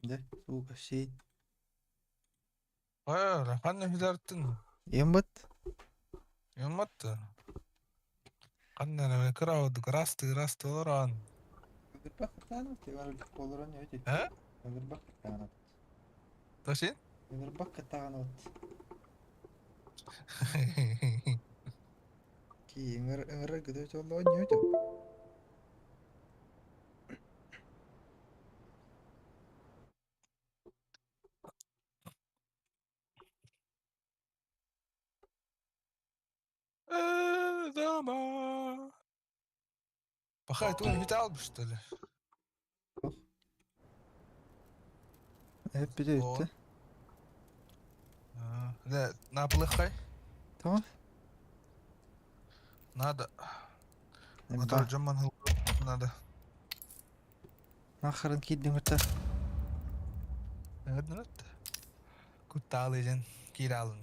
Дьэ, сука, сиэй. Ханна үһүлэртин Ембат? Юмматты. Ханна эрэ кыраабыт ыраастыы ыраастыы олорон. Ыгырбах кытаанат, олорон өйдө. Э? Ыгырбах кытаанат. Тосин? Ыгырбах кытаанат. Ки ыҥыр ыҥырар гыды олорон өйдө. Дома. Пахай, ты металл, что ли? Эппитэ бүттэ. Да, наплыхай. Тоҕо? Надо. Дьоммон надо. Нахарын киирдиҥ өттө. Куттаалы дьэн кииралын.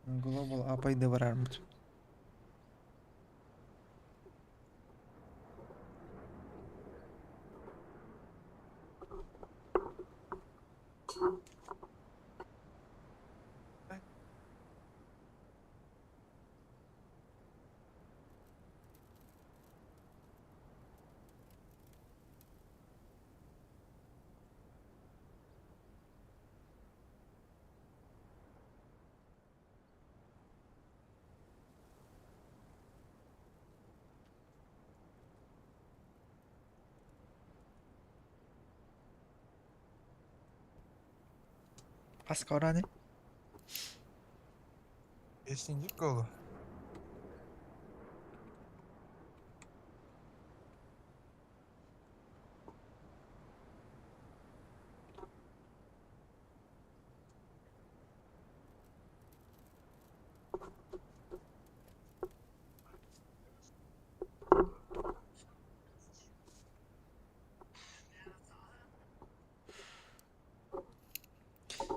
Global апайды барармыт. Хаска ораны? Бесинчик голу.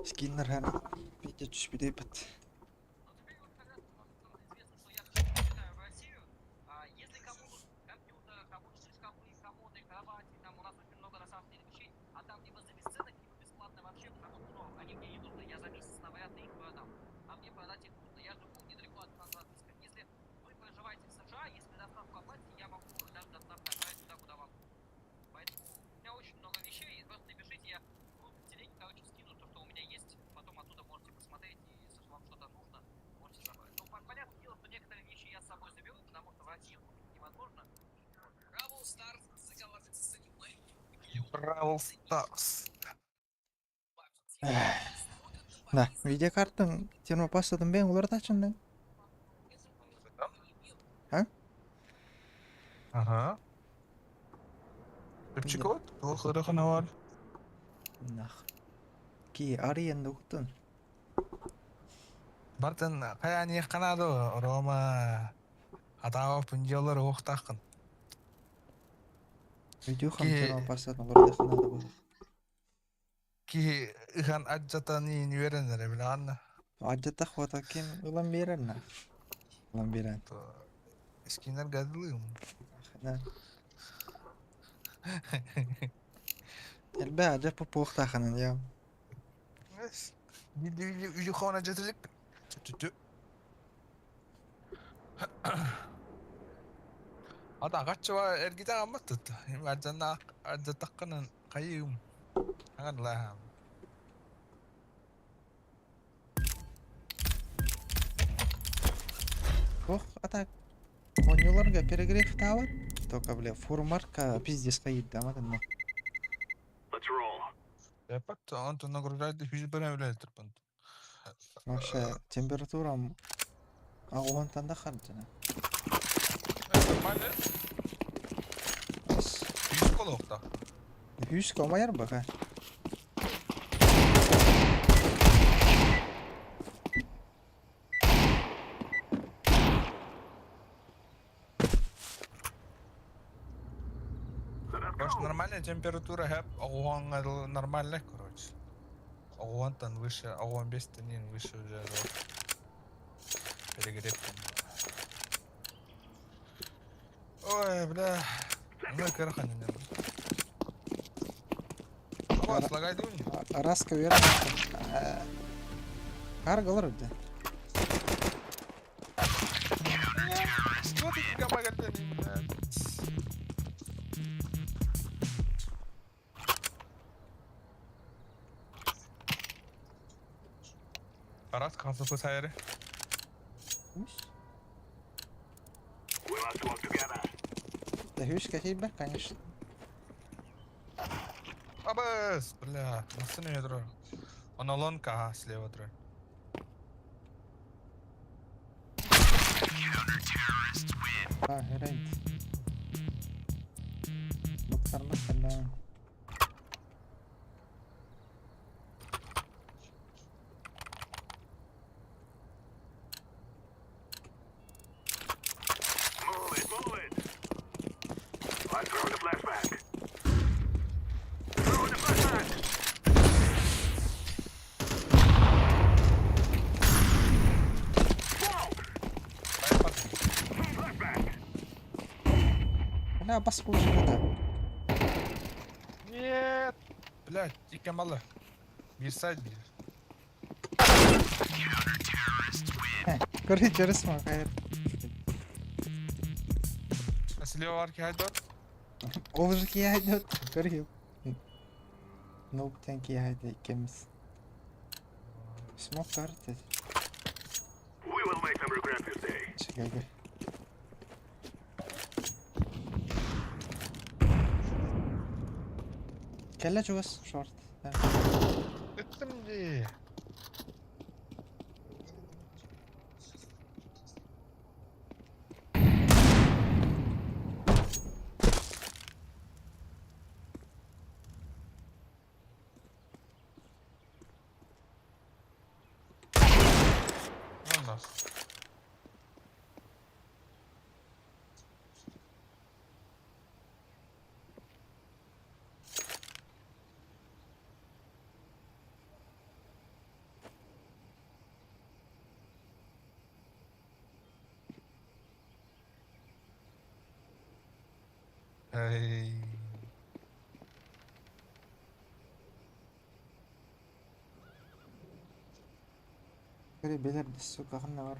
Скиннер һәм Петя түспүтэ Бравл Старс. Да, видеокартаң термопастатын бэйэҥ уларытааччындың? А? Ага. Чепчик вот, плохо бар. Нах. Ки арыйан да уктун. Бартын каян канады Рома атаава пунжалар уохтааххын. Видюхам Ки термопастатын уларытыахха наада буолуох. ки ыхан аджатан үөрэнэр билаанна. Адьатах хуота ким ылан биэрэр на? Ылан биэрэн. Скинер гадылыым. Да. Элбэ адьа попуохтаахынан я. Видюхона жатылык. Тү-тү. Ата каччыва эргите гаммат Аджанна аджатакканан кайым. Аган лахам. Ох, а так Оонньууларга перегрев таабат. Только, бля, фурмарка пиздец хайыт аматынна. Эпат, онтон нагружайды хүз бара үлелтир бунт. Вообще, температурам агуонтан да хардына. Нормально. Ас. Хүз колокта. Хүс комайар баха. Короче, нормальная температура хэп, огуан нормально, короче. Огуантан выше, огуан бестенин выше уже. Перегрев. Ой, бля. Ну, кырхан. Вот, слагай дуни. Раска верно. Каргалар да. Вот и помогать. Арас консулты сайры. Үс. Да үс кәтейбе, конечно. Абыс, бля, на ядро. Он алонка, ага, слева трой. А, герент. Бактарма кәллә. Move it, move it. I'm throwing a flashbang. Throwing a flashbang. Smoke! Flashbang. Бля, бас кулжы да. Нет. Блядь, икки малы. Bir side bir. Көрі жүріс ма, қайыр. Слева арки хайдот. Ол же кияйды, көрі. Ноуптен кияйды екенбіз. Смок карты. We will make them regret this day. Чегәгә. Кәллә чугас, шорт. Ыттым ди. Ладно. Эй. Көрі белер сука қандай бар.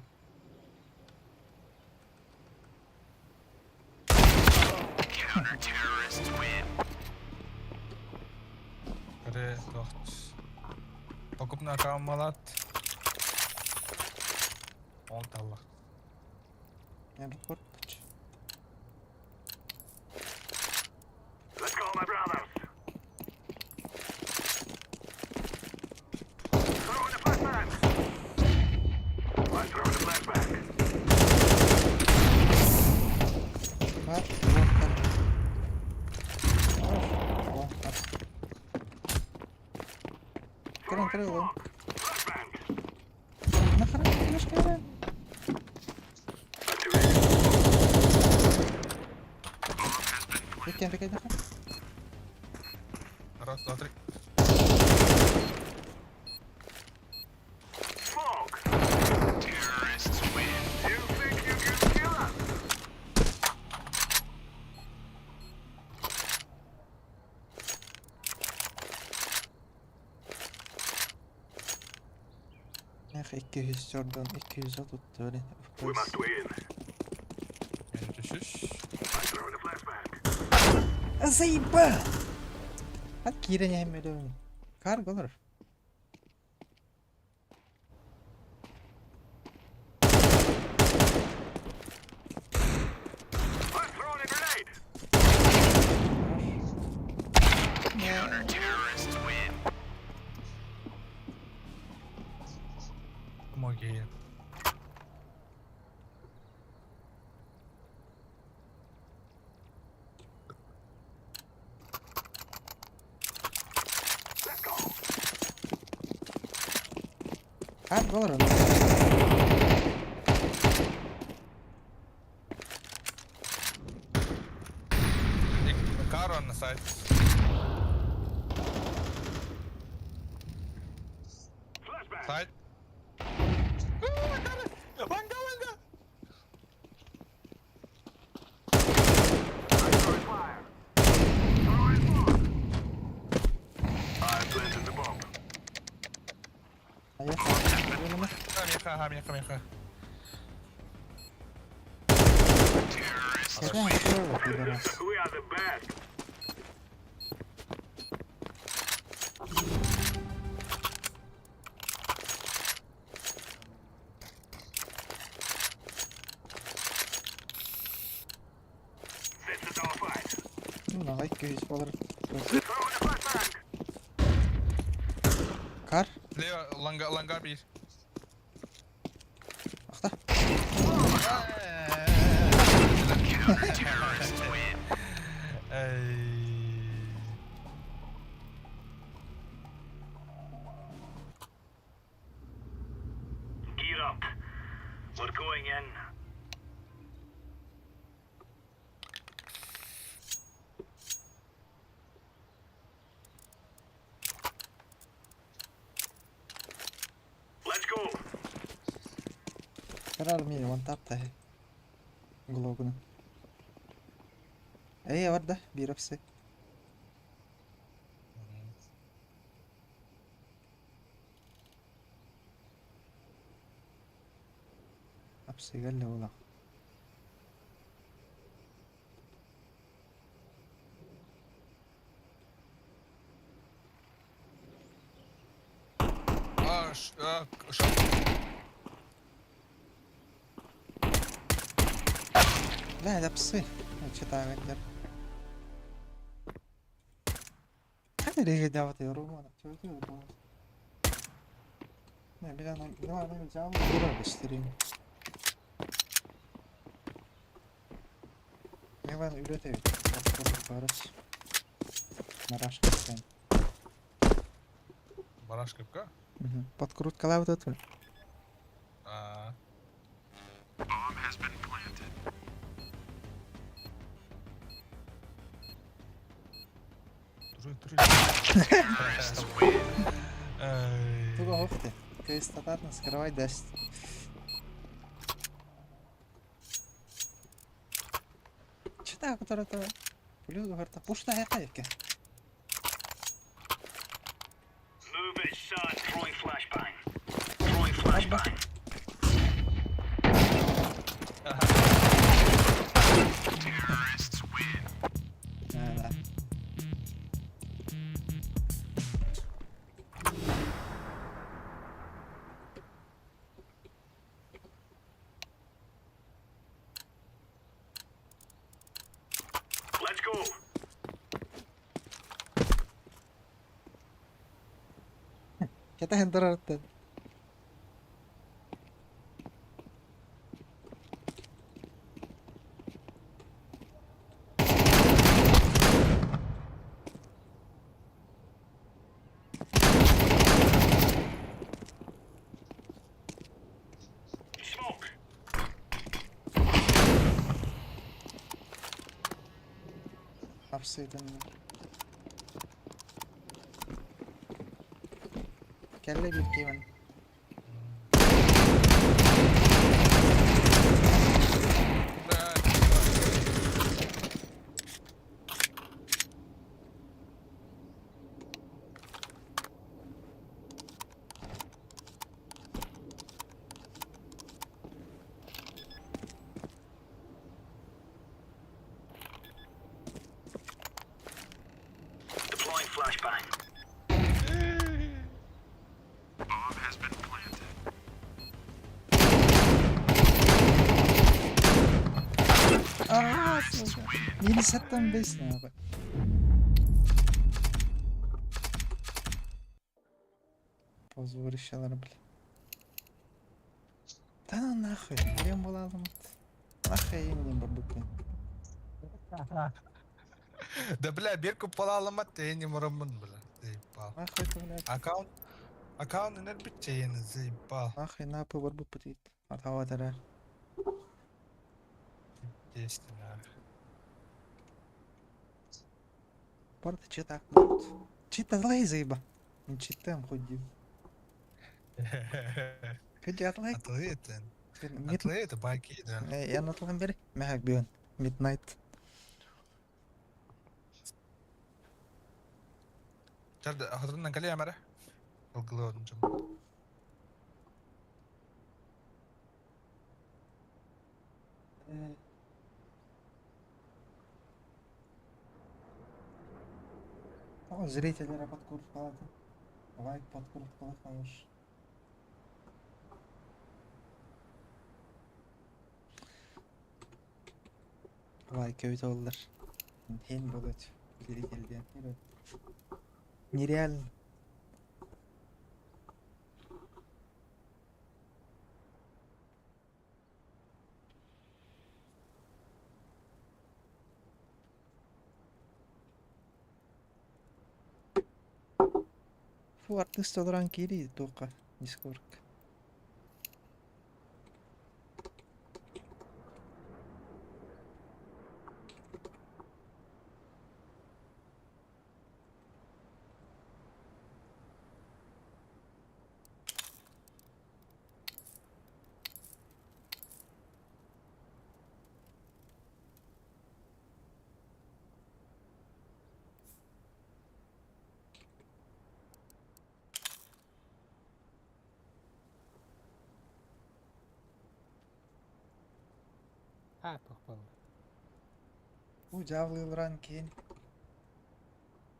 Көре тоқт. Покупна аккаунт. Он таллах. Мен репорт. Let's go, my brothers. Throwing a flashbang. I'm throwing a flashbang. Бар, локтар. О, о, Көрін, көрін, лон. Flashbang. Нахрен, флешка, бля. Екен, бекай, нахрен. Раз, два, три. Smoke. Terrorists win. You think you can kill us? Эх, 200 ордан 200 tuttu öyle. We must win. Мен düşüş. I'm throwing a flashbang. Заебал! Hadi кирене хемелем. Карголар. I'm throwing a grenade. Помоги. Let's go. Карголар. Кар on the side. Flashbang. Side. Айа. Миэхэ, аха, миэхэ, миэхэ. Кэтээн пидорас. We are the best. This is our fight. Наҕай көһүс болар. Throwing a flashbang. Кар. Лево, ланга, ланга биир. Ахта. Эй. Gear up. We're going in. Let's go. Карар мини one tap та. Глогуна. Эй, барда, биир апсы. Апсы галля була. А, ш, а, шо? Бля, апсы. Читаю галлер. Хай дават yorulmadım. Ne bir an ne var ne cevabı bura göstereyim. Ne var üret evet. Барыс. Марашка sen. Барашка ка? Подкруткалап тут. А. Тры, тры. Эй. Туга хохте. Кайстатарна скрывай даст. Чита, который то Плюс говорит, пушта яка. Move it, son. Throwing flashbang. Throwing flashbang. Да. Let's go. Кэтэн турарыттан. Smoke. Апсыйдын. Кэллэ биир киимэн. Да. Deploying flashbang. Аа, сука. Минус 5 нахуй. Позорищалар, бля. Да ну нахуй, Лем была Нахуй именем бабуки. Да бля, бирку палаламат тени мурамын, бля. Заебал. Нахуй это, блядь. Аккаунт аккаунт энербитчейн заебал. Нахуй на борьбу путит. Атава Естественно. Порта читак. Чита злей заеба. Не читаем худи. Худи атлай. Атлеты. Мид. Атлеты байки, да. Я на тлам бери. Мягак бион. Midnight. Чарда, хатырынан калия мара. Алгылы одун жам. О, зрителлere подкрутка Лайк подкруткалаах. Лайк эбит оллар. Һин болот. Зритель диэн. Нереально. Фу, артыыс толорон киирии туохха Дискордка. Аа туох буолла? Бу дьаабылыыларан киин.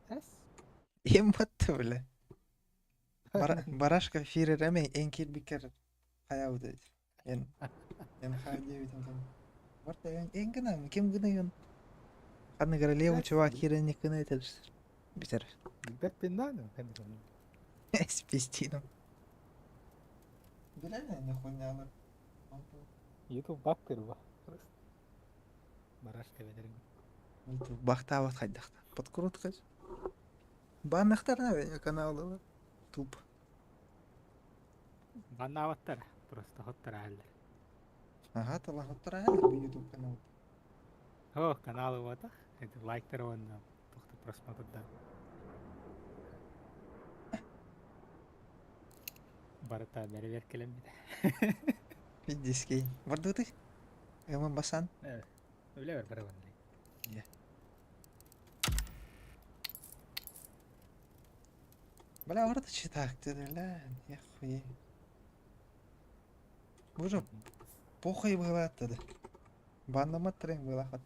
Эс? Им батты бля. Барашка фирер эме эн киирбиккэр хайаабыт эбит. Эн эн хаа диэбитин кэннэ. Барта эн эн гына ким гыныгын? Ханнык эрэ левый чувак киирэн гына этэр. Бүтэр. Билбэппин даҕаны. С пистином. Билэн не хуйнялар. Ютуб бактыр ба. Барашка бэдэрин. Ютуб бахтаабат хайдахта. Подкрутка. Баннахтарына каналылар. Туп. Баннаабаттар. Просто хоттор ааллар. Ага, талахоттар аалар бу ютуб канал. О, каналы буотах. Это лайктар уонна тухта просмотрдар. Барыта бэрэбиэркэлэммитэ. Пиздец Бардыты? Эмэн басан? Үлэ бар барабан. Бля, орда читак ты, бля, я хуй. Боже, похуй было тогда. Баннамат трен было хат.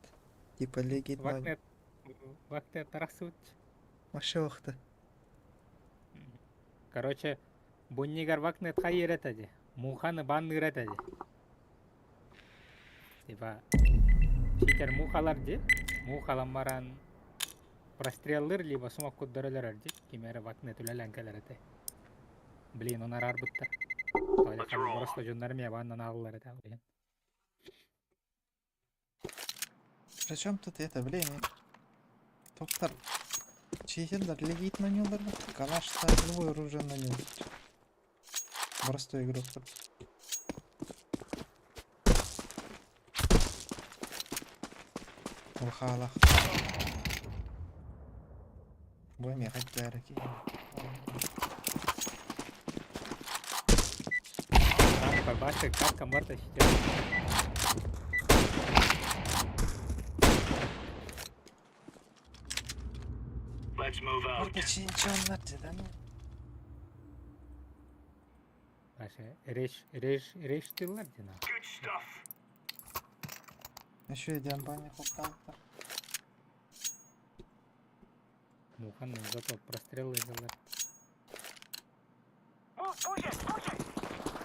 Типа легит на Вакнет Вакнет тарахсыбыт. Вообще охта. Короче, буннигар вакнет хайыр этеди. Муханы банныр этеди. Типа, читер мухалар ди. Мухалан баран простреллыр, либо сумак куддырылар ди. Кимере вакнет үлелен келер эте. Блин, онар арбыттар. Просто жоннар ме баннан алылар эте. Блин. Причем тут это, блин? Доктор, чехендар легит на нем, калаш любое оружие на нем. Простой игрок. Улхалах. Будем ехать дороги. Башик, как марта читер. Let's move out. Орда чинчоннар да ну. Баша, речь, речь, речь тыллар дина. Good stuff. Еще идем баня хопталтар. Мухан зато прострелы делар.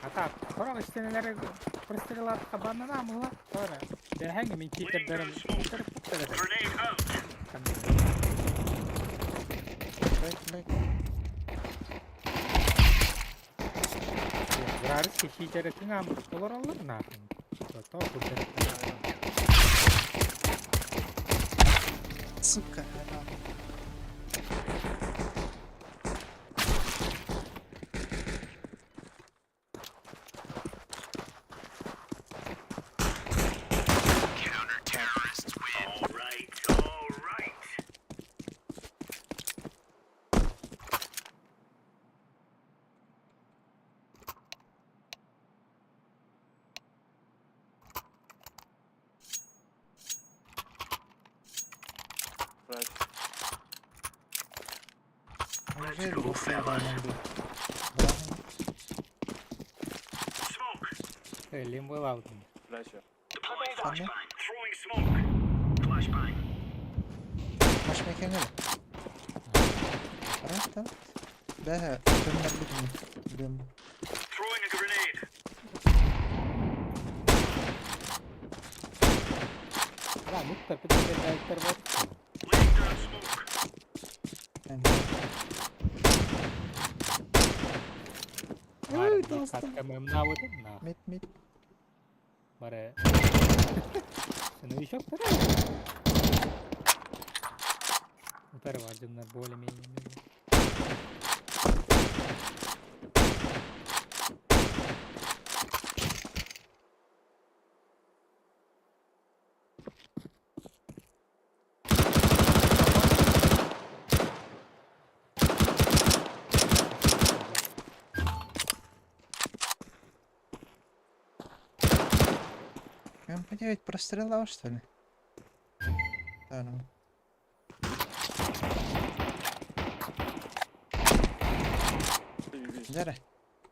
Ата, хорог истенелери прострелат кабанана мыла. Тора. Дәһәң мин читердерим. Читер пуктыр. Grenade out. Бэк, бэк. Вражеский читеры кыңам олор нахуй. То кудер. Сука. All right, all right. Неужели быстрее надо? Smoke. Лимбы лаудын. Deploying Ханна? Throwing smoke. Flashbang. Flashbang кэлэ. Арата. Бэһэ төннөрбүт Бэм. Throwing a grenade. Ара, муктар питер бар. Laying down smoke. Бар, Ой, достым. катка мымнабытым на. Мит мит. Бары. Ну еще Утары бар дьоннор более-менее. МП9 прострелял, что ли? Да, ну. Дяры.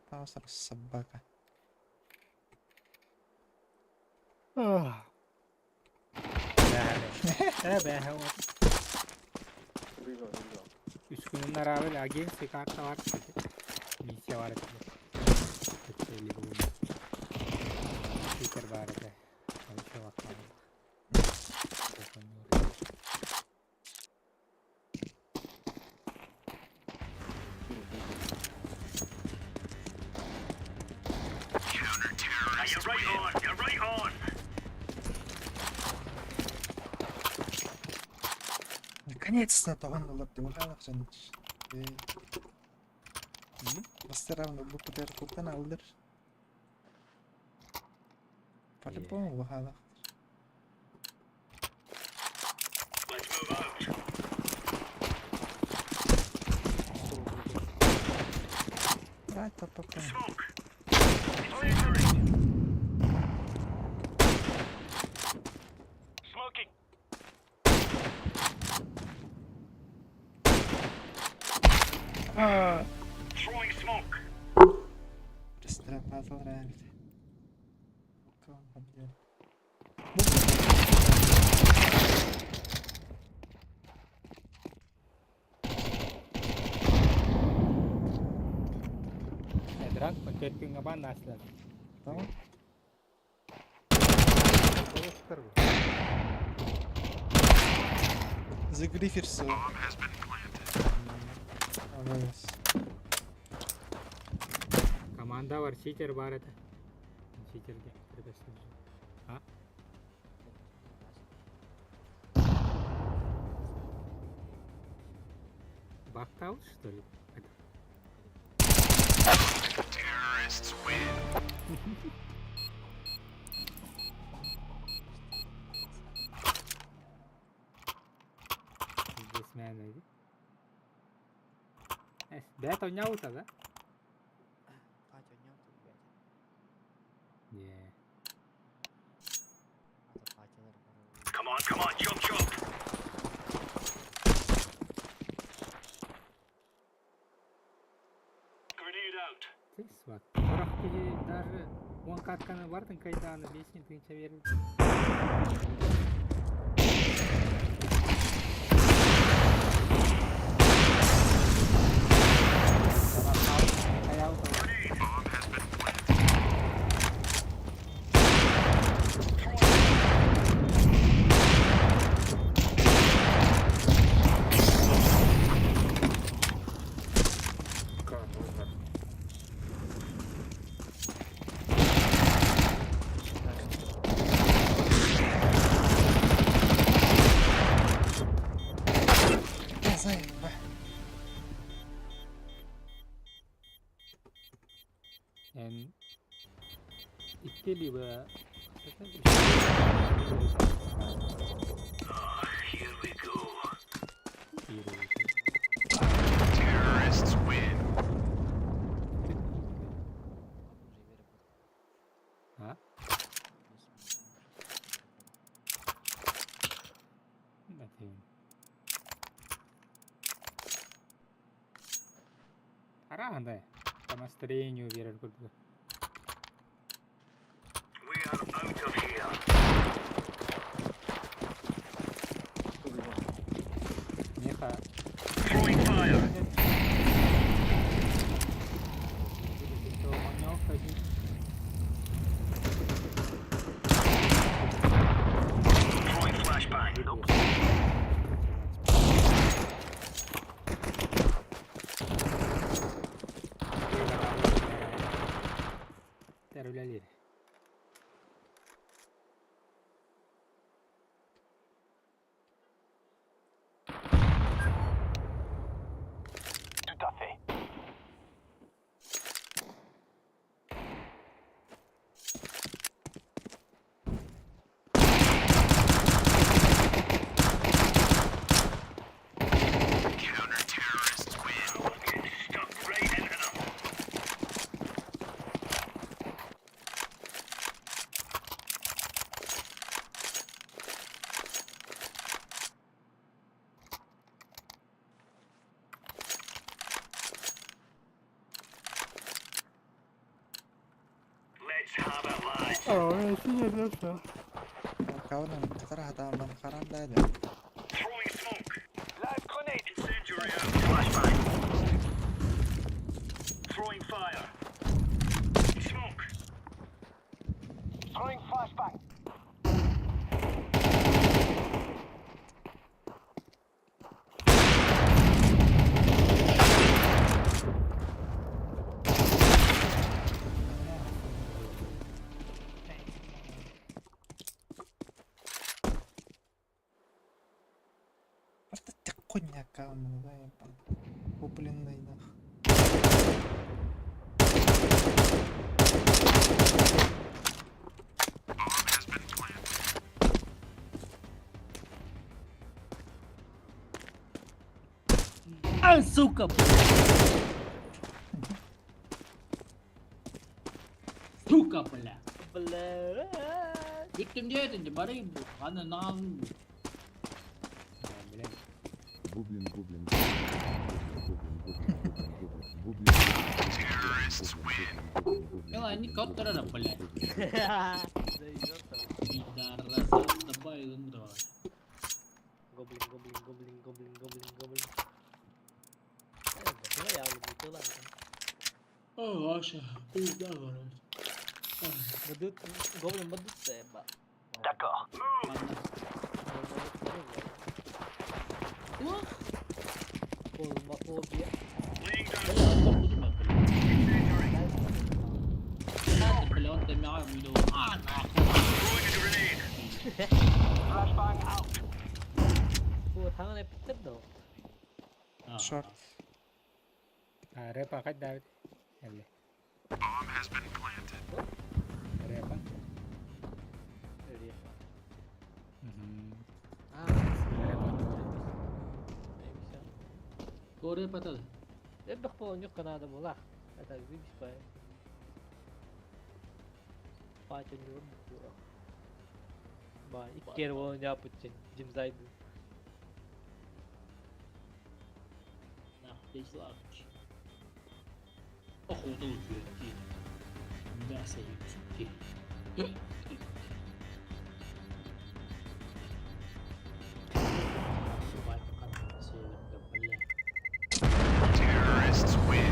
Таусар собака. Бэһэ Үс күнүн арабыл агентский карта бар. Миссия бар этэ. Көтсөйлі бугун. Питер бар этэ. Еще ваккан. Now you're right on. You're right on. Наконец-то тоҕон ылар деп жан. Бастарам бу путер куттан алдыр. По-любому бахалах. Let's move out. Давай топ Smoke. Incendiary. Smoking. Throwing smoke. Пристрапатал рабит. Эдрак, контертин габан наслар. Tamam. Загриферся. Молодец. Команда бар, читер бар это. Читерге. А? Бактал, что ли? Это. Бизнесмен эби. Бэт ойнаабыта да? Катя ойнаабыт бэт. Не. Ата Катялар бар. Come on, come on, chop chop. Grenade out. Сват. Сорох киһи даже он катканы бартын кайдааны бесин тыынча берин. Заеба. Эн икки либо Here we go. Terrorists win. А? Этим. Аранда. По настроению верер курдук. We are out of here. Кавынан катара хатаан харан да дьэ. Throwing smoke. Live grenade. Incendiary out. Flashbang. Throwing fire. Smoke. Throwing flashbang. Просто такой аккаунт, да, я купленный нах. Bomb has been planted. А, сука, бля. Сука, бля. Бля. Бүттүм диэтин барайым бу. Аны нан. Блин. Гублин, гублин, гублин, гублин, гублин, гублин, гублин, Terrorists win. гублин, гублин, Ела, не гублин, коттарара, блядь. Заебёт. Пидораса, добавил да. Гоблин, гоблин, гоблин, гоблин, гоблин, гоблин. Э, я люблю ладно. О, Ваша, пизда, короче. Бадут, гоблин бадут ба. D'accord. Ладно. Ох, Фобия. Laying down. бля, он буду, блядь. Incendiary. Бля, он там меня буду. А, нахуй. Throwing a grenade. Flashbang out. Таңын эпиттер да. Шорт. А, рэпа хоть давит? Или Bomb has been planted. рэпа? Репа. Мгм. А, Рэпа. Көрө патал. Эббэх болон юк Канада булах. Это вибис па. Пача не була. Ба, иккер болон япытчын, жимзайды. Нахуй славч. Охуду үтүөтти. Мясо үтүөтти. Terrorists win.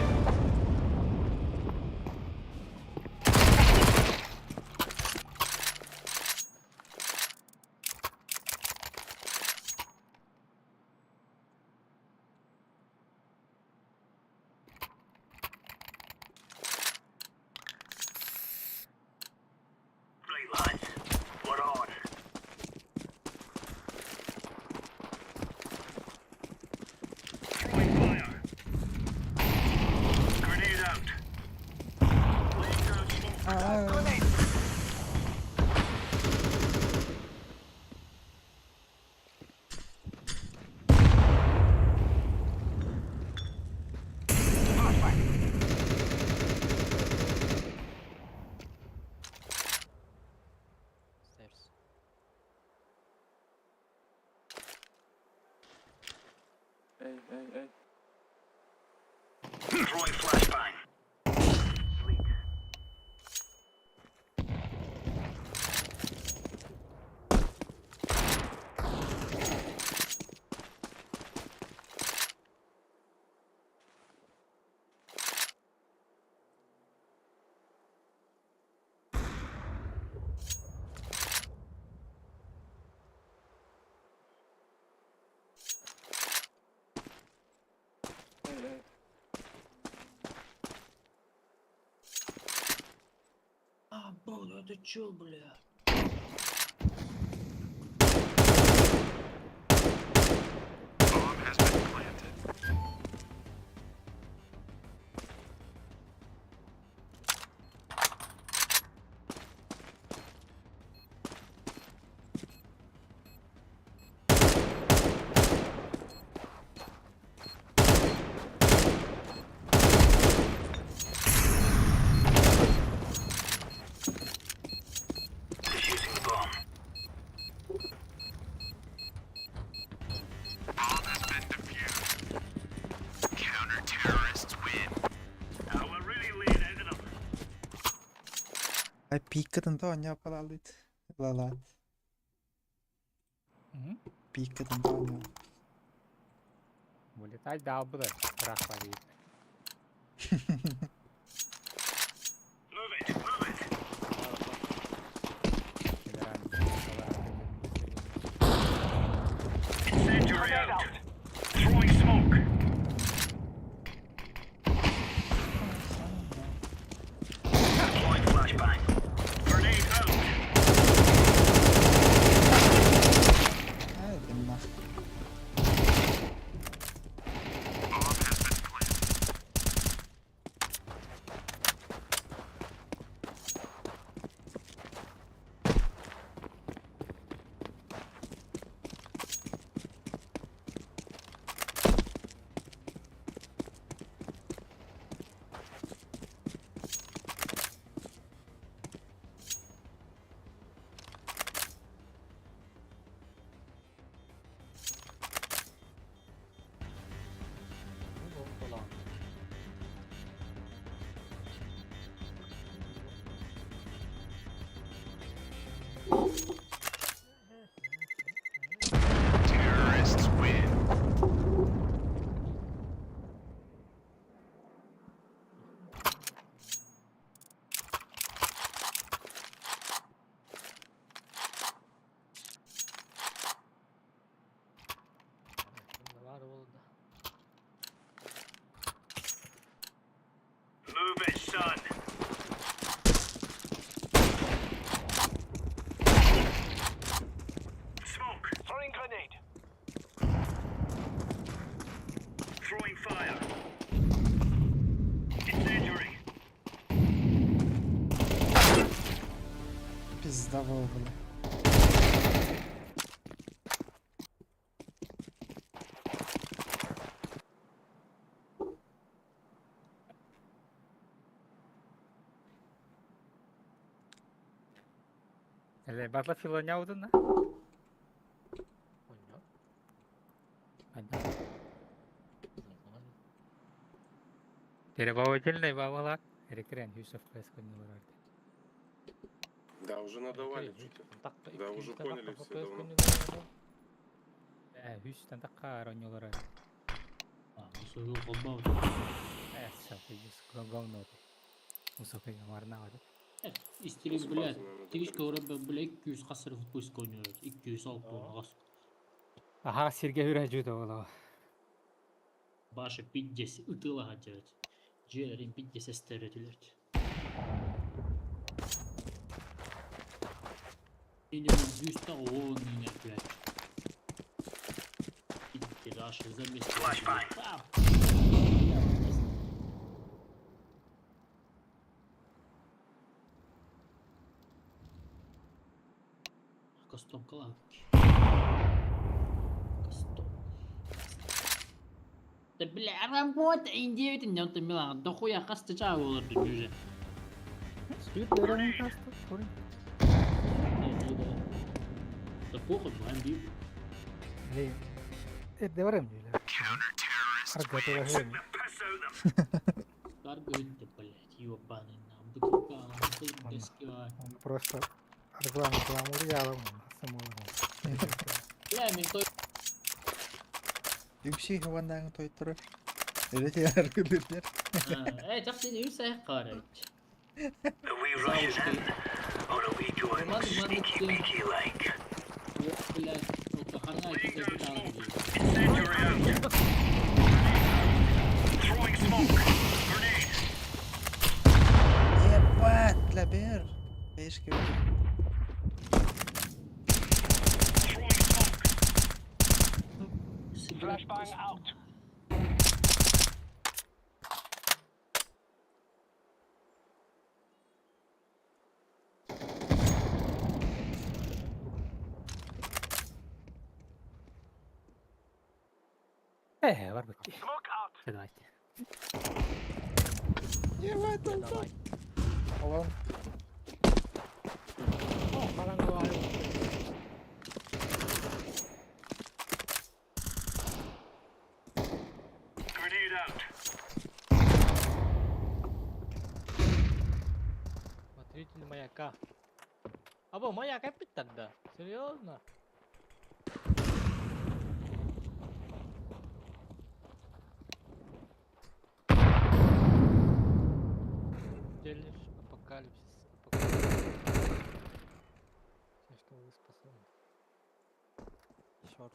Right, lads. We're on. Throwing fire. Grenade out. Laying down smoke. А, Grenade. Flashbang. Stairs. Throwing flashbang. Leak. А, бля, это чё, бля? Bomb has been planted. Defusing the bomb. Bomb has been defused. Ай пииккытын то оонньооппалааллыт. Лалаат. Пииккытын то оонньоо. Вылетай даалбыта ыраах барыы. Move it, move it. Incendiary out. Throwing smoke. Deploying flashbang. Grenade out. Ээ, димна. Bomb has been planted. Terrorists win. Баар буолла. Move it, son. Smoke. Throwing grenade. Throwing fire. Incendiary. Пиздавал, бля. Эле Battlefield оонньообутун да? Оонньоо. Анда. Требовательный бабалак. Электрен Юсуф бар. Да, уже надавали что-то. Да, уже поняли все давно. Э, үстэн такка оонньуулар. А, высокий холбау. Э, всё, говно. Высокий марна. Истерик, блядь. Тигишке ораб, блядь, 200 кассыр футбольский ойнойт. 206 гас. Аха, Сергей үрәжү ола. Башы 50 ытыла хотят. Жерлерин 50 стеретилер. Минимум 210 минут, блядь. Идите дальше за месяц. Flashbang. Костом клавки. Костом. Да бля, работа индивид, не он Милан, да хуя хаста чао олар уже. Сүйт хаста, көрін. Да похуй, бамби. Лей. Эрде барым дийлер. Counter-terrorists Арга win. тула Took the piss out of them. Каргают, блядь, ёбаный на быка, Он просто арглан гламур ялым, самолым. Бля, мен той Үкси хавандаң той турар. Эрэти аргылырлар. Э, жакшы үс аяк карайт. Are we rushing in? Or are we going Роман, sneaky Роман, beaky like? Блядь, вот Laying down smoke. Incendiary out. Throwing smoke. Grenade. Ебать, лабер. Бешке. Throwing smoke. Flashbang out. Э, бар бит. Smoke out. Давайте. Ебать, он Давай. Алан. О, хараҥа Grenade out. Житель маяка. Або маяк опять тогда? Серьезно? Делишь апокалипсис. Апокалипсис. На что вы способны? Шорт.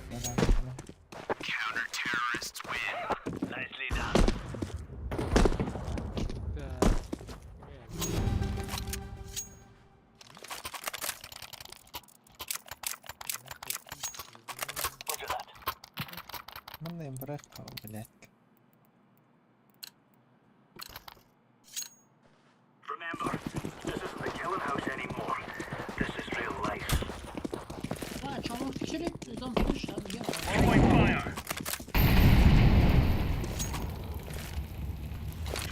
Давай, давай. Counter-terrorists win. Nicely done. Так. Roger that. Манна брехав, блядь. Remember, this isn't the killing house anymore. This is real life. А, чё, он вчера там слышал, я. Throwing fire.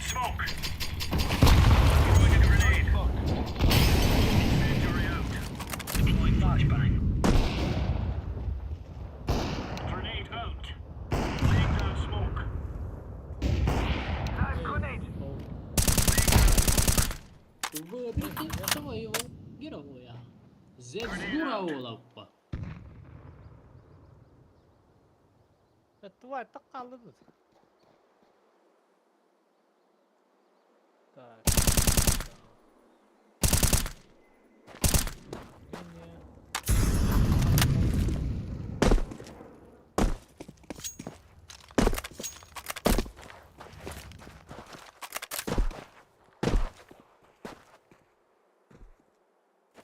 Smoke. Throwing a grenade. Incendiary out. Deploying flashbang. Grenade out. Laying down smoke. Live grenade. Выберите своего героя. Зевс Гураолаппа. Да тварь, так тут. Так. Линия.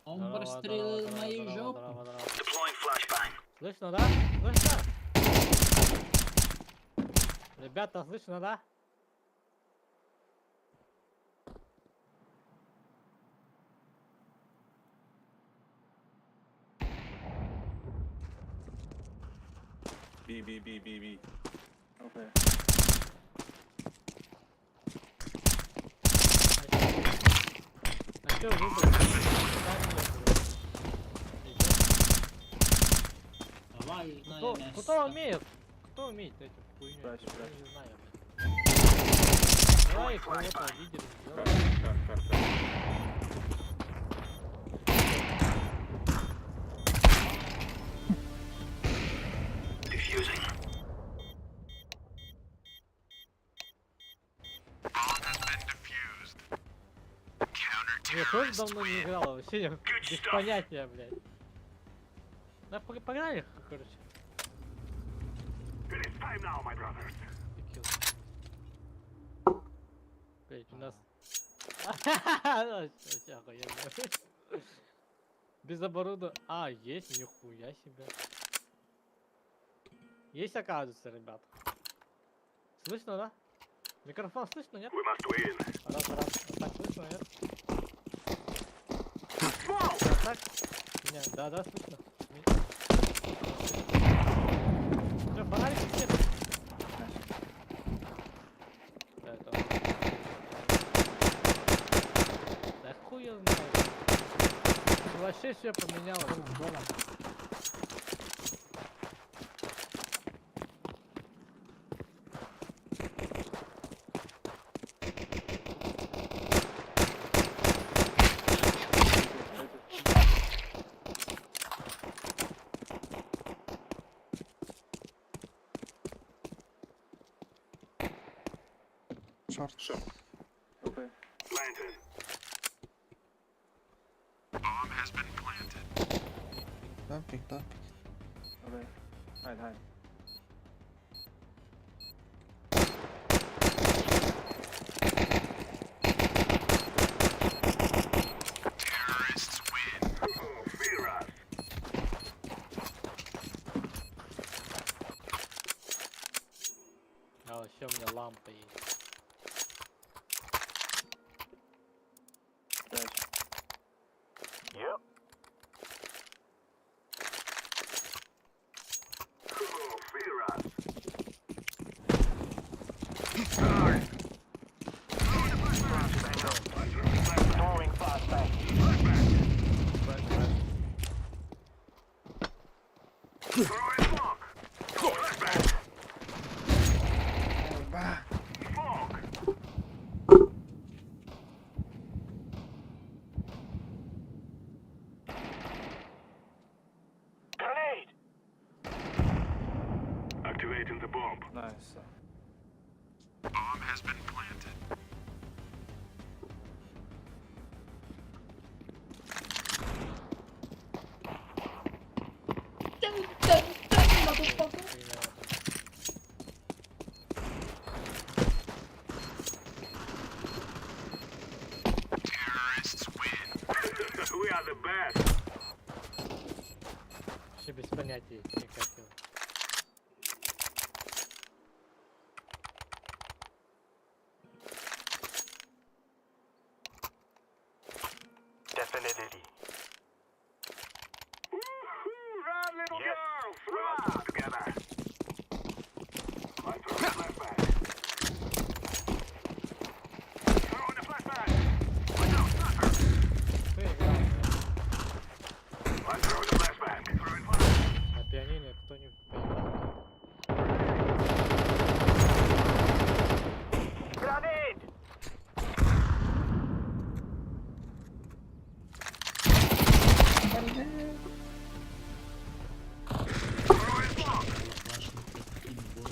Он Здорово, прострелил здорово, мою здорово, жопу. здорово, здорово. Deploying flashbang. Слышно, да? Слышно? Ребята, слышно, да? B, B, B, B, B. Okay. А чё выбрать? Куда Важное Кто, место. кто умеет? Кто умеет эту хуйню? Брать, Я брать. не знаю, блядь. Давай кого-то лидером Кар, сделаем. кар, кар, кар. Defusing. Bomb has been defused. Я тоже Counter-terrorists давно не win. играл, вообще без stuff. понятия, блядь. Да, погнали, короче. It is time now, my brothers. Блять, у нас... Вообще охуенно. Без оборудования. А, есть, нихуя себе. Есть, оказывается, ребят. Слышно, да? Микрофон слышно, нет? We must win. Раз, раз. Вот так слышно, нет? Вот так? Не, да, да, слышно. Все, фонарики нет? Да, это он. Да хуй я знаю. Вообще все поменялось. Шорт. Short. Okay. Planted. Bomb has been planted. Don't pick, don't pick. Okay. Hide, hide. Terrorists win. Oh, fear us. А, вообще у меня лампа есть. Detonating the bomb. Nice. Bomb has been planted. Terrorists win. We are the best. Вообще без понятия, никак его. Definitely. Woo-hoo, run, little girls, run together. I'm throwing a flashbang. Throwing a flashbang. Watch out, sniper. Кто играл I'm throwing a flashbang. Throwing fire. на пианино? Кто-нибудь поиграл? Grenade! Throwing smoke. Вашингтон, город был.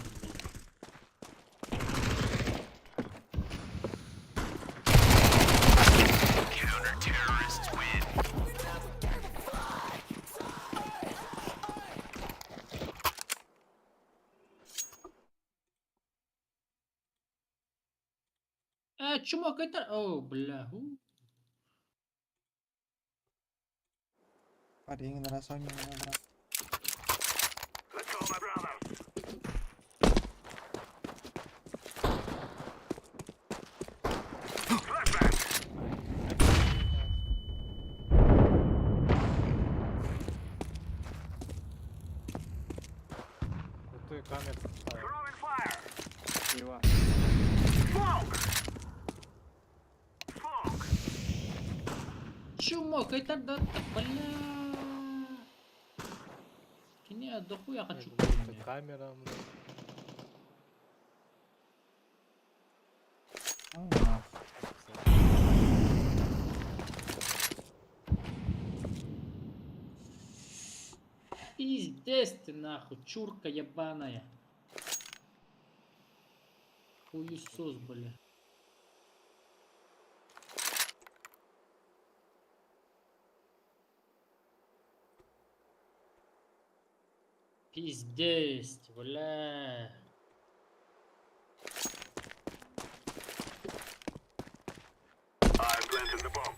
Counter terrorists win. Чумак, это... О, бля. у. Парень на Соне брат. Let's go, my brothers. Flashbang. Крутую камеру поставил. Throwing fire. Ива. Smoke. Smoke. Чумак, это да, бля. Не, да хуя хочу. Крутую камера, блин. Ну, нахуй. Пиздец ты нахуй, чурка ебаная. Хуесос, бля. Пиздец, бля. I'm planting the bomb.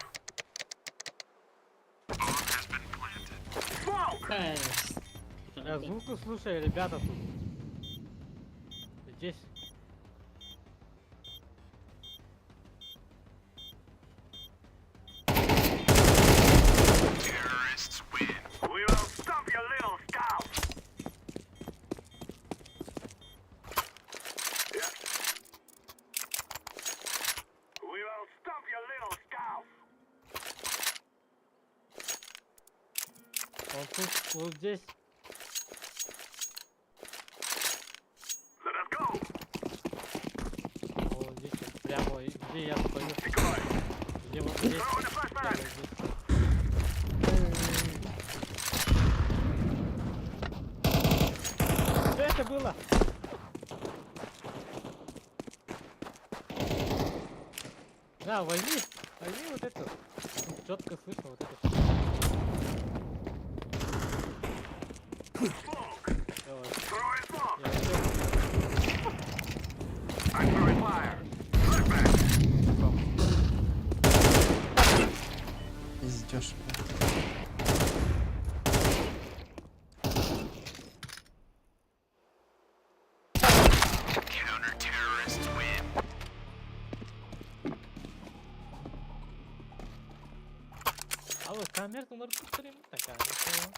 Bomb has been planted. Smoke. Пиздец. Я звуку слушаю, ребята тут. Здесь. Terrorists win. We will stop your little scalp. Yeah. We will stop your little scalp. Он тут, вот здесь. Let us go. Он здесь, вот прямо, и где я стою. Decoy. Где вот здесь. Throwing a flashbang. Прямо здесь. Что это было? На, возьми, возьми вот эту. Четко слышно вот это. Smoke. Давай. Throwing smoke. Я вообще I'm throwing fire. Flashbang. Пиздёж, бля. Counter terrorists win. Алло, камера, ну такая. нихуя.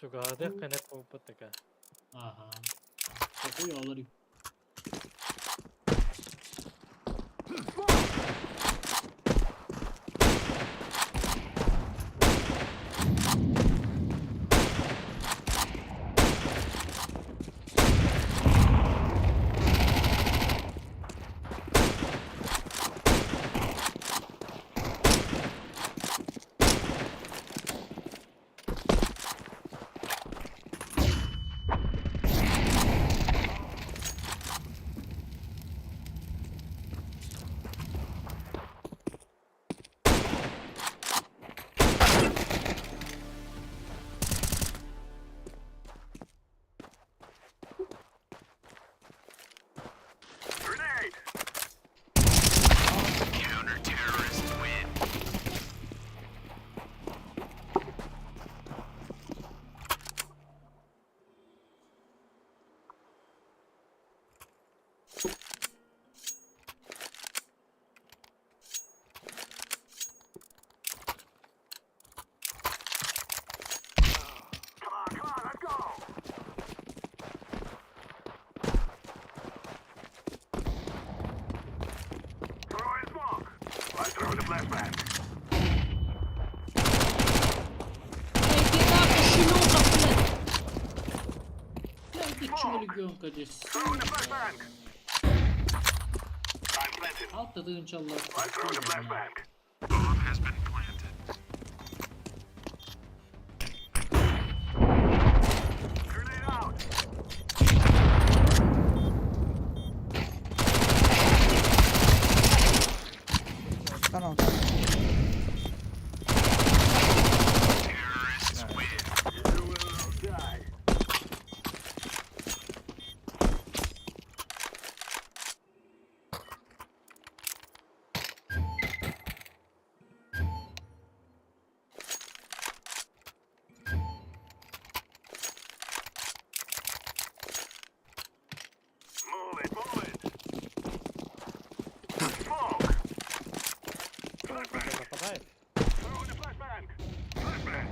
Чугадых кенеп булып такая. Ага. Хуй алыр. Полигонка дьэ Throwing a flashbang. I'm planting. Алта тыһыынчаллар. I'm throwing a flashbang. Bomb has been planted. Grenade out. Tunnel, tunnel. Terrorists win. You will all die. Move it, move it. Smoke. Кто западает? Throwing a flashbang. Flashbang.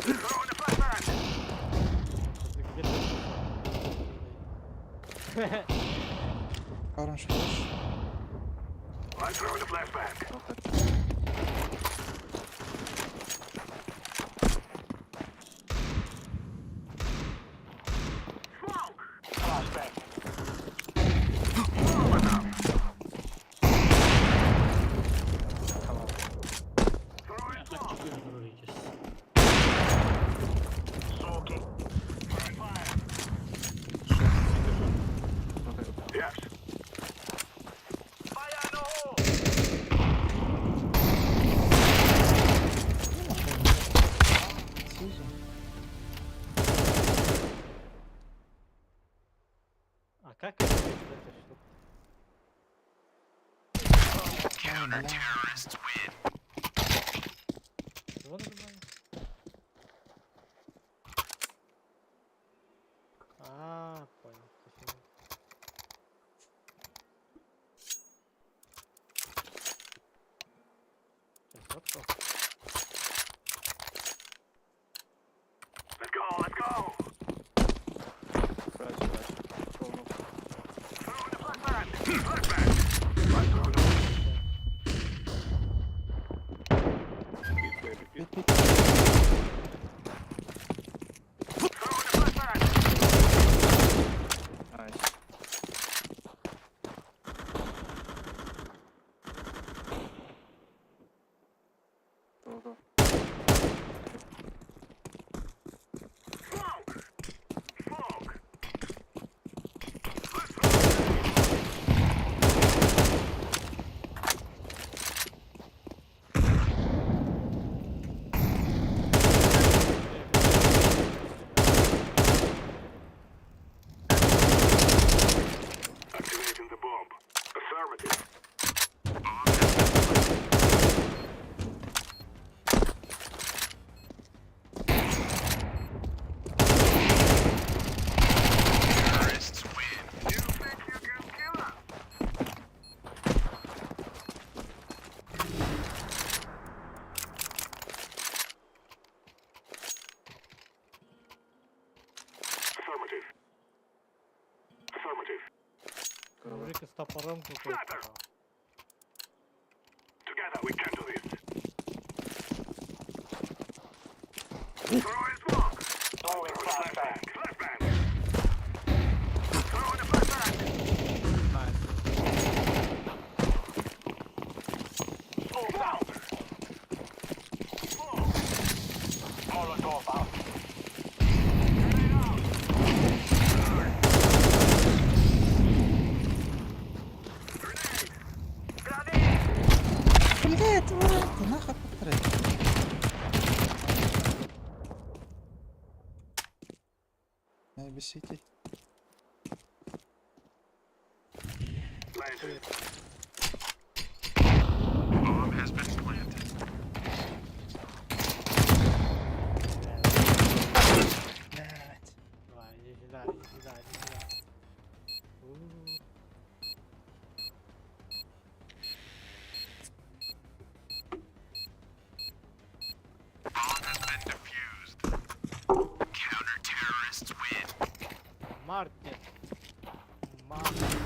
Throwing a flashbang. Ты где ты? Orange flash. I'm throwing a flashbang. Okay. Smoke. Flashbang. Molotov. Throwing smoke. Smoking. Throwing fire. Okay. Yes. Fire in the hole. Сизу. А как это? Это что? Counter terrorists win. Чего нажимаю? А, понял. Спасибо. Сейчас, вот как. Let's go, let's go. Flash, flash. Go, go. Throwing a flashbang. Flashbang. I'm throwing a Pit, maybe pit. Pit, pit. Throwing a flashbang. Nice. Go, go. Smoke. Smoke. Let's go. Activating the bomb. Affirmative. Bomb has been planted. Terrorists win. You think you can kill us? Affirmative. Affirmative. Go, go. Мужик с топором какой-то. Together we can do this. Throwing smoke. Throwing flashbang. Flashbang. Throwing a flashbang. Nice. Smoke out. Smoke. Molotov out. Grenade out. Grenade. Grenade. Блять, ты нахуй потратил. Maybe city. Planted. Bomb has been planted. Блять. Давай, иди сюда, иди сюда, иди сюда. У-у-у. Bomb has been defused. Counter terrorists win. Мартин. Мартин.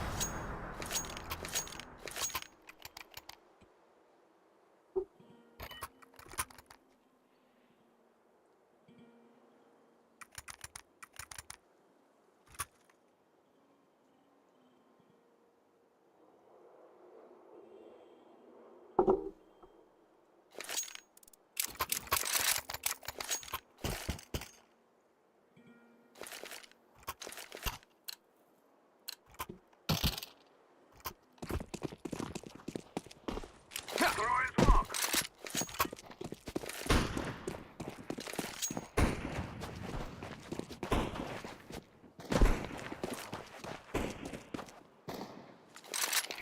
Throwing smoke.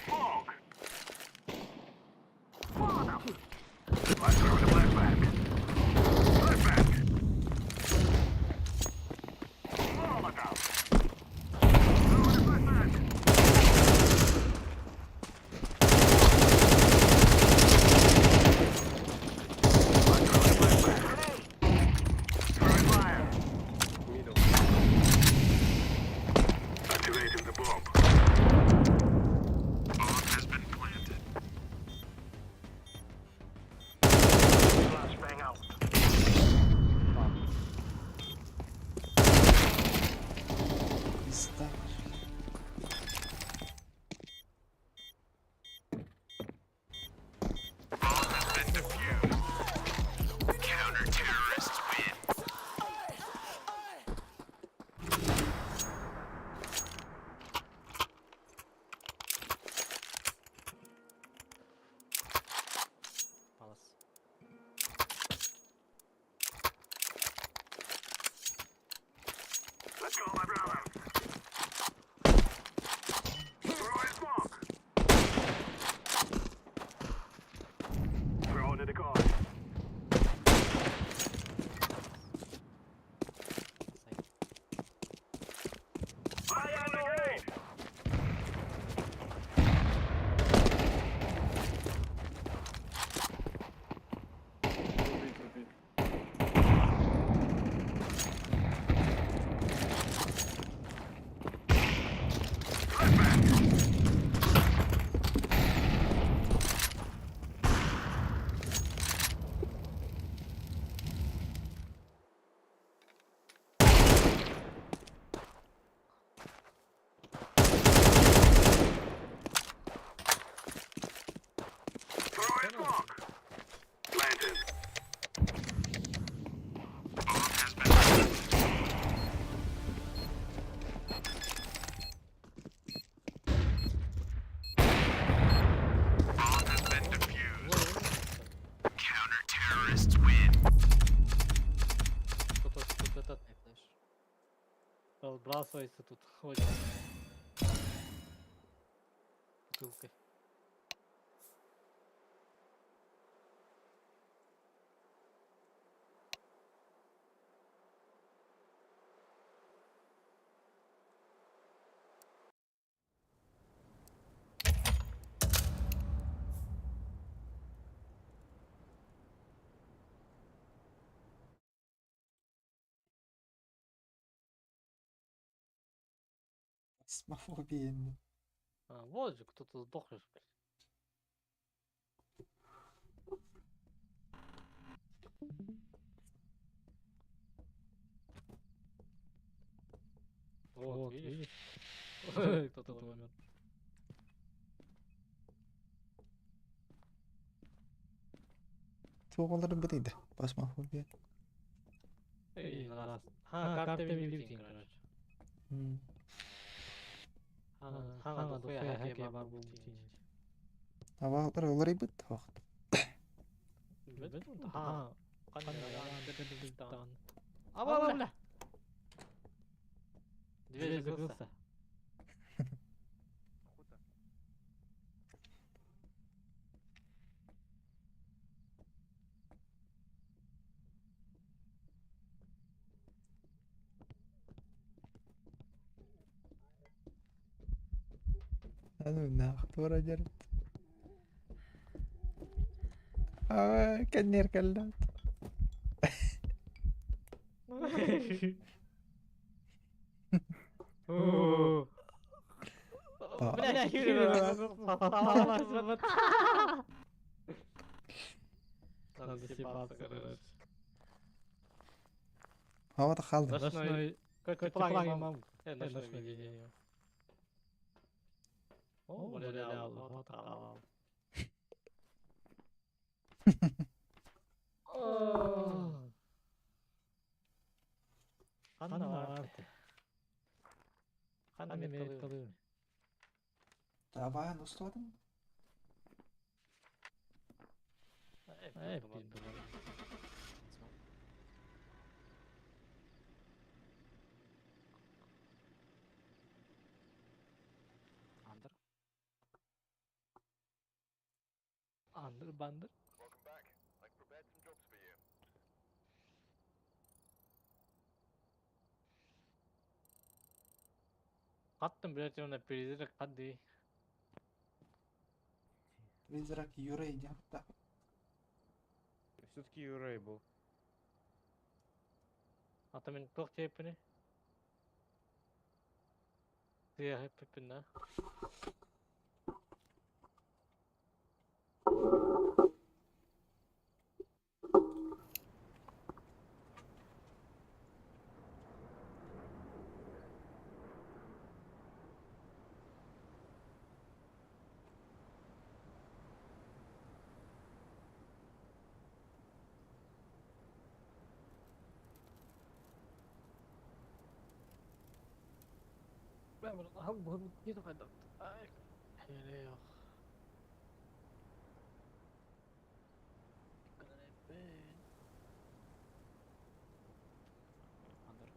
Smoke. I'm throwing a flashbang. Flashbang. Molotov. Throwing a flashbang. I'm throwing a flashbang. Throwing fire. Middle. Activating the bomb. Bomb has been planted. Flashbang out. Пизда. Bomb has been defused. Counter terrorists win. Палас. Let's go, my brother. Throwing smoke. Throwing in the car. Сайт. Fire in the grenade. Убить, убить. Throwing smoke. Planted. Bomb has been planted. Bomb has been defused. Counter terrorists win. Кто-то тут этот, знаешь, разбрасывается тут, ходит. Бутылкой. Осмофобия. А, вот же, кто-то сдох же, блядь. Вот, видишь? Кто-то умер. Туғалары бір еді. Басмафобия. Эй, раз. Ха, карта билбитин, короче. М. Хана дохуя хаке бар бу бутин. Абағалар олар ибіт вақыт. Ха, Аба, бля. Дверь закрылся. А ну нах, тура дерт. А, кеннер каллат. Бля, Надо съебаться, короче. Хавата қалды. Ночной... Короче, план мам. Ночное видение. О, бля, вот там. Ханна бар. Ханна меткалыр. Табан устладың? Э, пизду. Андер. Андыр банdır. Хаттым, блядь, он призрак хады. Призрак Юрей диэн да. Все-таки Юрей был. А то мен туох тиэппини? Тыаһы эппиппин да. Андер.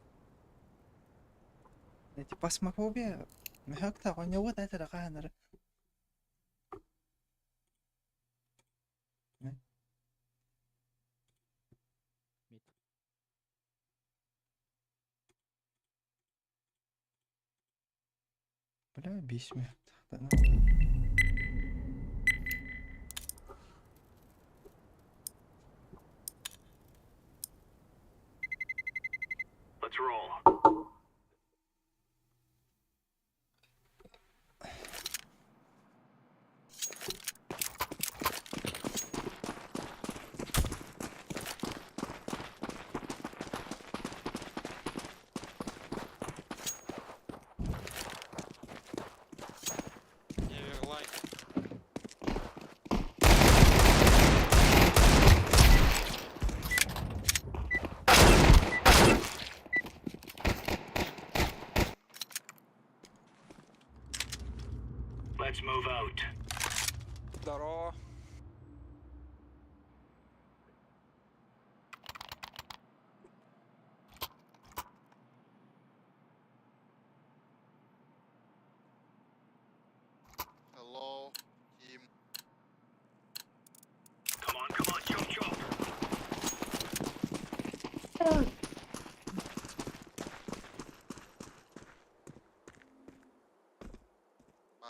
Эти пасмофобия. Мөхөк оонньообут этэ хаһан эрэ. Мид. Бля, биэс мүһөк. Let's roll. Never like. Let's move out. Здорово. Hello, team. Come on, come on, chop chop.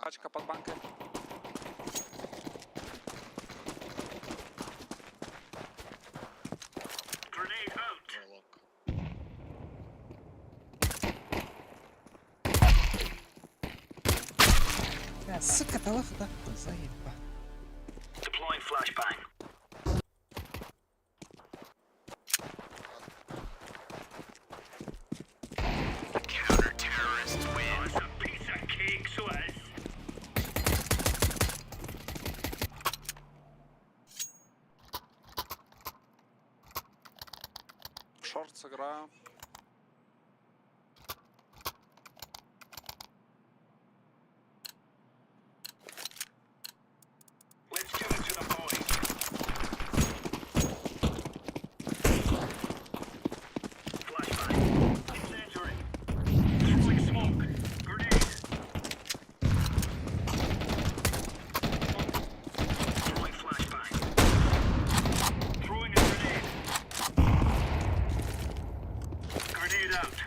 Пачка под банкой. Grenade out. Бля, сука, талах да. Заеба. Deploying flashbang. Counter-terrorists win. It's a piece of cake, so it is. В шорт сыграю. Let's give it to the boys. Flashbang. Incendiary. Throwing smoke. Grenade. Throwing flashbang. Throwing a grenade. Grenade out.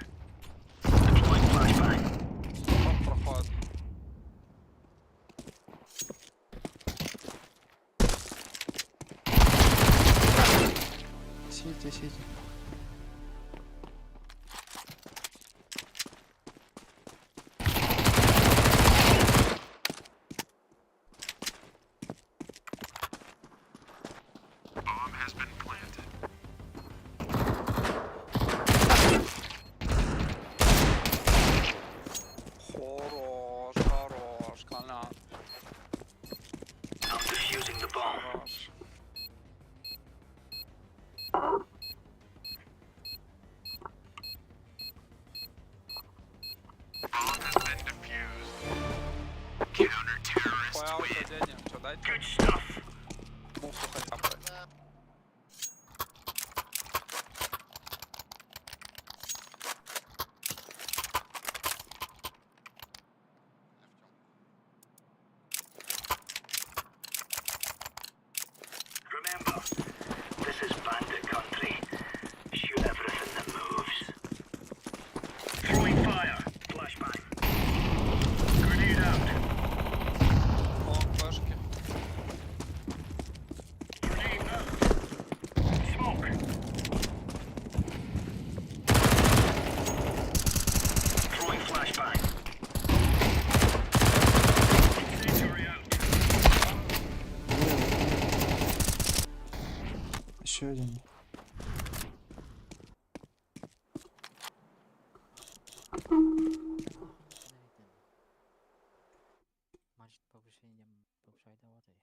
Deploying flashbang. Топ проходит. Сидите, сидите. Bomb has been planted. Хорош, хорош, Колян. I'm defusing the bomb. Хорош. Bomb has been defused. Counter-terrorists Хуя win. денег, что дайте? Good stuff. Муху хотя бы. Еще один. Матч повышением повышает вот и.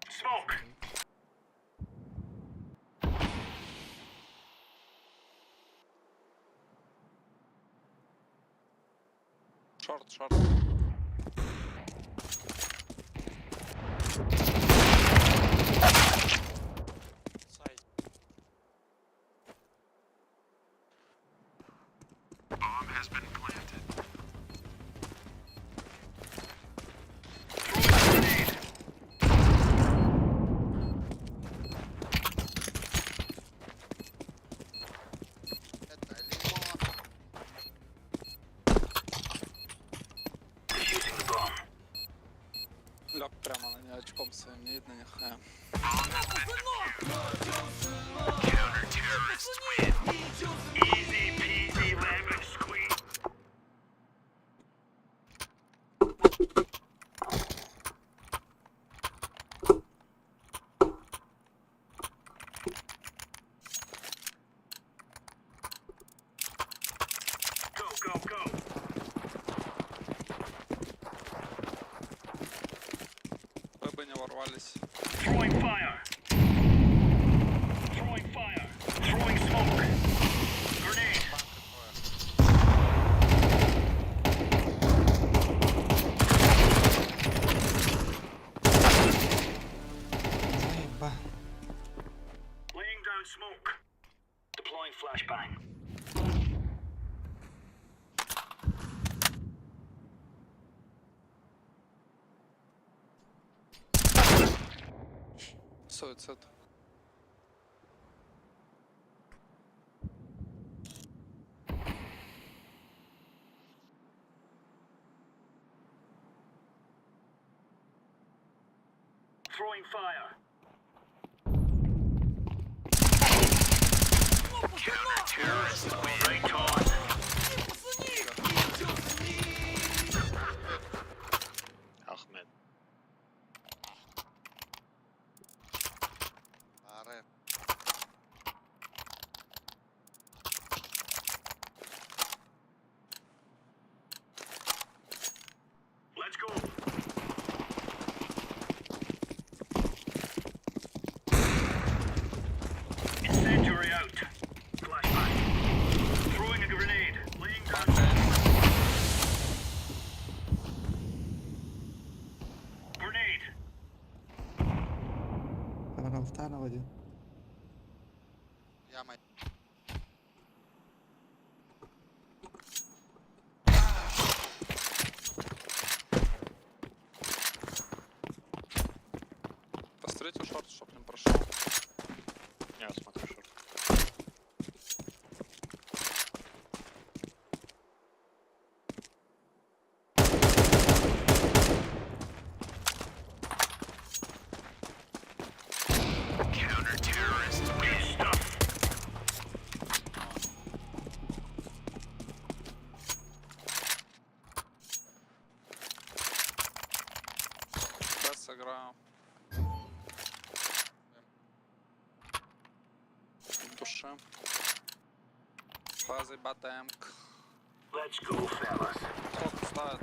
Smoke. Шорт, шорт. Сайт. Bomb has been planted. Throwing grenade. Это лимон. Defusing the bomb. Лег прямо на нее очком своим, не видно нихуя. Counter-terrorists win. Easy peasy lemon squeeze. Go, go, go. Вы бы не ворвались. Throwing fire. Throwing fire. Throwing smoke. Grenade. Банка двое. Заеба. Laying down smoke. Deploying flashbang. Суицид. Throwing fire. Counter-terrorists win. Right on. Ахмед. Аре. Let's go. Incendiary out. Flashbang. Throwing a grenade. Laying down. Grenade. Тарал один. Яма. Посмотрите шорт, чтоб не прошел. Я смотрю шорт. Counter-terrorists win. Good stuff. Б сыграю. В душе. Фазы БТМК. Let's go, fellas. Сколько ставит?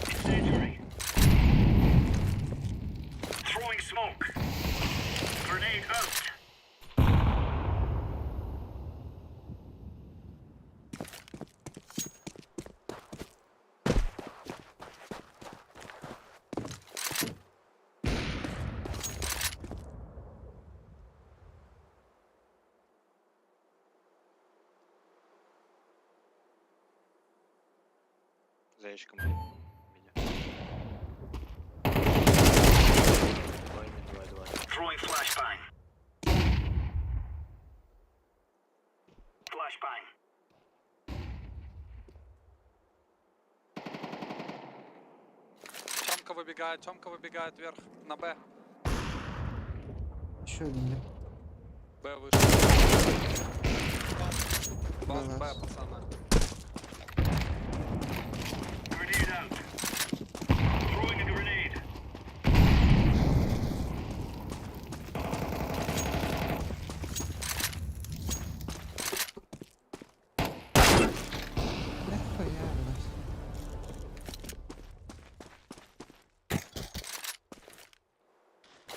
Incendiary. Throwing smoke. Grenade out. За ящиком меня. Двойный, два, два. Throwing flashbang. Flashbang. Тёмка выбегает вверх на Б. Еще один, да? Б вышел. Бас Б Б, лаз. пацаны. Grenade out. Throwing a grenade. Нахуя, блядь.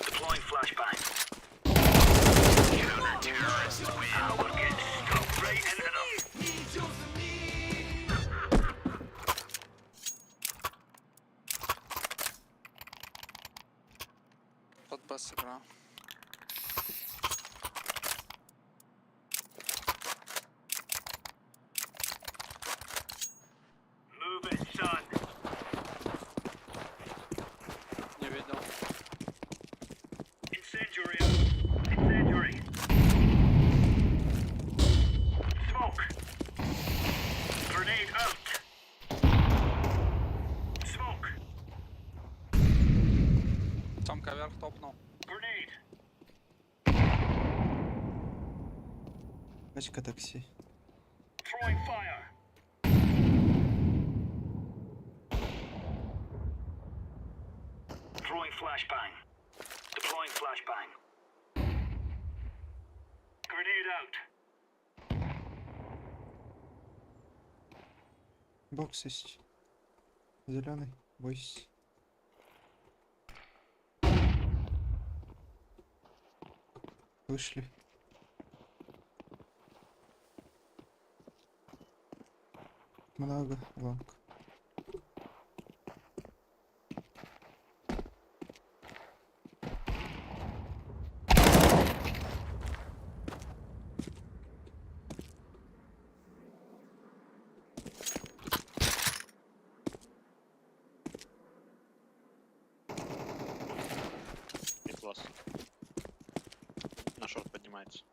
Deploying flashbang. Counter-terrorists win. We're getting stuck right into them. Под Б сыграл. Move it, son. Не видел. Incendiary out. Incendiary. Smoke. Grenade out. Smoke. Тёмка вверх топнул. Grenade. Пачка такси. Throwing fire. Throwing flashbang. Deploying flashbang. Grenade out. Бокс есть. Зеленый. Бойся. Вышли. Много long. Mid класс. На short поднимается.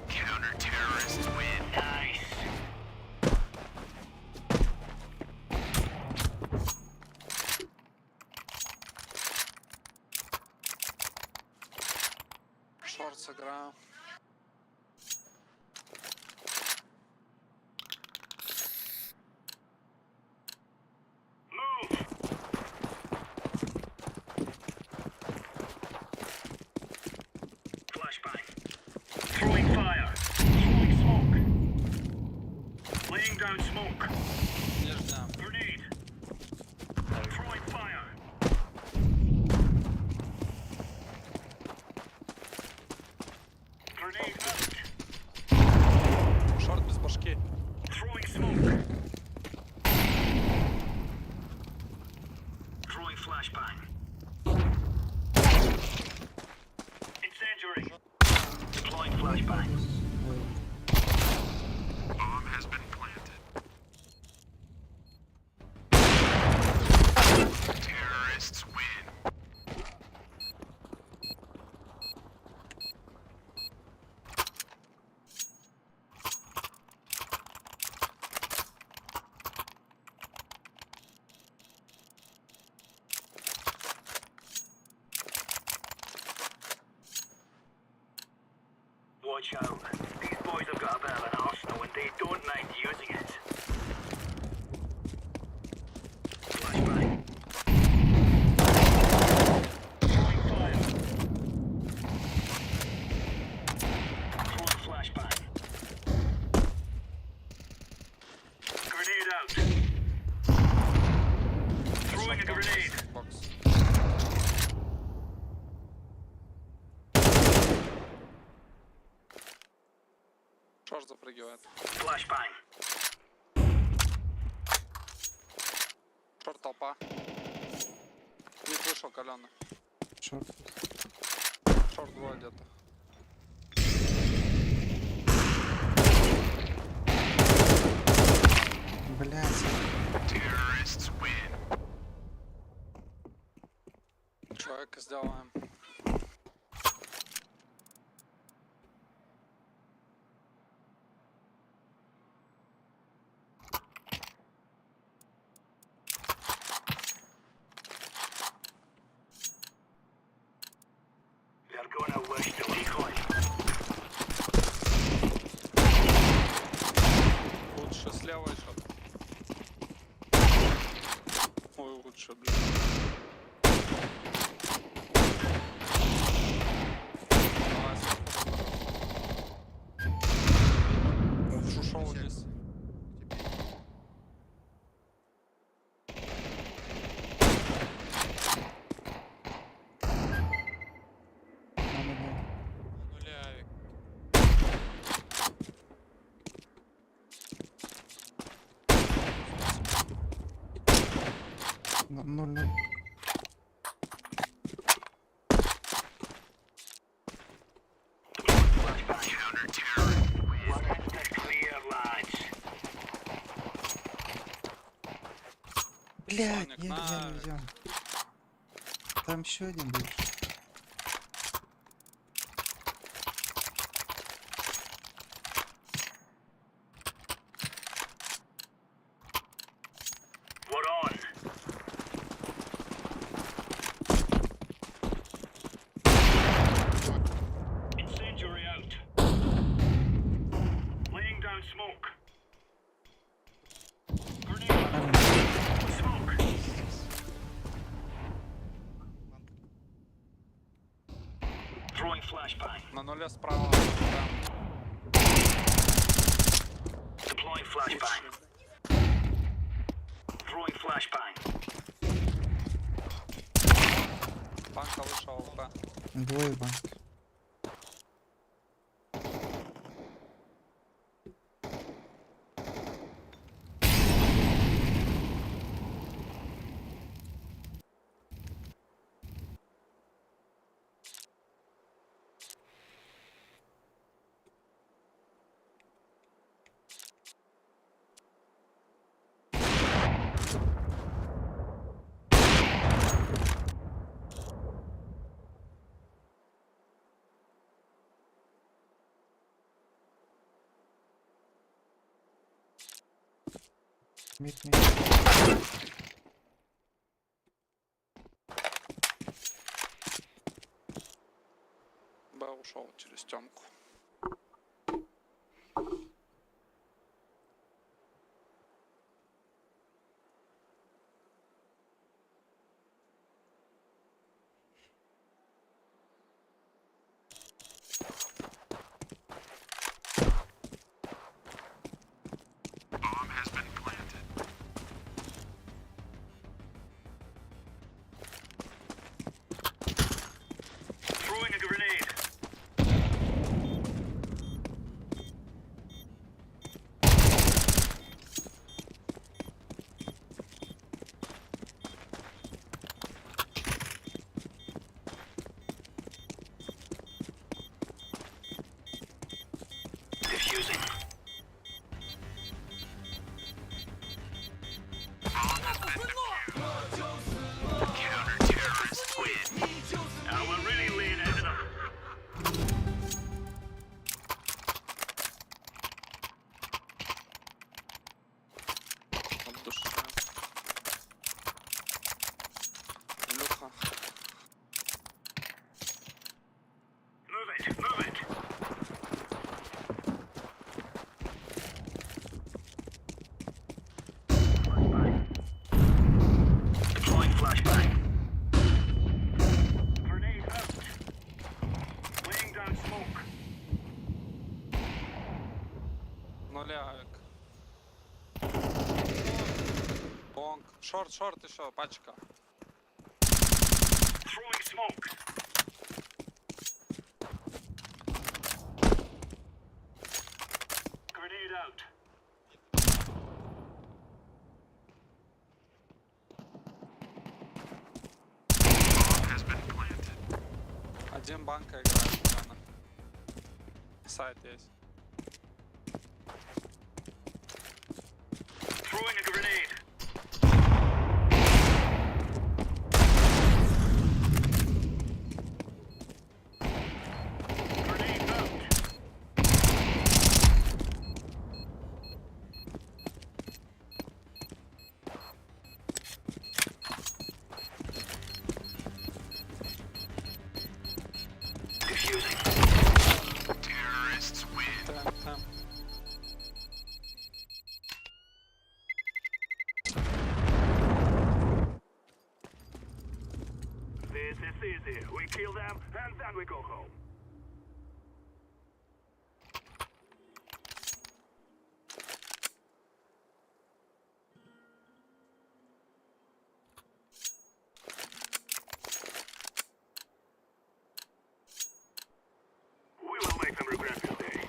Counter-terrorists win. Nice. Шорт сыграл. Move. Flashbang. Throwing fire. Throwing smoke. Laying down smoke. Нижняя. Grenade. Throwing fire. Grenade out. Шорт без башки. Throwing smoke. Throwing flashbang. Incendiary. Deploying flashbang. Ой, Bomb has been planted. Terrorists win. Watch out. These boys have got a bit of an arsenal and they don't mind using it. Flashbang. Throwing fire. Throwing flashbang. Grenade out. Throwing a grenade. Бокс. Шорт запрыгивает. Flashbang. Шорт толпа. Мид вышел каленый. Шорт. Шорт двое где-то. Блять. Terrorists win. Человека сделаем. 0-0. Clear, lads. Блядь, Соник, я, я на. не взял. Там еще один был. We're on. Incendiary out. Laying down smoke. Grenade out. Smoke. Throwing flashbang. На нуле справа. Да. Deploying flashbang. Throwing flashbang. Банка вышел АВП. Двое банк. Мид, мид. Б ушел через темку. Throwing a grenade. Defusing. Counter-terrorists win. Now we're really laying into them. От души. Илюха. Move it, move it. Deploying flashbang. Grenade out. Laying down smoke. Нуле авик. Бонг. Шорт, шорт еще, пачка. Throwing smoke. Grenade out. Один банка играет, наверное. Сайт есть. Throwing a grenade. Grenade out. Defusing. Terrorists win. Там, там. This is easy. We kill them and then we go home. We will make them regret this day.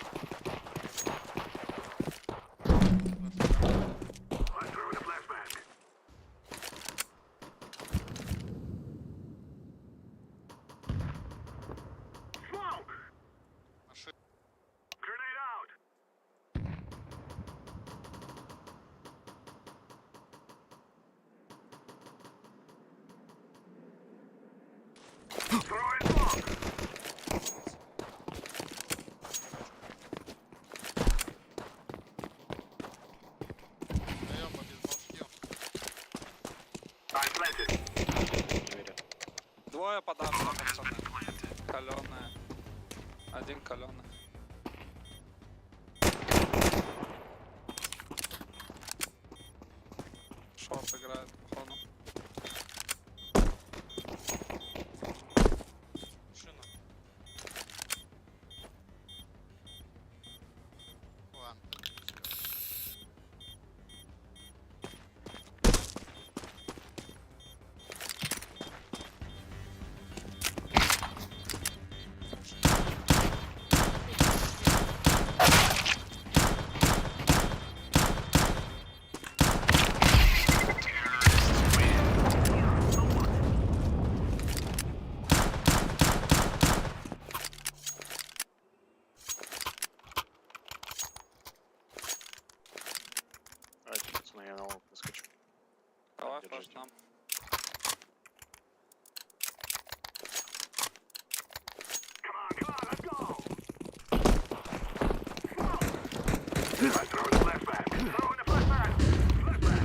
I'm throwing a flashbang. Заеба, без башки. I'm planted. Не верю. Двое подавно, пацаны. Каленые. Один каленый. Шорт играет, походу. Шина. Ладно, всё. Давайте, пацаны, я на лонг выскочу. Давай флеш Держите. нам. Come on, come on, let's go. Smoke. I'm throwing a flashbang. Throwing a flashbang. Flashbang.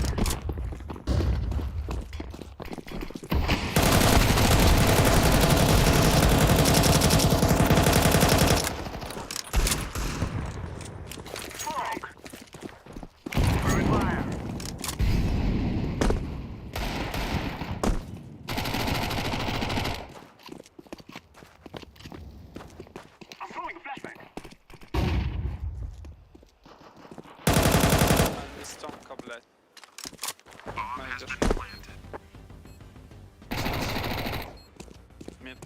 Smoke. Throwing fire. I'm throwing a flashbang. А, Здесь Тёмка, блядь. Найдешь. Мид.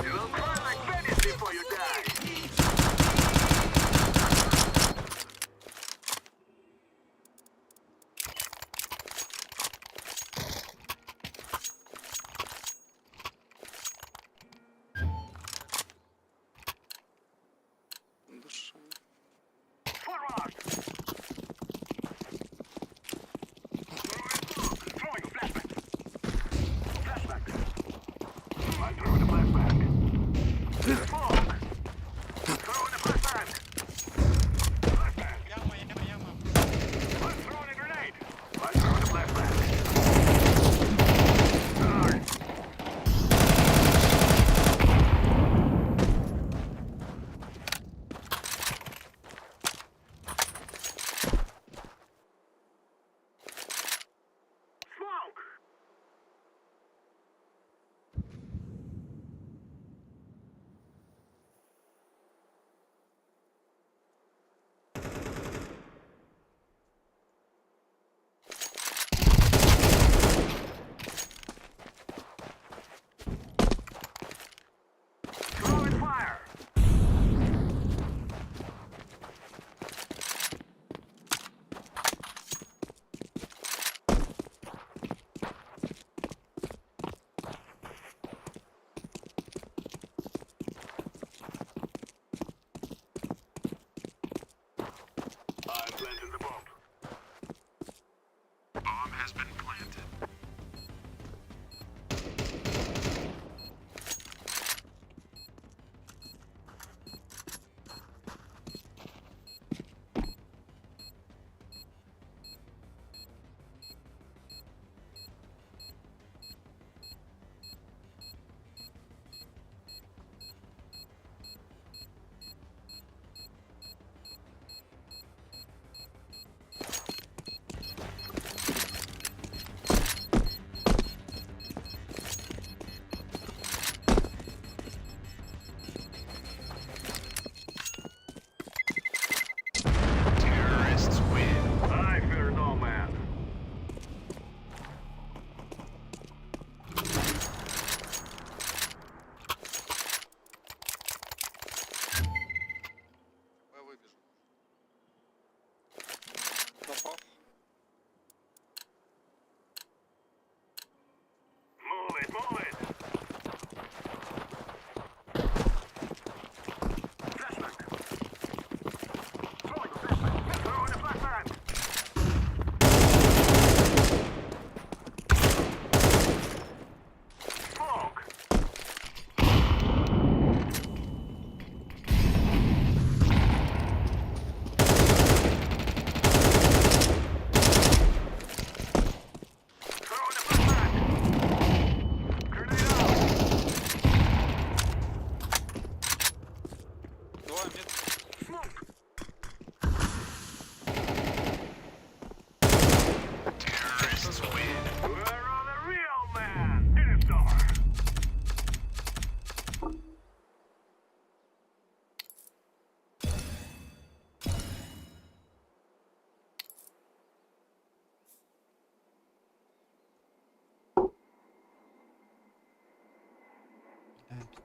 You will cry like Venice before you die. Душа. Forward! Throwing a flashbang. Flashbang. I'm throwing a flashbang. Smoke. Throwing a flashbang. Flashbang. Яма, яма, яма. I'm throwing a grenade. I'm throwing a flashbang. Arr. Smoke! Throwing fire! I'm planting the bomb. Bomb has been planted.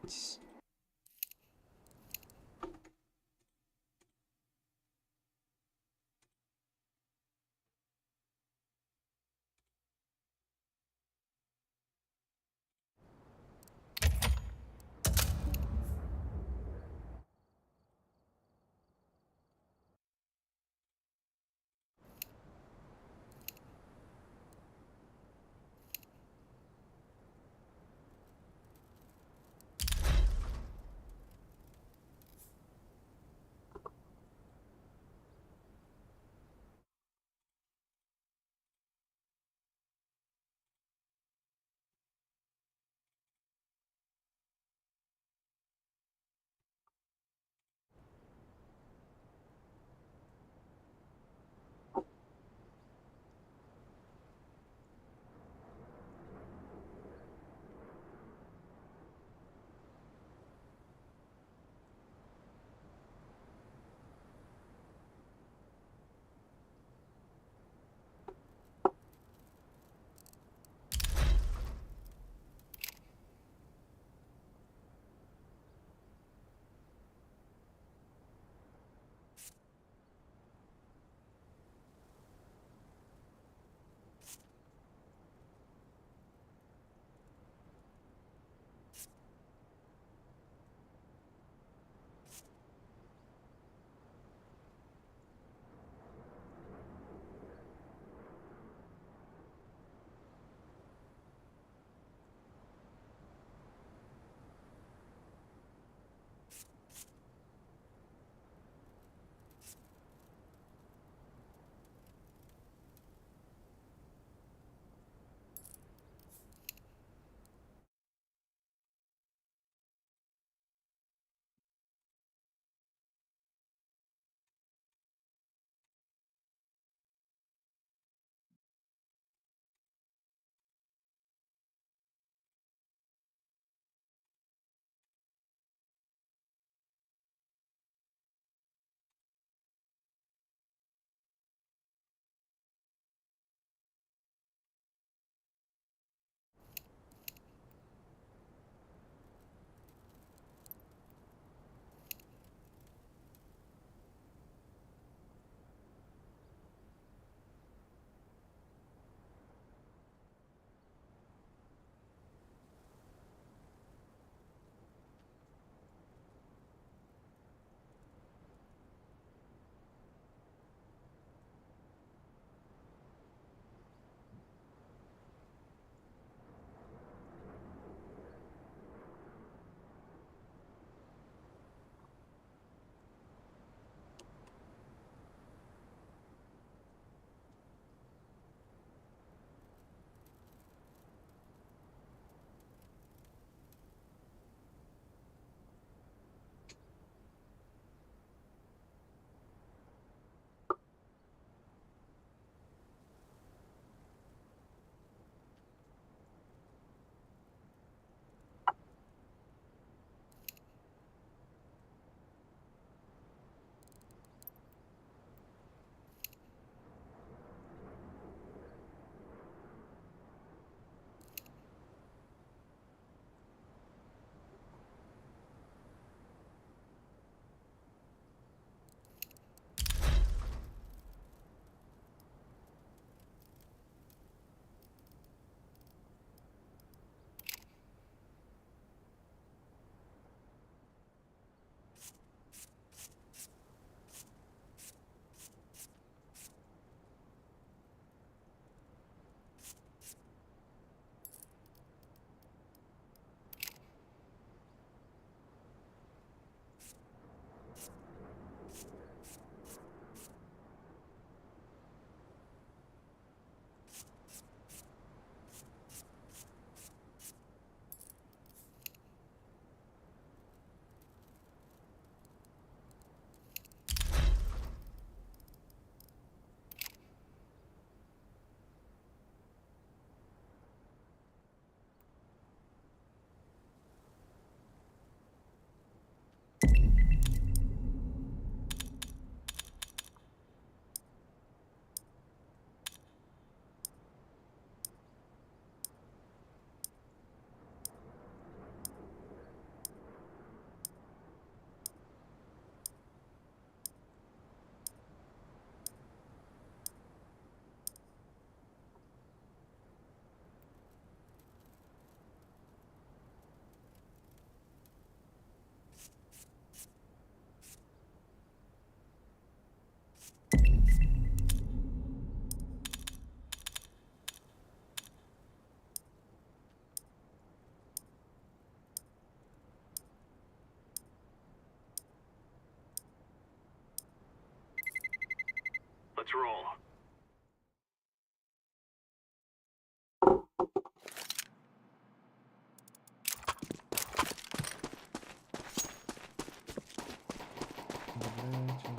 Тс. Let's roll. Бля, чего?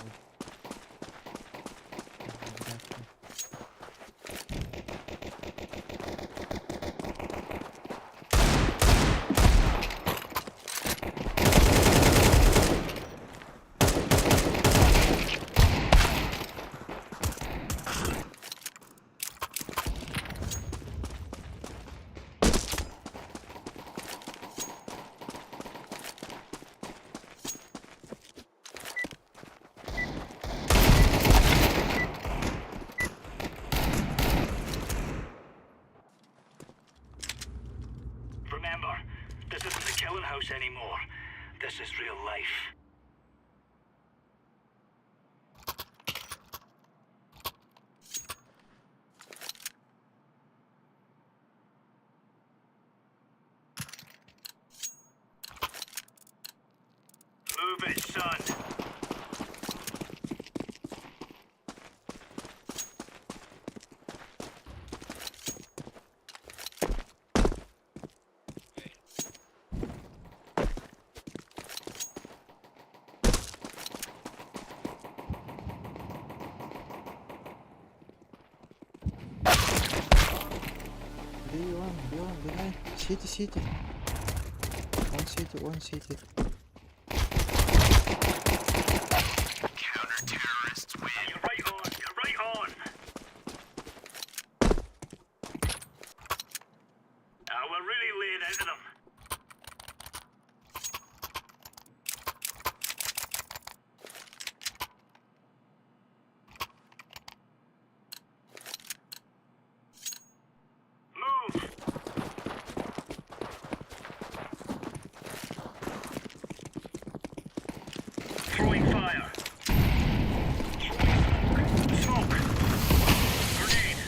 Бля, Remember, this isn't the killing house anymore. This is real life. Move it, son. B1, B1, behind. City, city. One city, one city. You're right on. You're right on. Ah, we're really laying into them. Move. Throwing fire. Throwing smoke. Smoke. Grenade.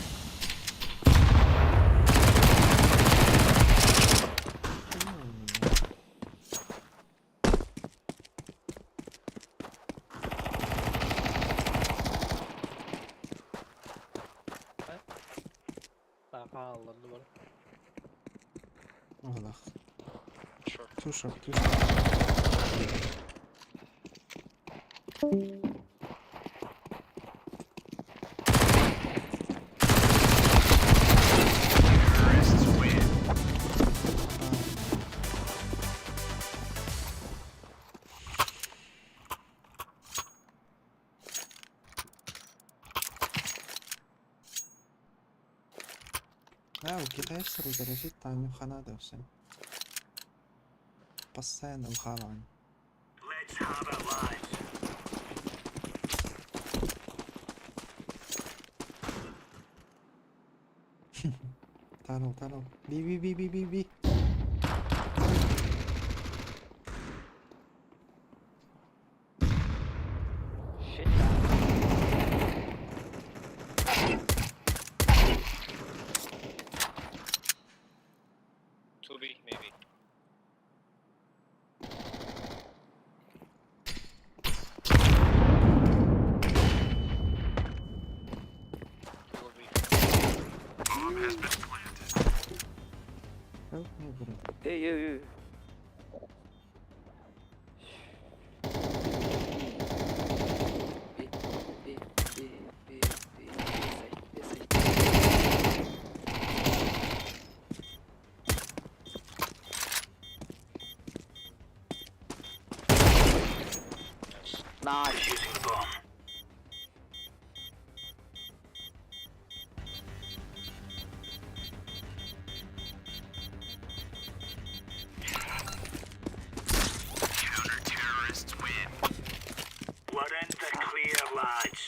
Хаалларды бар. Аллах. Sure. Two short, two short. Да, у китайцев разрешить там ханада все. Постоянно ухаван. Let's have it, lads. Tunnel, tunnel. B, B, B, B, B, B. Shit. 2B, maybe. Go B. Help me, bro. Hey, you, you. B, B, B, B, B, B side, B side. Nice. Defusing the bomb. Counter-terrorists win. We're in the clear, lads.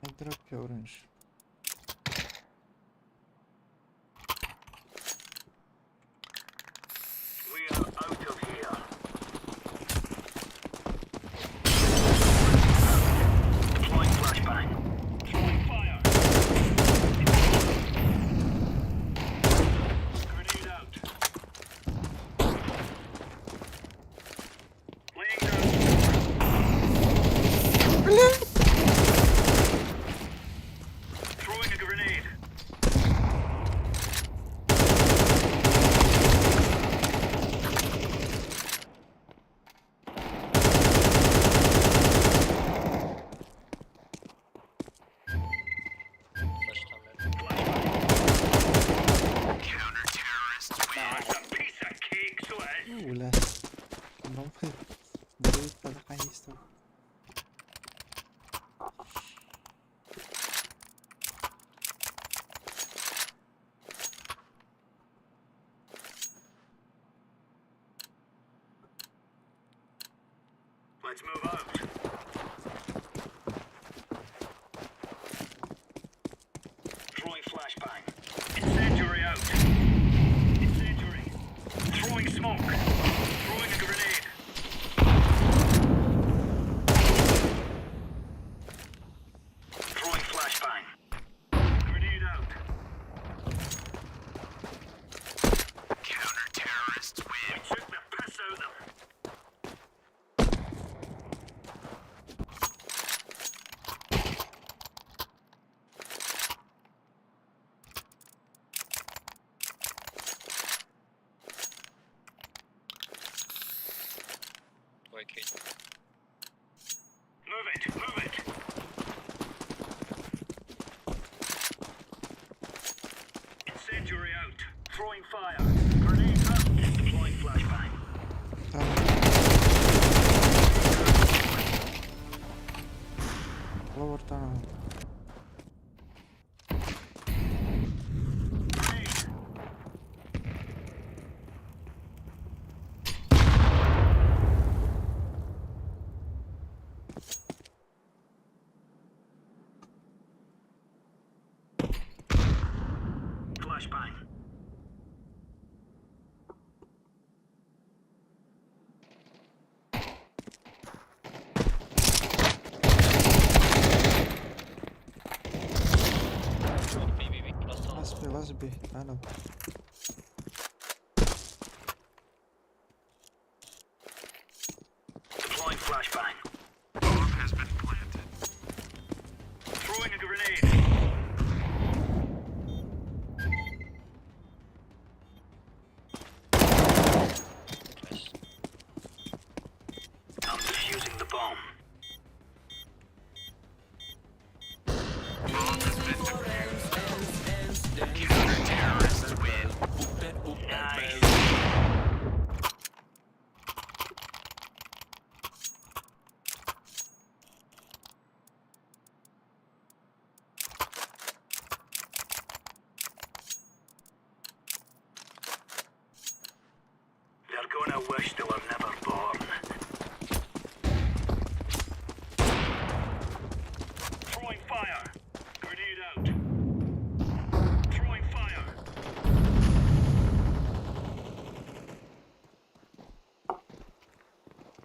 I drop your orange. We are out of here. Deploying flashbang. Throwing fire. Grenade out. Будет тогда. Let's move out. Throwing flashbang. Incendiary out. Incendiary. Throwing smoke. Throwing a grenade. Throwing flashbang. Grenade out. Counter-terrorists win. We took the piss out of them. Wait, Kate. Move it, move it. Incendiary out. Throwing fire. Grenade out. Deploying flashbang. Lower tunnel. Grenade. Flashbang. B, B, B. Last tunnel. Last B, last B. Tunnel. Deploying flashbang. Bomb has been planted. Throwing a grenade. Nice. I'm defusing the bomb. Bomb has been defused. Counter-terrorists win. Nice. They're gonna wish they were never born. Throwing fire. Grenade out. Throwing fire.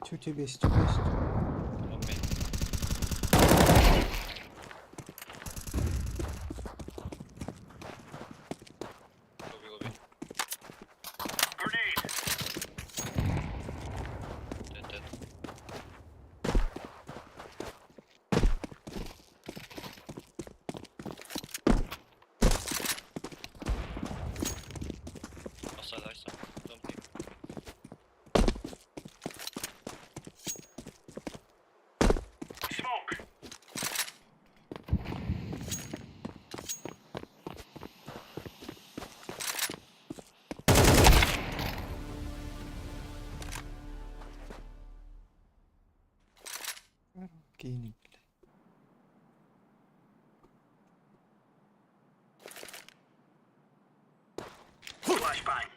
Two two base, two base. One main. Lobby, lobby. Grenade. Dead, dead. Outside, outside. Don't peek. Smoke. Киинин, бля. Flashbang.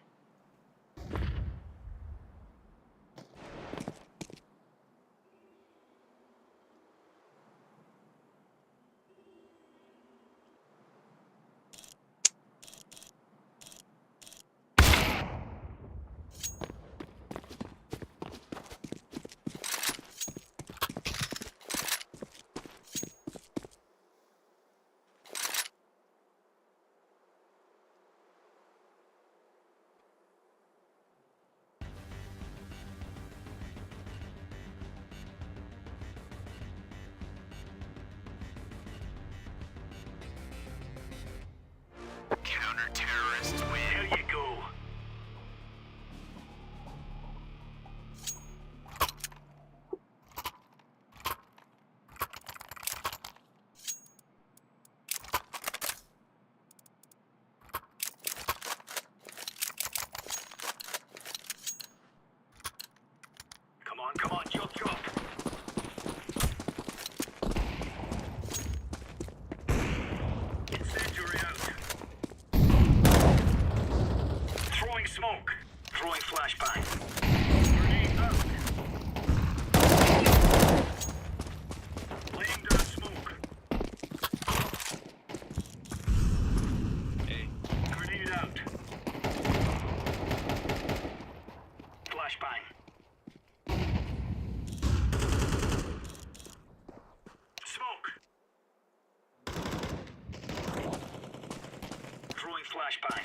flashbang.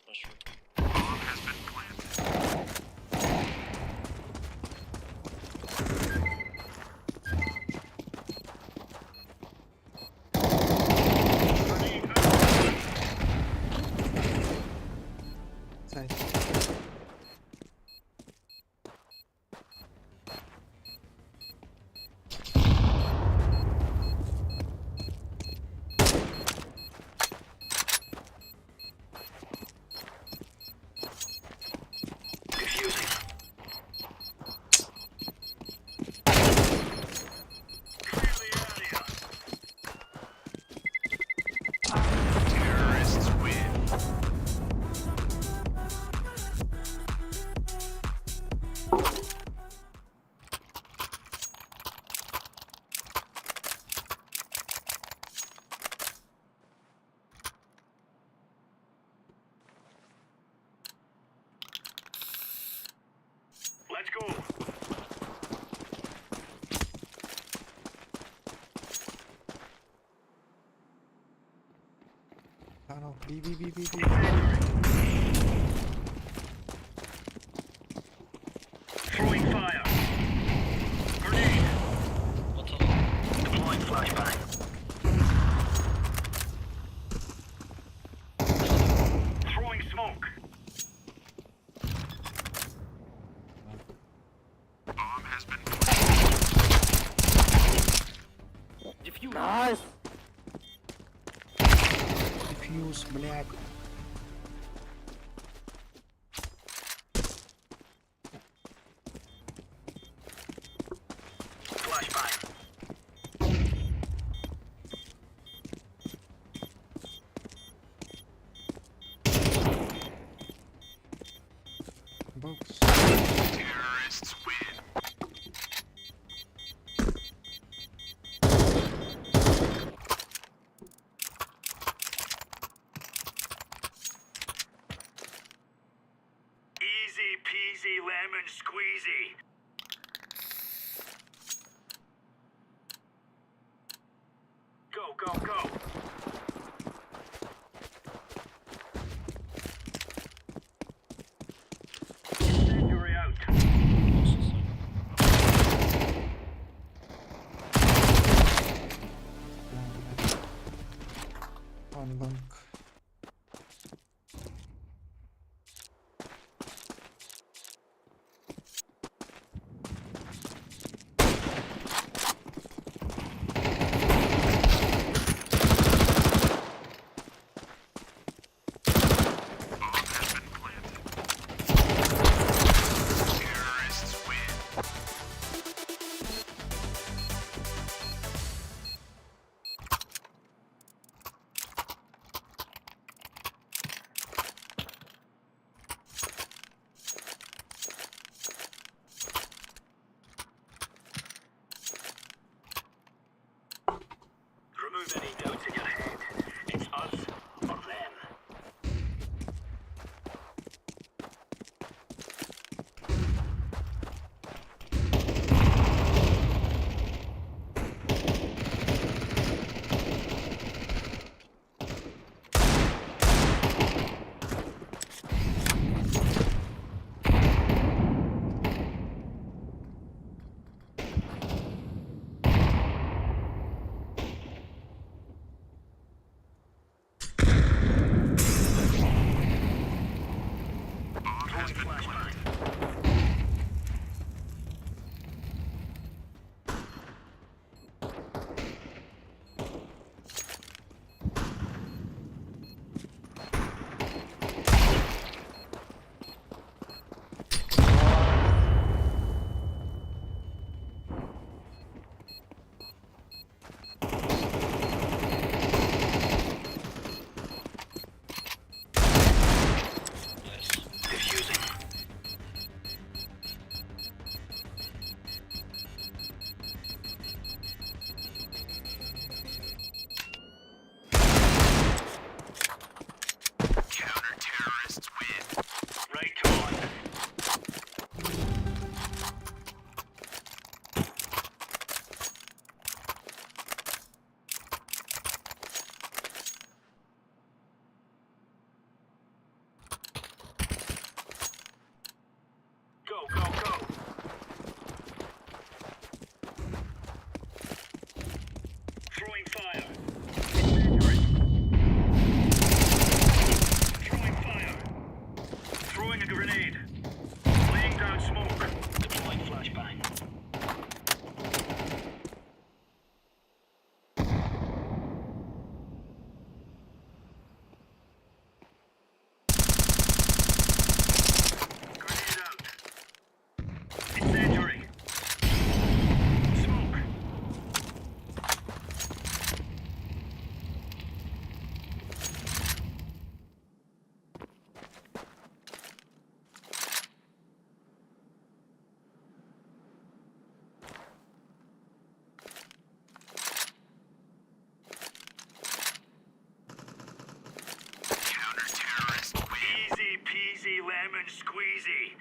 Хорошо. Bomb has been planted. Grenade out. Сайт. Defusing. Clear the area. Terrorists win. Let's go. Tunnel. B B B B B. Throwing fire. Grenade. Atalım. Deploying flashbang. Throwing smoke. Bomb has been Nice. Defuse, блядь. Flashbang. Box. Terrorists win. Easy peasy lemon squeezy. Go, go, go. Incendiary out. Also side. Бля, бля. One long. Easy lemon squeezy.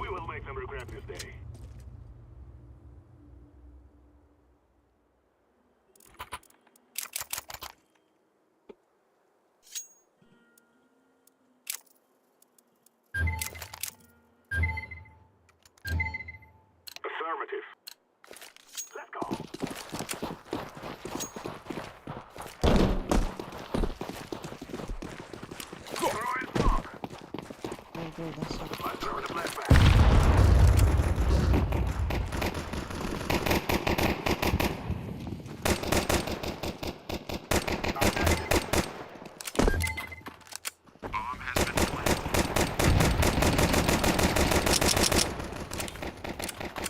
We will make them regret this day. Affirmative. Let's go. Throwing smoke. Go, go, don't stop. I'm throwing a flashbang.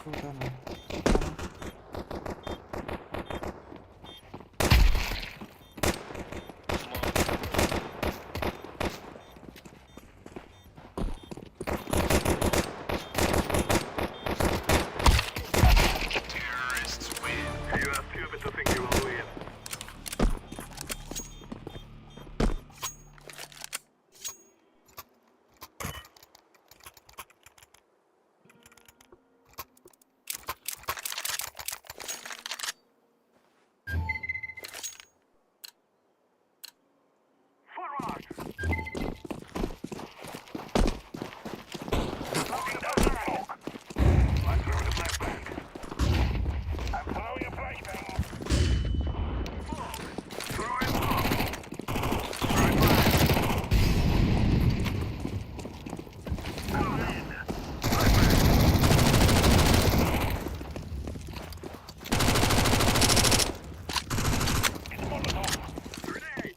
Go down. Down. Terrorists win. You are stupid to think you will win. Forward! Throwing down the smoke. I'm throwing a flashbang. I'm throwing a flashbang. Smoke. Throwing smoke. Throwing fire. Move in. Flashbang. It's Molotov. Grenade.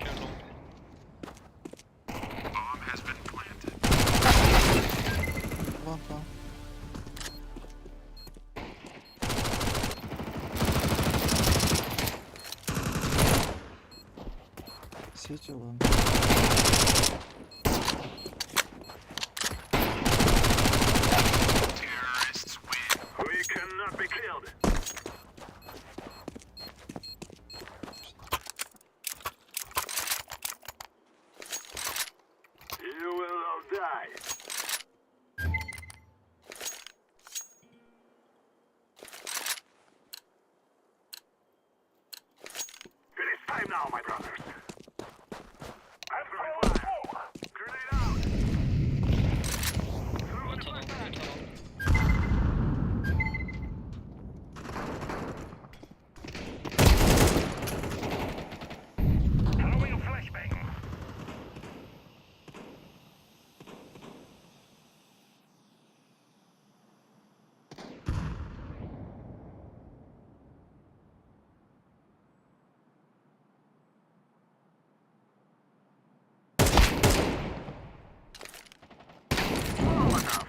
Care long. Bomb has been planted. Long, long. City long. Terrorists win. We cannot be killed. You will all die. It is time now, my brothers. I'm throwing smoke. Grenade out. Go Throwing a tunnel, flashbang. go tunnel. Throwing a flashbang. Molotov.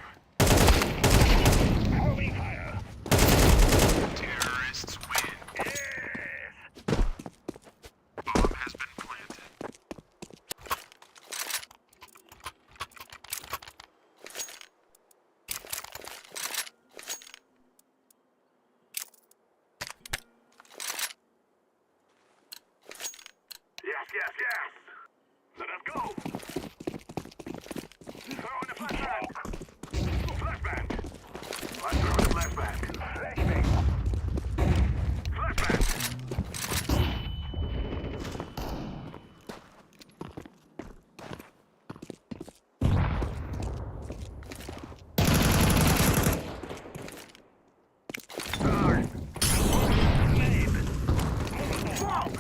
Throwing fire. Terrorists win. Yes. Bomb has been planted. Yes, yes, yes! Let us go! Throw in the flashbang! Flashbang! I'm throwing a flashbang! Flashbang! Flashbang! Guard! Grenade! Smoke!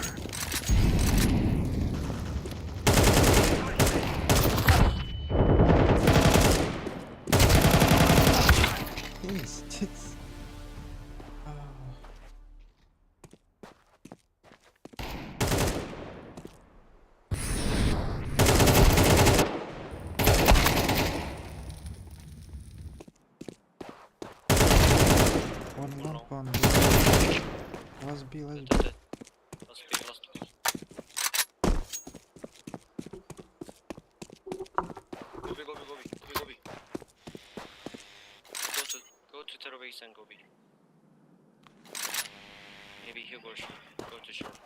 Пиздец. А. One long, one B. Last B, last Dead, B. dead, dead. Last B, last B. Go B, go B, go B, go B, go B. Go to terror base and go B. Maybe he'll go, go to short.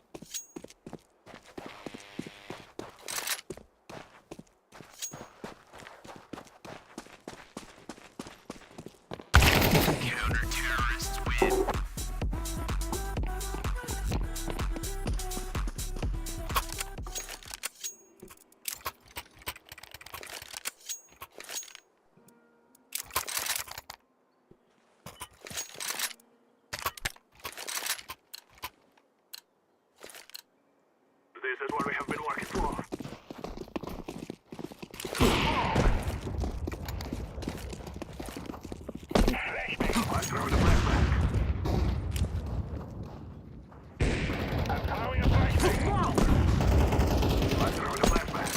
This is what we have been working for. Flashbang. I'm throwing a flashbang. I'm throwing a flashbang. I'm throwing a flashbang.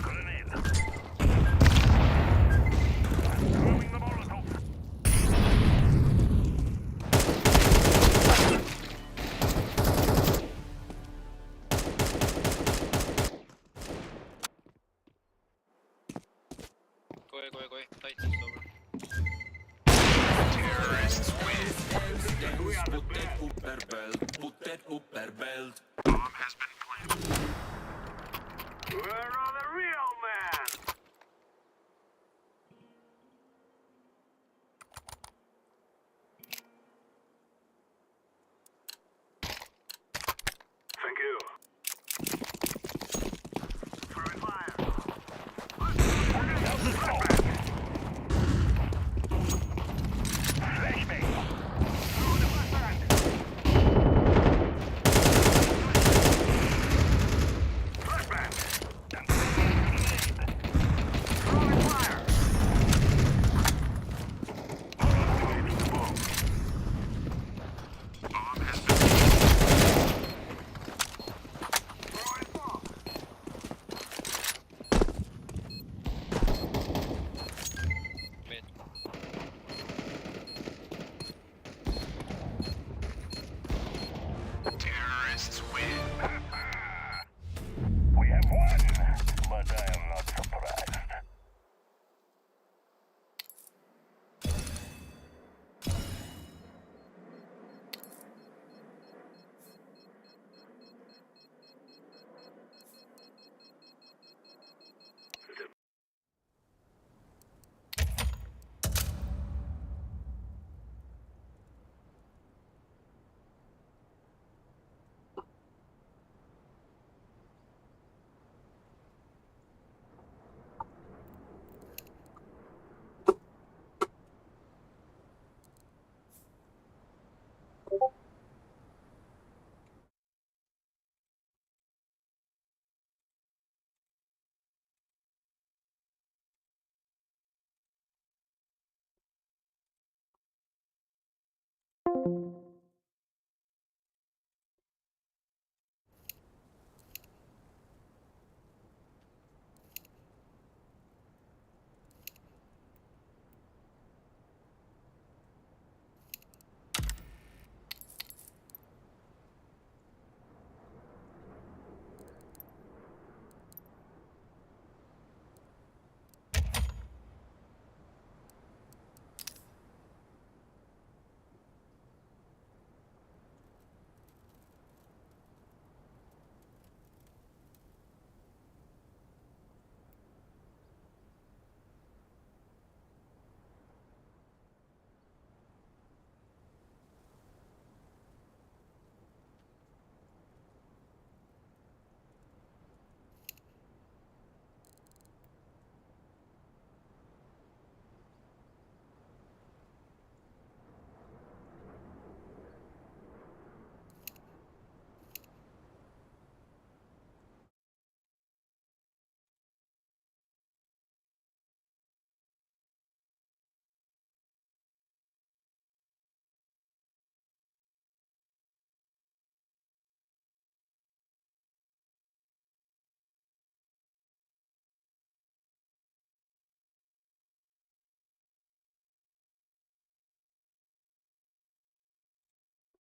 Grenade. I'm throwing the Molotov. Go away, go away, go away. Tight, it's over. Bomb has been planted. Where are the real men? Thank you. Throwing fire. Flashbang. Throwing a flashbang. Flashbang. Throwing fire. Activating the bomb. Bomb has been Throwing bomb. Mid. Terrorists win. We have won, but I am not surprised.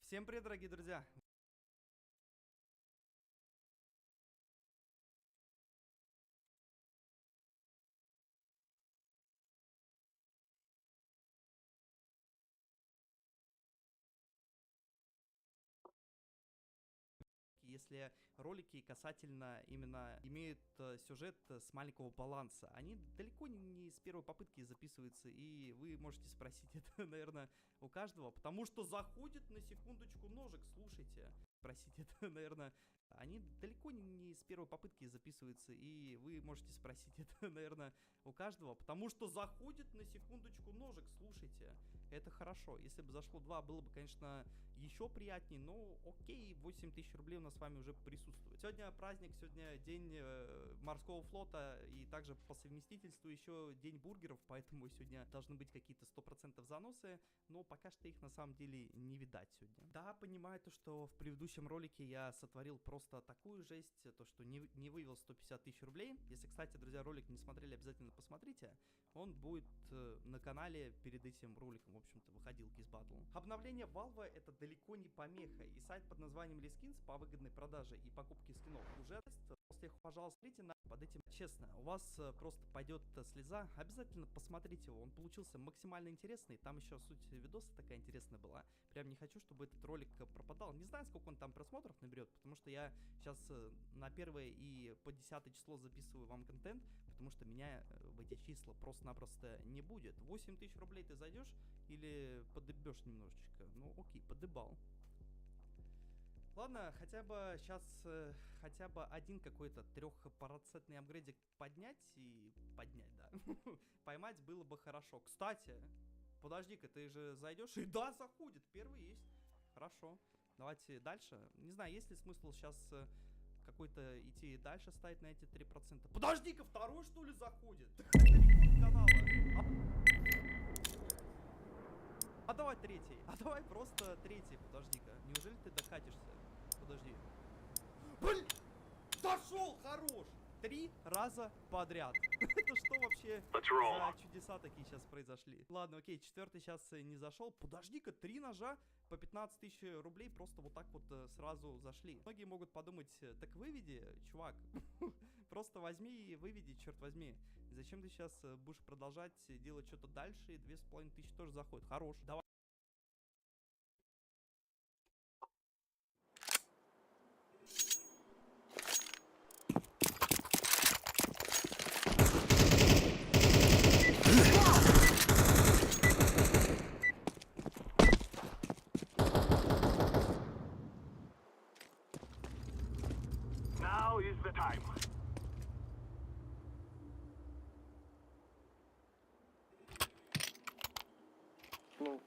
Всем привет, дорогие друзья! если ролики касательно именно имеют сюжет с маленького баланса. Они далеко не с первой попытки записываются, и вы можете спросить это, наверное, у каждого, потому что заходит на секундочку ножик, слушайте. Просить это, наверное, они далеко не с первой попытки записываются, и вы можете спросить это, наверное, у каждого, потому что заходит на секундочку ножик, слушайте, это хорошо. Если бы зашло два, было бы, конечно, еще приятнее, но окей, 8 тысяч рублей у нас с вами уже присутствует. Сегодня праздник, сегодня день морского флота и также по совместительству еще день бургеров, поэтому сегодня должны быть какие-то 100% заносы, но пока что их на самом деле не видать сегодня. Да, понимаю то, что в предыдущем ролике я сотворил просто такую жесть, то, что не вывел 150 тысяч рублей. Если, кстати, друзья, ролик не смотрели, обязательно посмотрите. Он будет на канале перед этим роликом, в общем-то, выходил Case Battle. Обновление Valve это далеко не помеха, и сайт под названием Leskins по выгодной продаже и покупке скинов уже после, пожалуйста, смотрите на под этим. Честно, у вас просто пойдет слеза. Обязательно посмотрите его, он получился максимально интересный. Там еще суть видоса такая интересная была. Прям не хочу, чтобы этот ролик пропадал. Не знаю, сколько он там просмотров наберет, потому что я сейчас на 1 и по 10 число записываю вам контент, потому что меня в эти числа просто-напросто не будет. 8 тысяч рублей ты зайдешь или подыбешь немножечко? Ну окей, подыбал. Ладно, хотя бы щас, хотя бы один какой-то 3-процентный апгрейдик поднять и поднять, да. Поймать было бы хорошо. Кстати, подожди-ка, ты же зайдешь и да, заходит, первый есть. Хорошо, давайте дальше. Не знаю, есть ли смысл щас какой-то идти дальше ставить на эти 3%. Подожди-ка, второй что ли заходит? Так это рекорд канала. А давай третий. А давай просто третий, подожди-ка. Неужели ты докатишься? Подожди. Блин! Дошел! Хорош! 3 раза подряд. Это что вообще за чудеса такие сейчас произошли? Ладно, окей, 4-й сейчас не зашел. Подожди-ка, 3 ножа по 15 тысяч рублей просто вот так вот сразу зашли. Многие могут подумать, так выведи, чувак. Просто возьми и выведи, черт возьми. Зачем ты сейчас будешь продолжать делать что-то дальше? И 2500 тоже заходит. Хорош. Давай. Now is the time. Ну.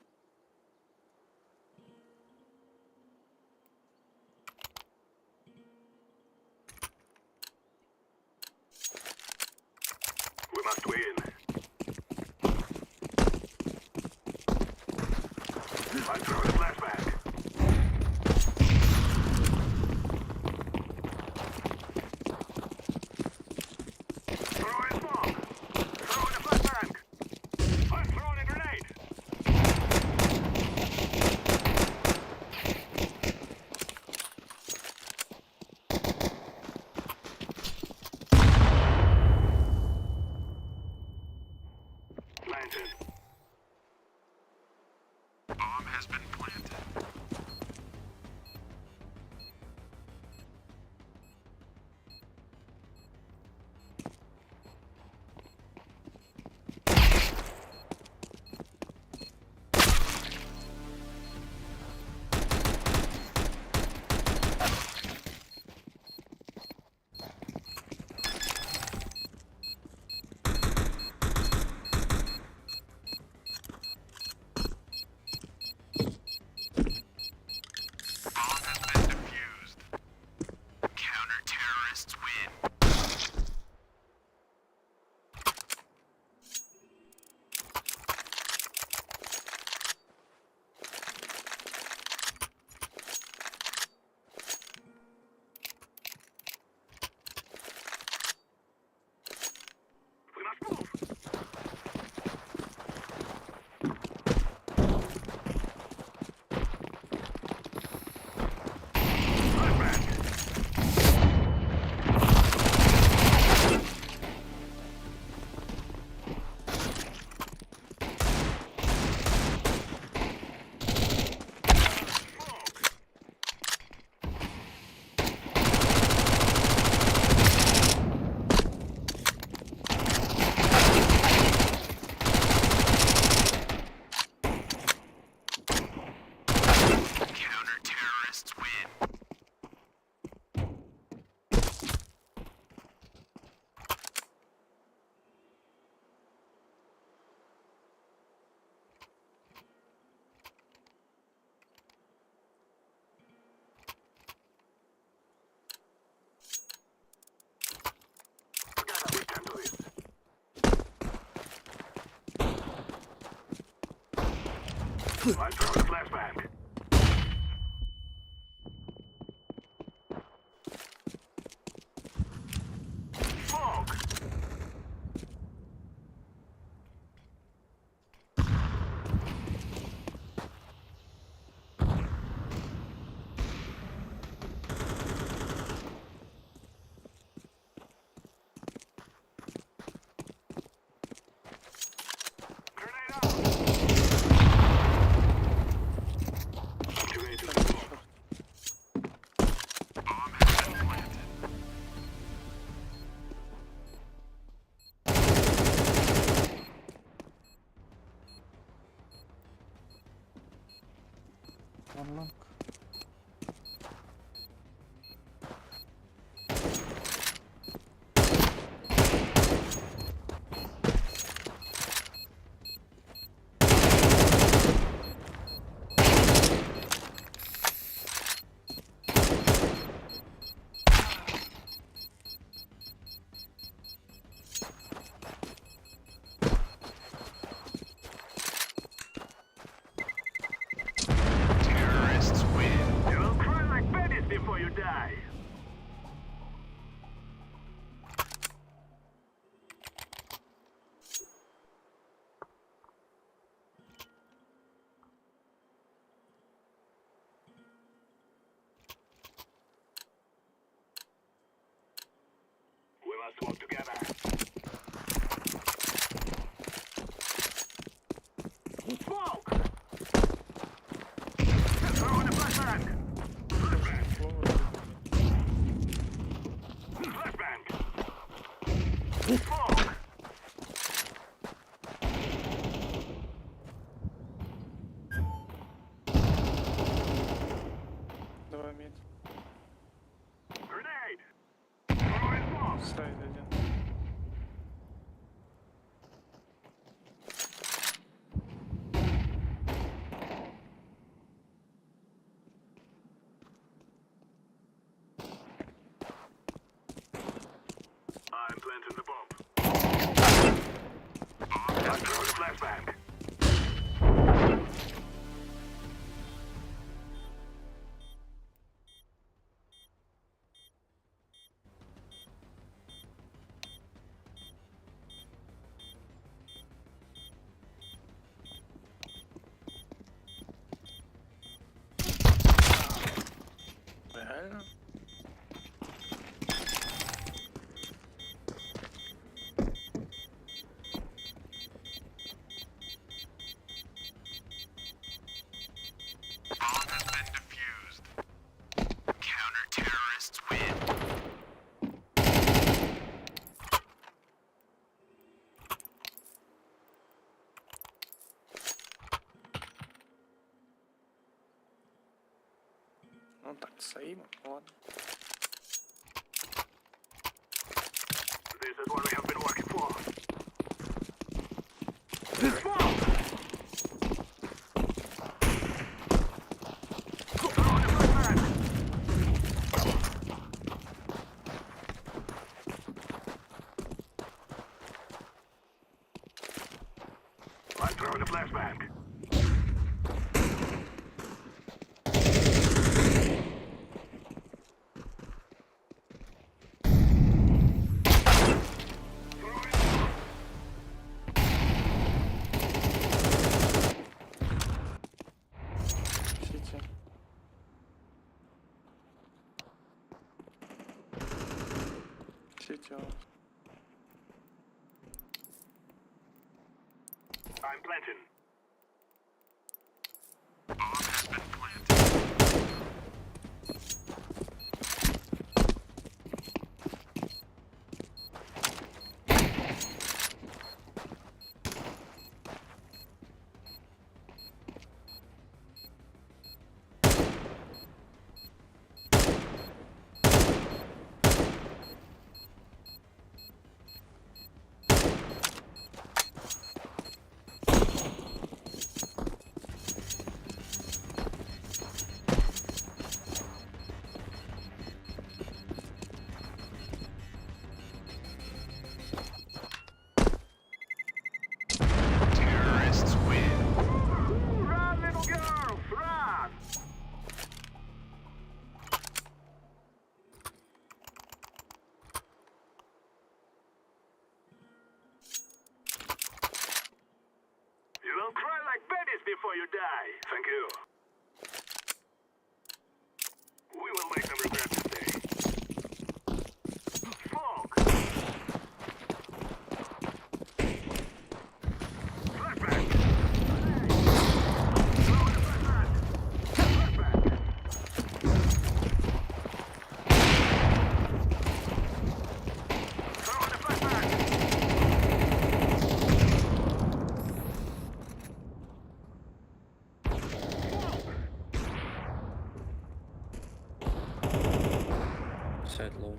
We must win. I'm throwing a flashbang. Throwing smoke. Throwing a flashbang. I'm throwing a grenade. Planted. Bomb has been planted. I'm throwing a flashbang. Smoke. Grenade out. Activated smoke. Bomb has been planted. One long. Terrorists win. You will cry like babies before you die. We must work together. Smoke! Throwing a flashbang! Flashbang! Flashbang! Smoke! Давай mid. Grenade! Throwing smoke! Side один. I'm planting the bomb. I'm throwing a flashbang. Реально? Bomb has been defused. Counter-terrorists win. Ну так, стоим, ладно. This is what we have been working for. Smoke! Throwing a flashbang! I'm throwing a flashbang. Сити. Сити. I'm planting. Bomb has been planted. die. Thank you. We will make them regret this day. Smoke! Flashbang! Throw in a flashbang! Flashbang! Throw in a flashbang! Side low.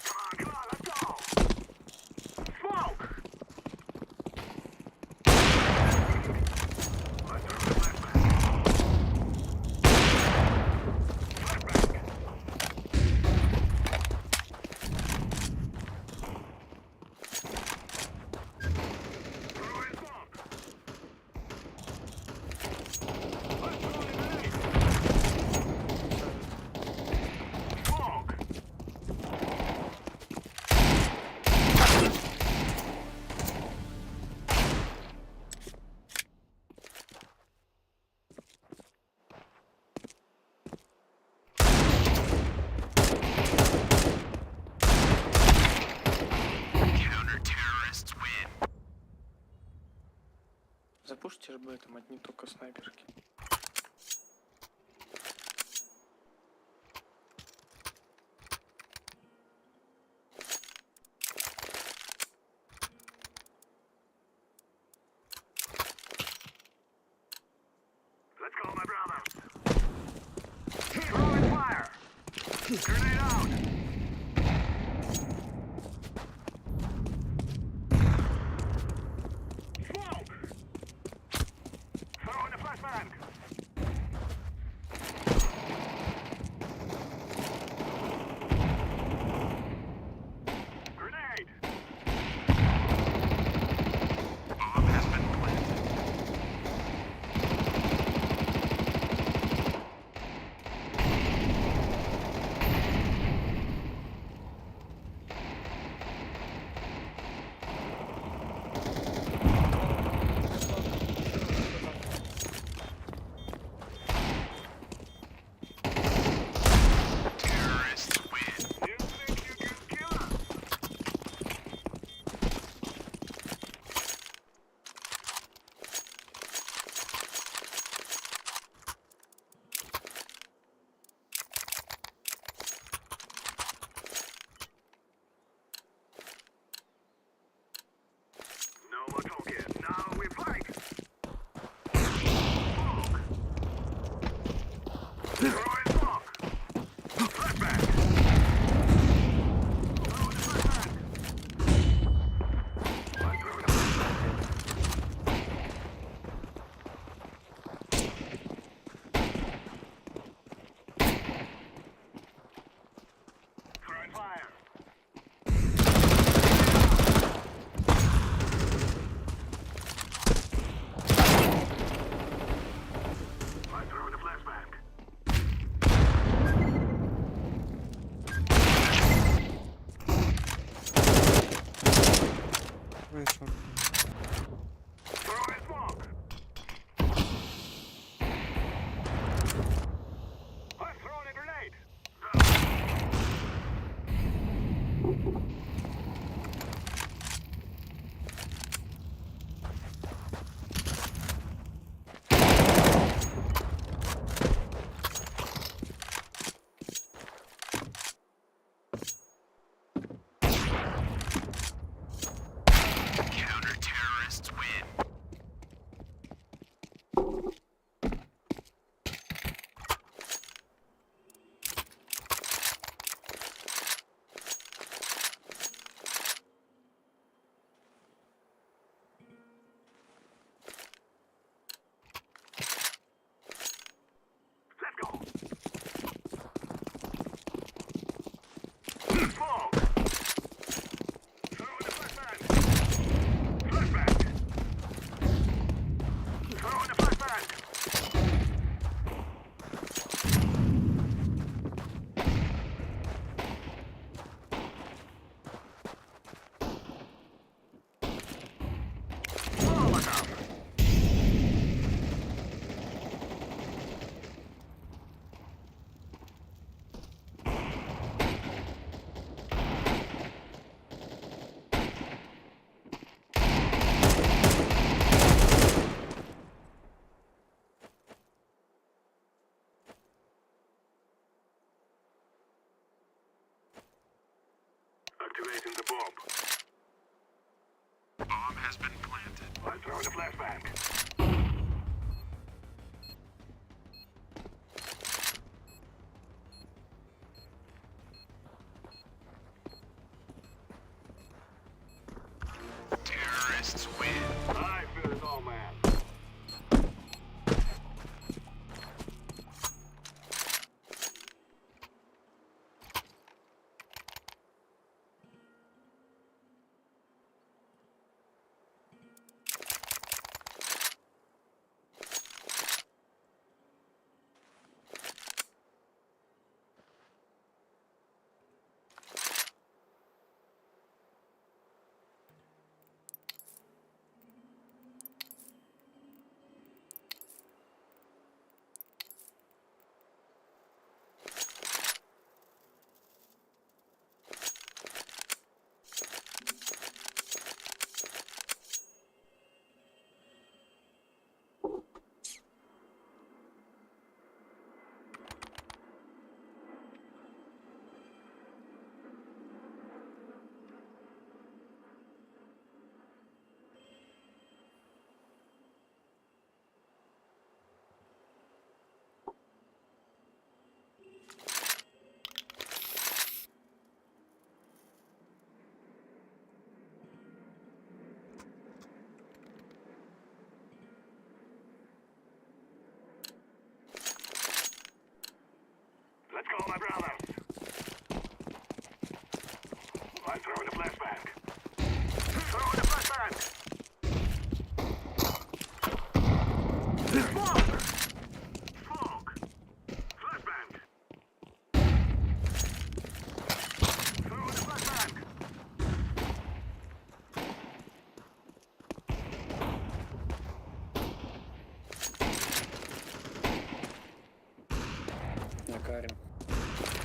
Come on, come on, let's go! Smoke! Let's throw the flashbang. Flashbang! Throw in smoke! Let's throw in a grenade! Smoke! Запушьте же там одни только снайперки. Let's go, my brother. Throwing fire. Grenade out. Smoke. Throwing a flashbang. Grenade. Bomb has been planted. You think you can kill us? No more talking. Now we fight. Smoke. Throwing smoke. Flashbang. Throwing a flashbang. I'm throwing a flashbang. Первый шорт. Throwing smoke. I'm throwing a grenade. Counter-terrorists win. Let's go. Smoke. Throwing a flashbang. Flashbang. Throwing a flashbang. Molotov. Activating the bomb. Bomb has been planted. I'm throwing a flashbang. Terrorists win. I feel it all, man. Let's go, my brothers. I'm throwing a flashbang. Throwing a flashbang. Smoke! Smoke! Flashbang! Throwing a flashbang! На каре.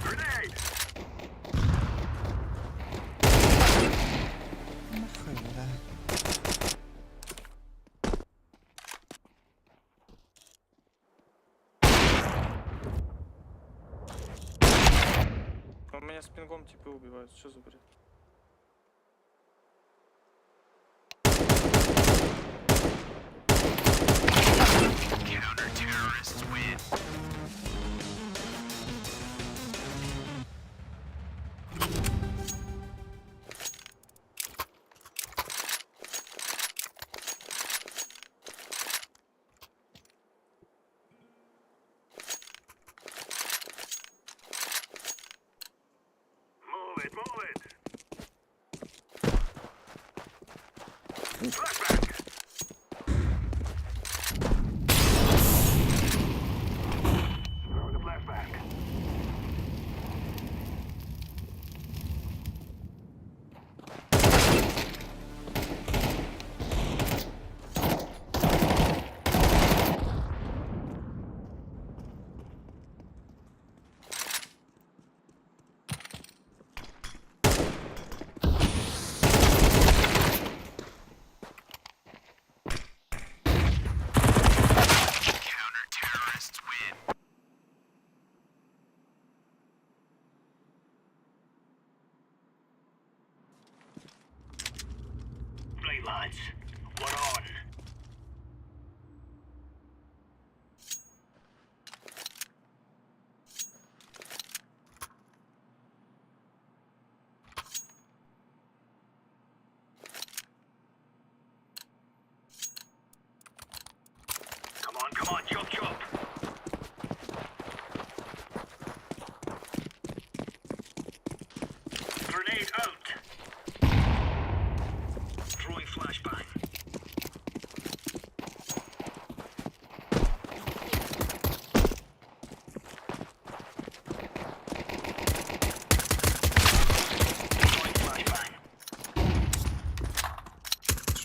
Grenade! Нахуй, да. У меня с пингом типы убивают, что за бред? Counter-terrorists win. Move it, move it. Flashbang. Throwing a flashbang. Lads. We're on. Come on, come on, chop chop. Grenade out. Throwing flashbang. Throwing flashbang.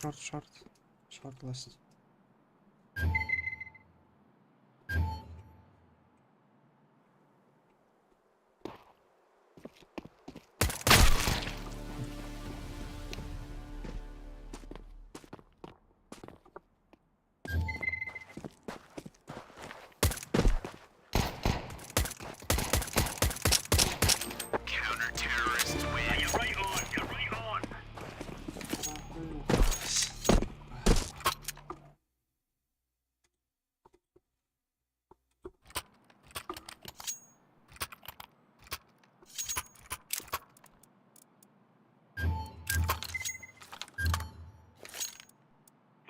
Short, short. Short last. Counter-terrorists win. You're right on. You're right on.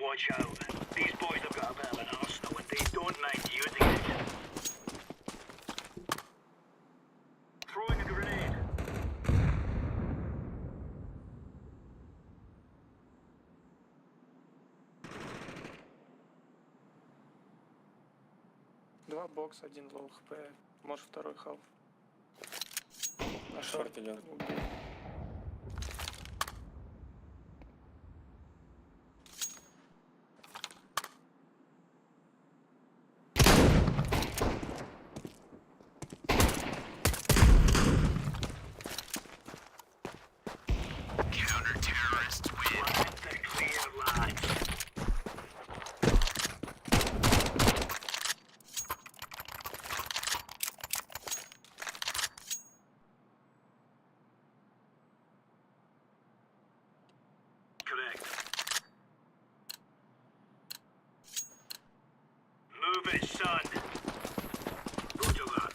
Watch out. These boys have got a bit of an arsenal and they don't mind using it. Throwing a grenade. Два бокса, один low HP. Может второй half. На Short идет. убил. Counter-terrorists win. We're in the clear, lads. Correct. Move it, son. Roger that.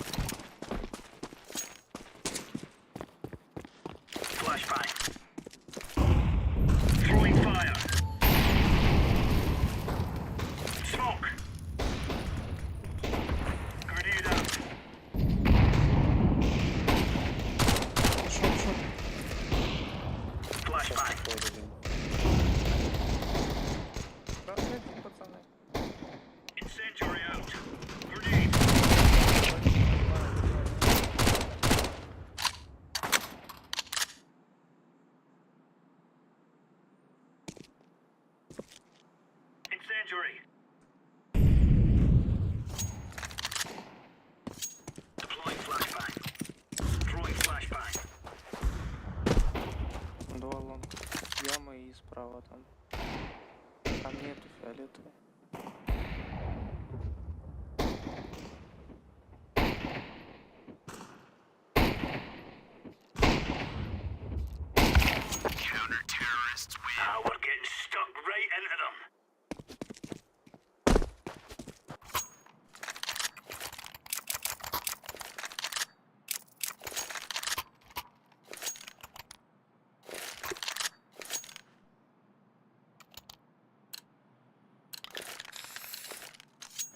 Flashbang. Throwing fire. Smoke. Grenade out. Short, short. Flashbang. Вход один. Да, смотрите, пацаны. Incendiary out. Grenade. Incendiary. Deploying flashbang. Throwing flashbang. Два long. Яма и справа там. Там нету фиолетового. Counter-terrorists win. Ah, we're getting stuck right into them.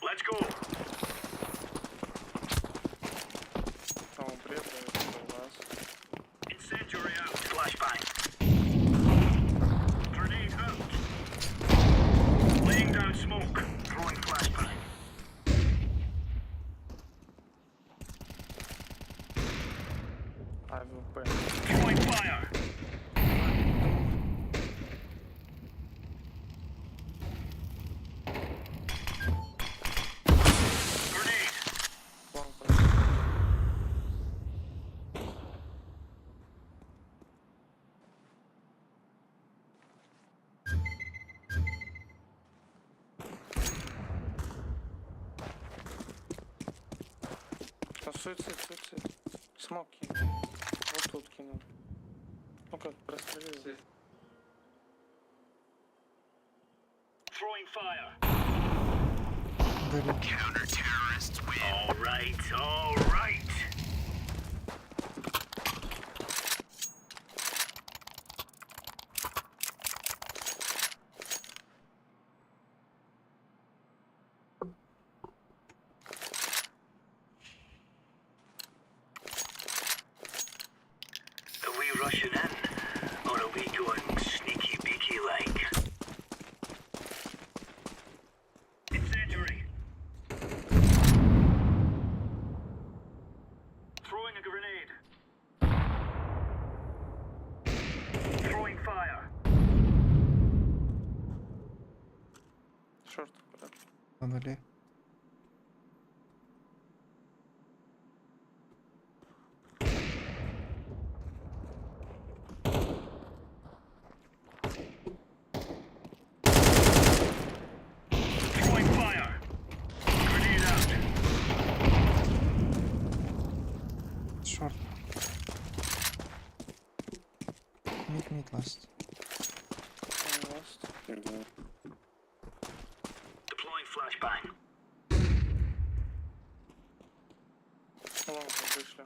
Let's go. О, бред, это у вас. Incendiary out. Flashbang. Grenade out. Laying down smoke. Throwing flashbang. AWP. Throwing fire. Grenade. Long прошел. Ну, суицид, суицид. Smoke кинул. Вот тут кинул. Ну как, прострелил. Throwing fire. Горит. Counter-terrorists win. All right, all right. Are we rushing in, or are we going sneaky beaky like? Incendiary. Throwing a grenade. Throwing fire. Шорт аккуратно. На нуле. Throwing fire. Grenade out. Short. Mid, mid last. Он ласт. Deploying flashbang. Long вышли.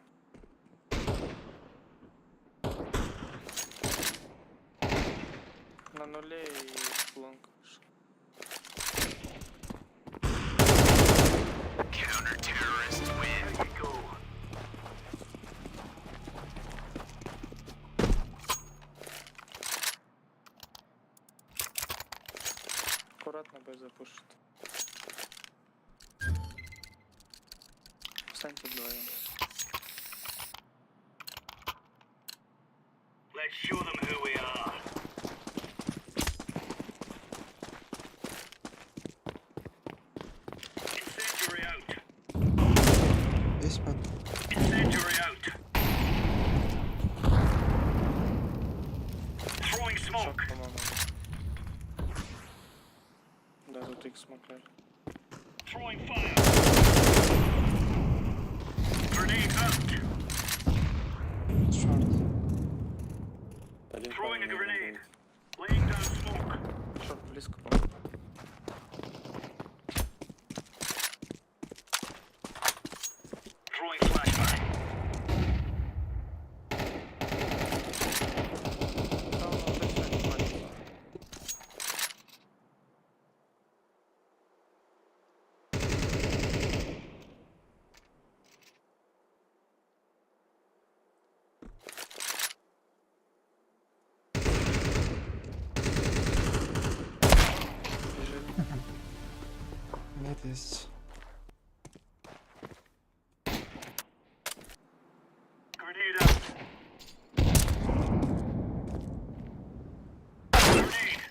На нуле и long вышел. Counter-terrorists win. There you go. Аккуратно Б запушит. Встаньте вдвоем. Let's show them who we are. Incendiary out. Здесь под... Incendiary out. Throwing smoke. Шорт, по-моему. Да, тут их смокли. Throwing fire. Grenade out. Short. Один Throwing a парень на grenade. будет. Laying down smoke. Шорт близко, по-моему. Throwing flashbang. Да, он точно не палится. Бежит. Мид есть. Grenade out. Grenade.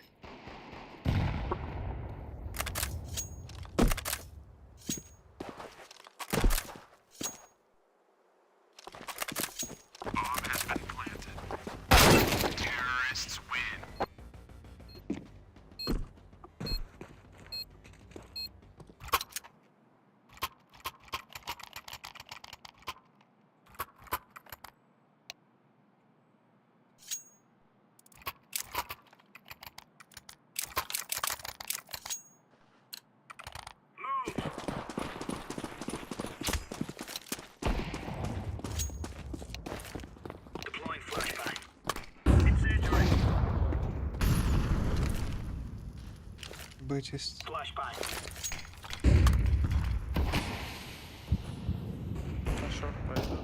Bomb has been planted. Terrorists win. Move. Deploying flashbang. Incendiary. Б чист. Flashbang. На шорт пойдут.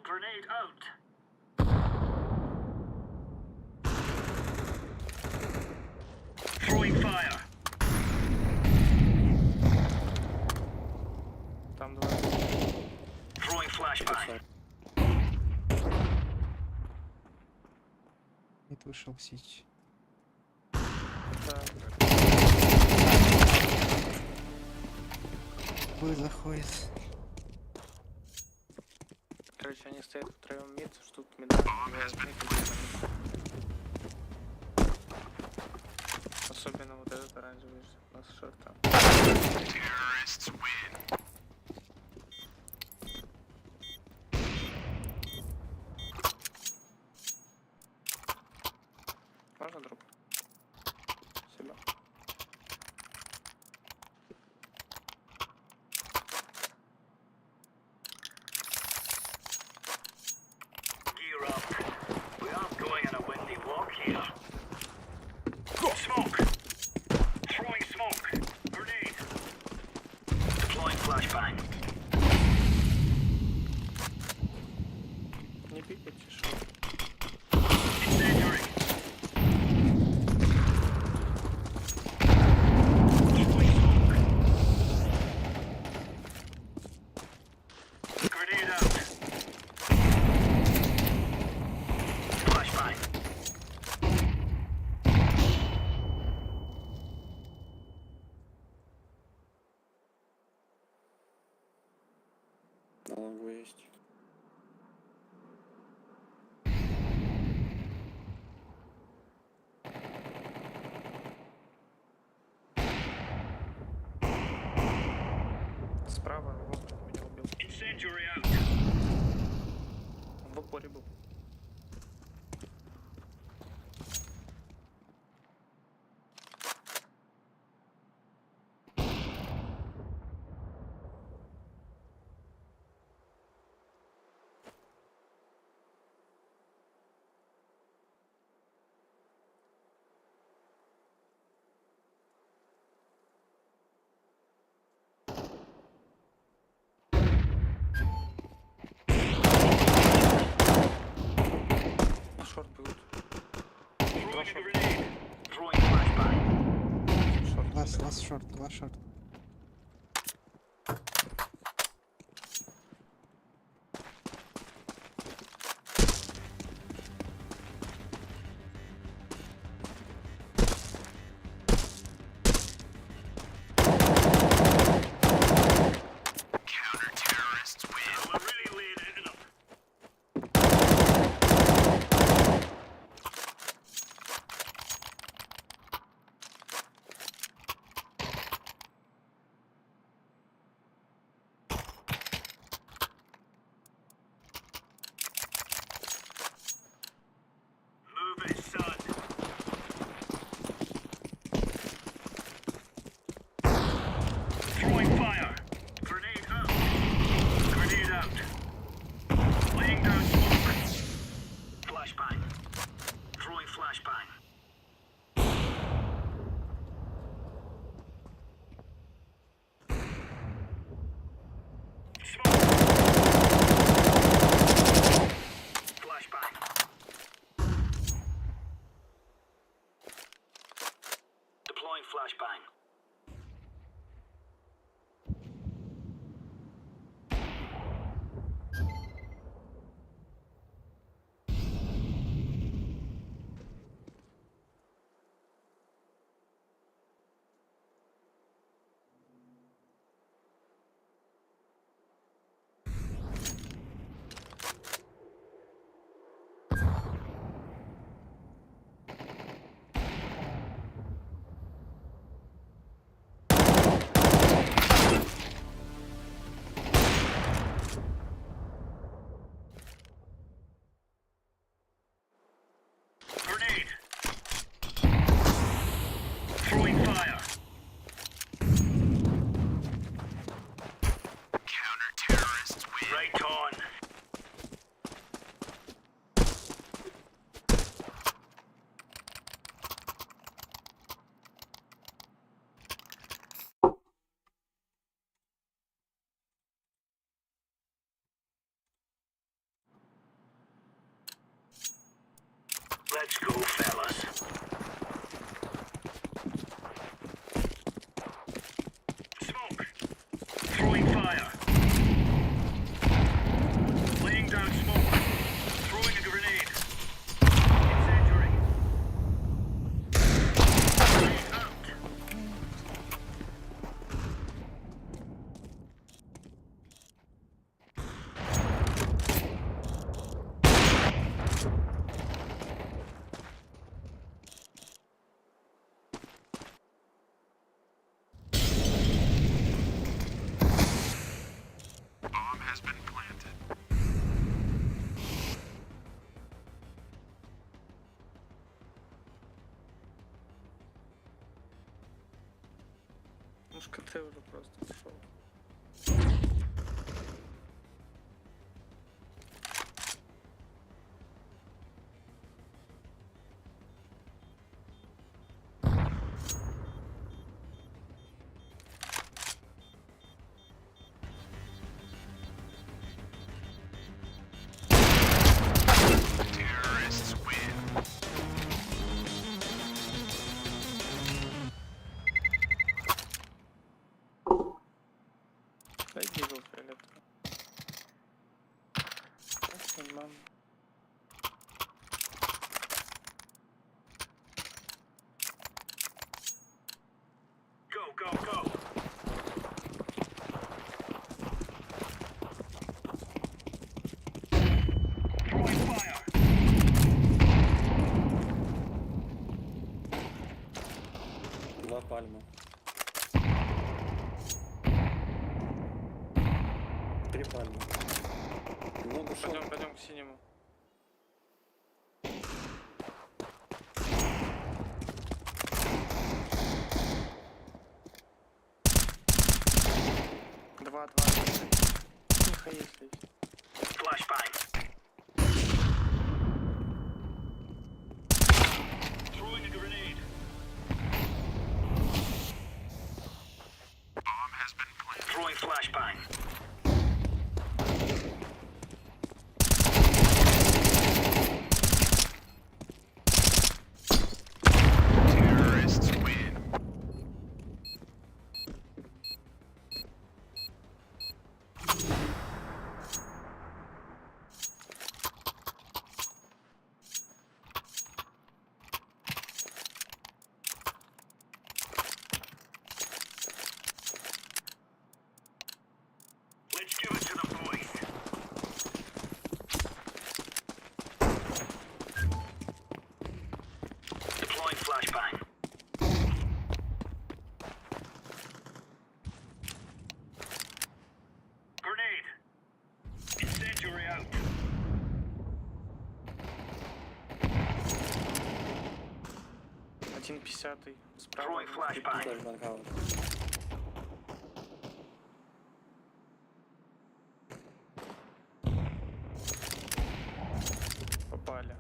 Grenade out. Throwing fire. Там два. Throwing flashbang. Мид вышел сич. Да. Б заходит. Короче, они стоят втроем мид, ждут мида. убивают мид и бегут на мид. Особенно вот этот оранжевый ждет нас шорта. Terrorists win. Справа, вон, меня убил. Incendiary out. Он в упоре был. Шорт бегут. Два Throwing a шорт. grenade. Throwing flashbang. Шорт. Last, last short, last short. Counter-terrorists win. We're really laying it in 'em. Move it, son. Throwing fire. Grenade out. Grenade out. Laying down smoke. Flashbang. Throwing flashbang. Smoke. Flashbang. Deploying flashbang. Grenade. Throwing fire. Counter-terrorists win. Right on. Let's go, fellas. Smoke. Throwing fire. Laying down smoke. Throwing a grenade. Incendiary. Grenade out. Bomb has been planted. Ну, КТ уже просто пошел. Terrorists win. Дай дигл фиолетовый. Нахуй, мам. Go, go, go. Throwing fire. Два пальма. Много шел. Пойдем, пойдем к синему. Два, два. Тихо, если. Flashbang. Throwing a grenade. Bomb has been planted. Throwing flashbang. Terrorists win. Let's give it to the boys. Deploying flashbang. Grenade. Incendiary out. Один пятьдесятый. Справа. Throwing flashbang. Попали.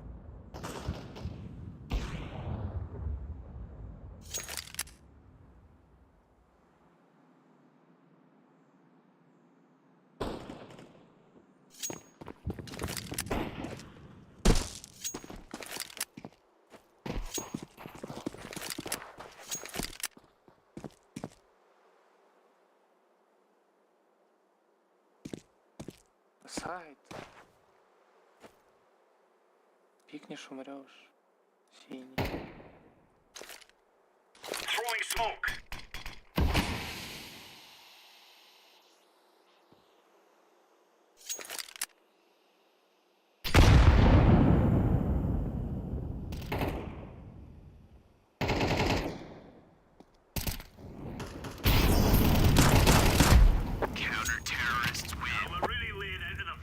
Сайт. Пикнешь, умрешь. Синий. Throwing smoke. Counter terrorists win. We're really laying into them.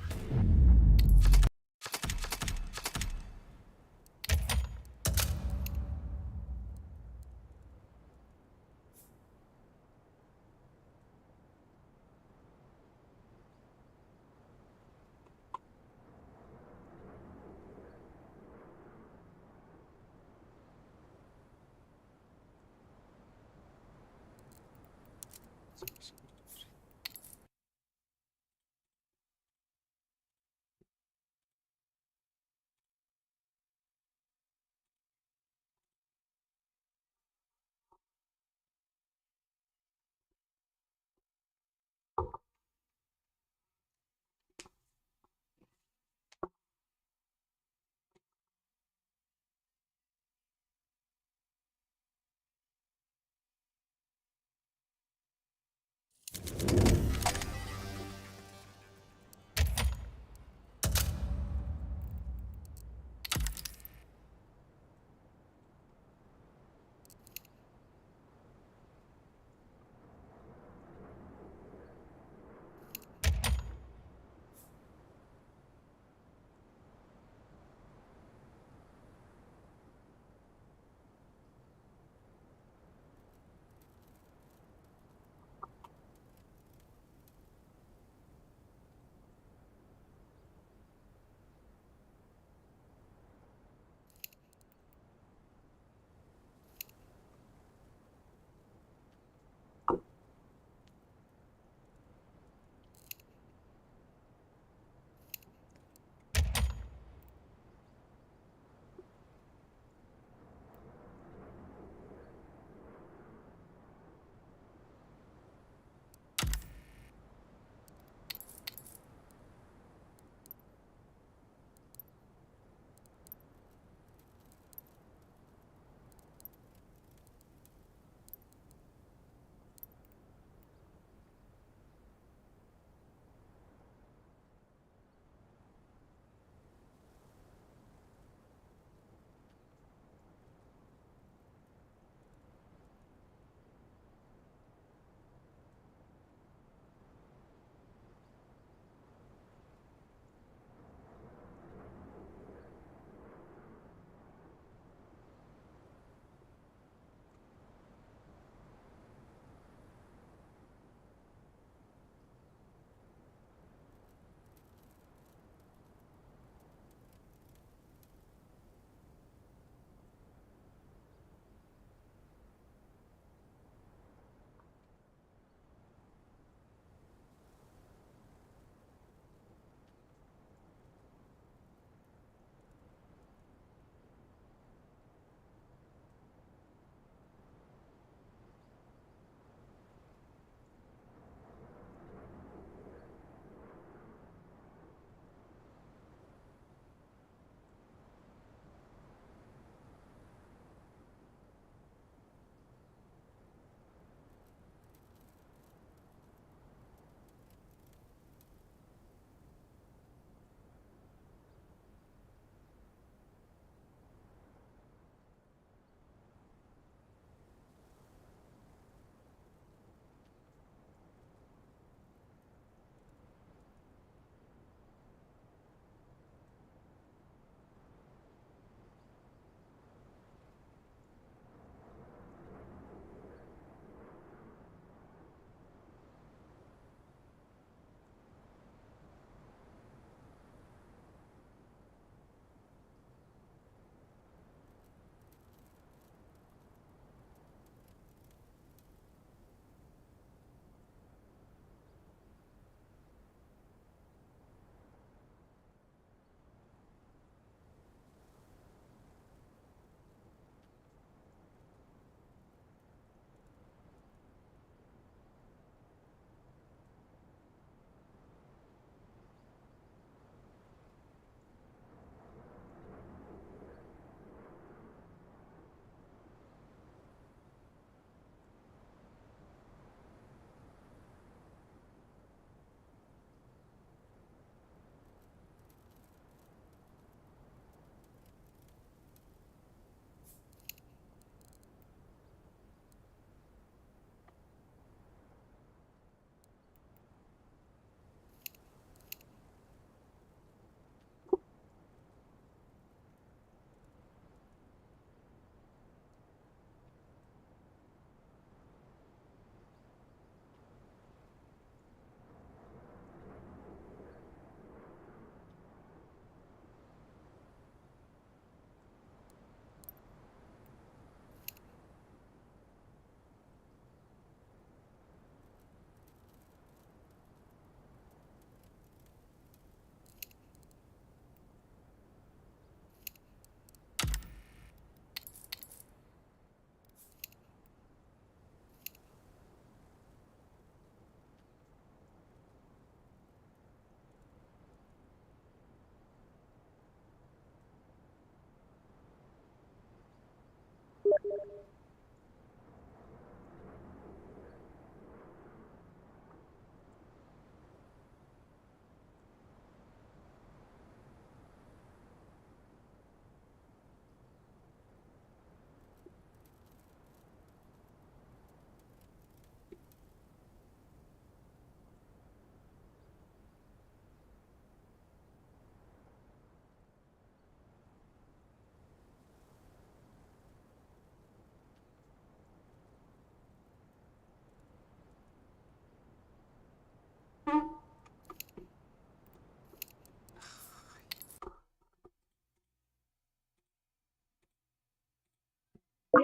Алло.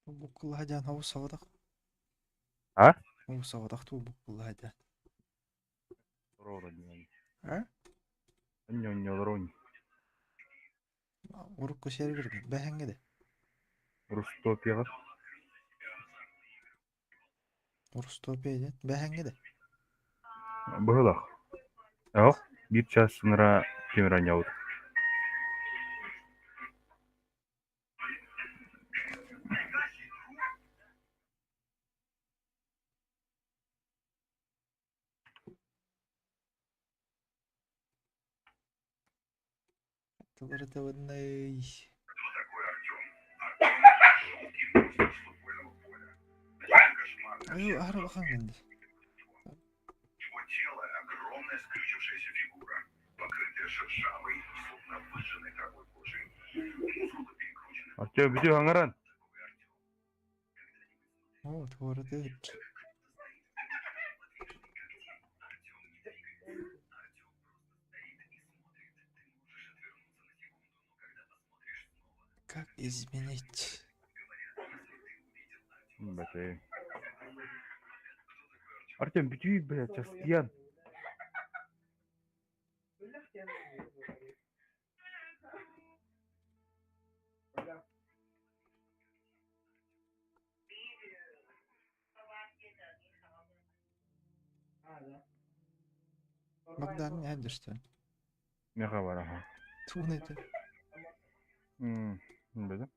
Буккуллаһа диэн хобус соҕотох. А? Хобус соҕотох туу буккуллаһа диэн. А? Ньонньолорун. Урукку сервергэ бэһэҥҥэ да. Рустопияҕа. Рустопия диэн бэһэҥҥэ да. Быһылах. Ох, биир час ыныраа тимир анньабыт. Тыбырытыбынный. Аю аһара улахан гынды. Его тело – огромная скрючившаяся фигура, покрытая шершавой, словно выжженной травой кожей. Мускулы перекручены. Артем, бүтү хаҥаран. О, творотыт. Как изменить? Бэтэ. Артем, бүтү, блядь, астыян. Богдан не что? Меха бар, аха. Тугун это? Бэдэ.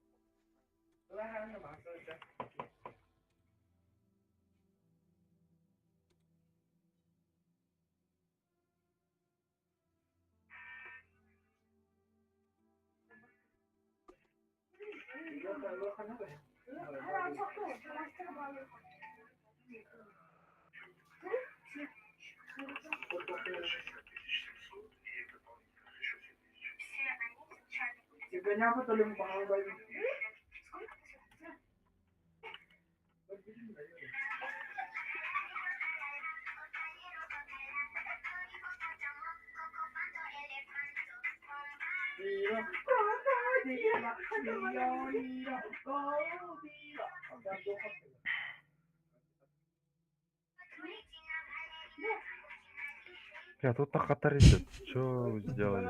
Бля, тут так этот. Чё вы сделали?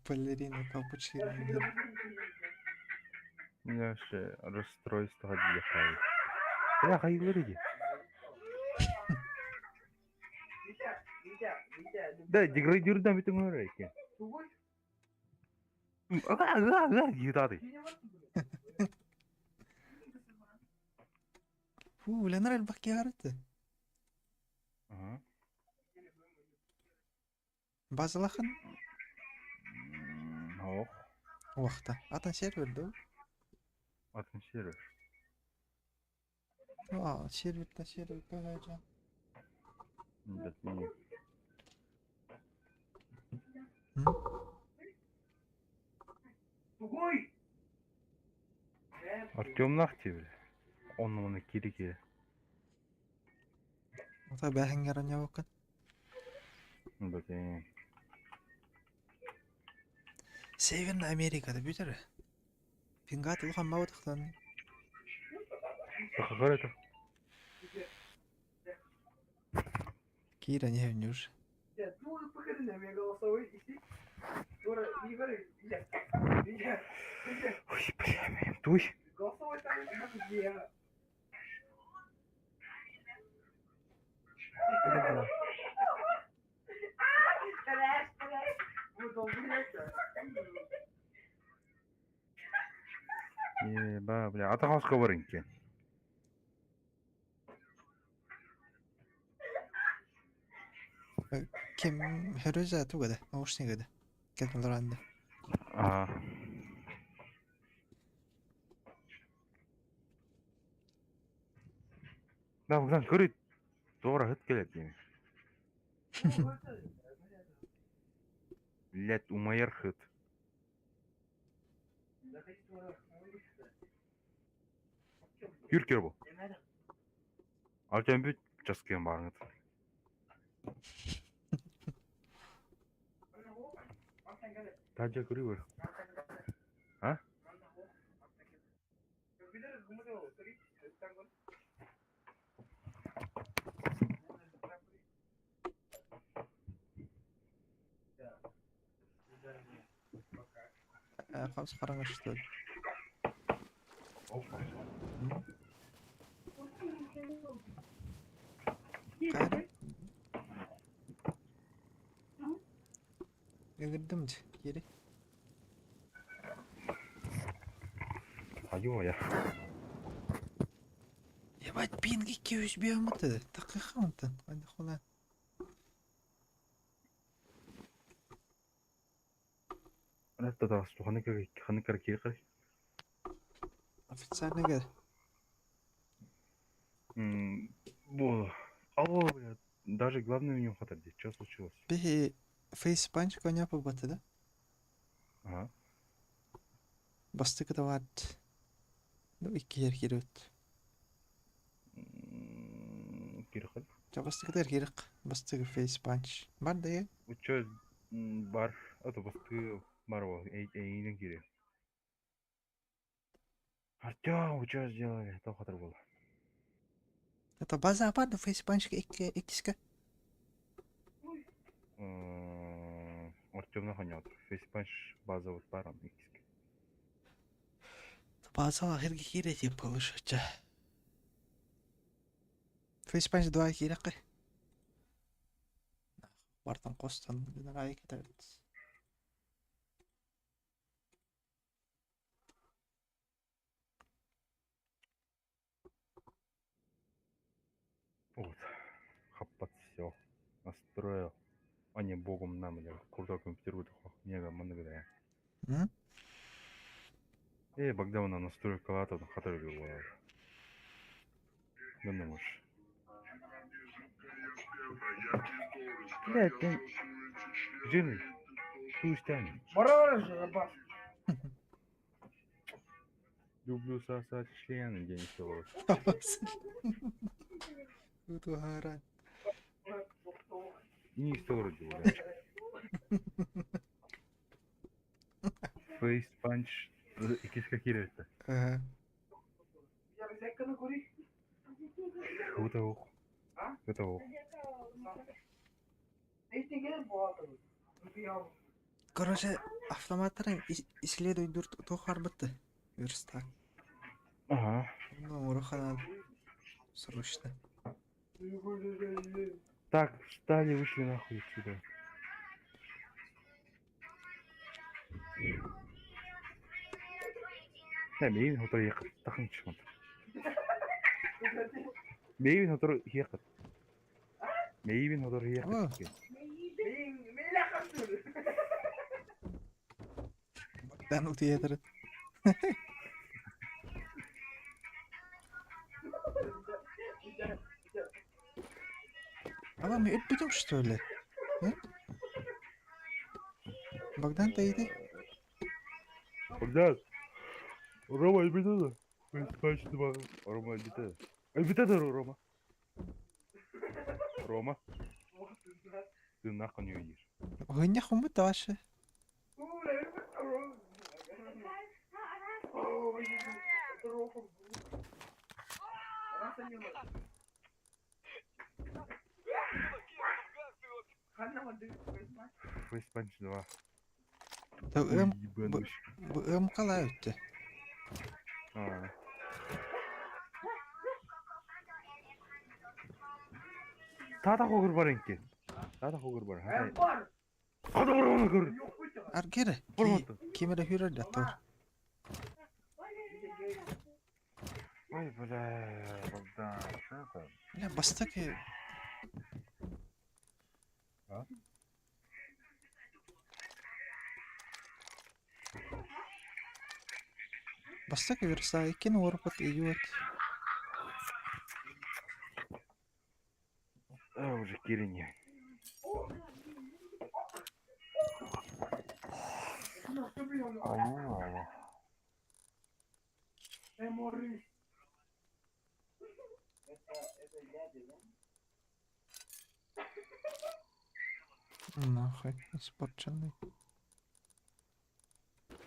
Балерина капучино. У меня вообще расстройство отъехало. Бля, хайвырыги. Да, деградирдан бүтүн өрөйке. Гитады. Фу, Ленар элбэх киһи Ага. Базалахан? Ох, Уахта. Атын сервер да? атын сервер. А, сервер сервер көһөжө. Бэтни. Артем нахти, бля. Он оны кири кири. Ота бэһэҥҥэ раньябыккын. Бэтни. Северная Америкада бүтэр. Пингат улахан бабытахтан. Сахар это. Кира не хевнюш. Ой, бля, туй. Еба, бля, атахаска барынки. Ким хөрөзө тугада, наушнигада. Кетмаларанда. А. Да, Богдан, көрүй. Туора хыт келет дейм. Блять, умайар хыт. Юр кер бу. Артем бүт часкыйын барыңыт. Тажа көрүй бер. А? Хас хараҥа что ли? Хайа? Ыҥырдым дьэ, киири. Айуо-я. Ебать, пинг 200 биомыты. Такыха онтон. Аны хула. Ханнык киирхай? Официальный Бу, алло, бля, даже главное меню хатар дии. Что случилось? Биһи Face Punch коня побаты да? Ага. Бастакы таваат. Ну, иккиһэр киирбит. Кирхал. Ча бастакытыгар киирик. Бастакы Face Punch. Бар да е? Уча бар, ато бастыы бар ол, эйинен кире. Артем, вы что сделали? То хатар было. Это база бар да Face Punch иккиска. Артем наханят. Face Punch база вот барам иккиске. База херги кире тип получится. Face Punch 2 киирек. Бартан костан генерал кетербит. Вот. Хаппат все. Настроил. А не богом нам, бля. Крутой компьютер выдохал. Не, много М? Э, Богдана настройка лата, хатар было. Да ну уж. Блядь, ты... Жирный. Ту стянь. Люблю сосать члены, день всего. Тут угара. Не вроде, блядь. Face punch. Иккиска киирбит. Ага. Это ох. Это ох. Короче, автоматтарын исследуй дүрт тухарбытты. Верстак. Ага. Ну, уруханан. Срочно. Так, встали, вышли нахуй отсюда. Да, мейвин хотор ехать. Тахын чмат. Мейвин хотор ехать. Мейвин хотор ехать. Богдан утуйа А вам өлбүтүм что ли? Э? Богдан иди. Богдан! Рома, өлбүтэ Face 2. Рома өлбүтэ. Өлбүтэ Рома. Рома. Ты нахуй не уйдешь. Ой, хумбут вообще. Face Punch 2. Да Ой, эм ебаный. б эм калай өттө. А. Тата хогыр бар энке. Тата хогыр бар. Хата бар көр. Аргере. Бар Кемере хүрер даттор. Ой, бля, Богдан, что это? Бля, бастакы А? Бастакы верса иккин уорпат идиот. А, уже кирине. Алло. Нахуй, испорченный.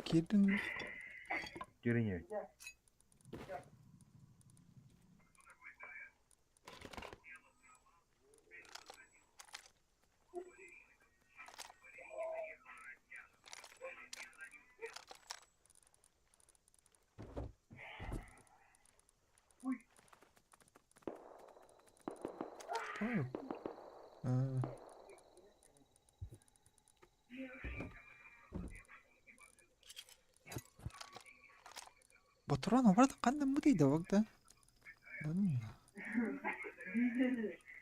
Кирин. Кирине. Ой. А. Ботуран обратно ханна мытый да Богдан.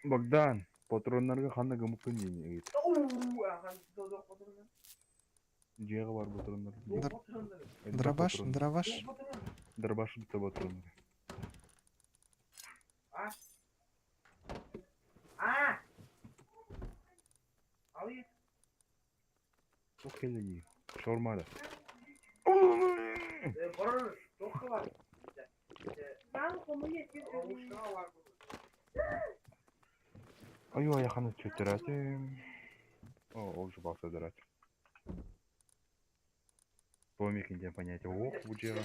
Богдан, патроннарга ханна гымыккын диэн ыйыт. Дьиэҕэ бар патроннар. Элбэх Дробаш, патрон. дробаш. Дробаш битэ патроннар. Туох кэллэ дии? Шаурма да. Ой, айаханы чөтөрөтүм. О, ол же балсадырат. Томик диэн понятие. Ох, бу дьиэҕэ.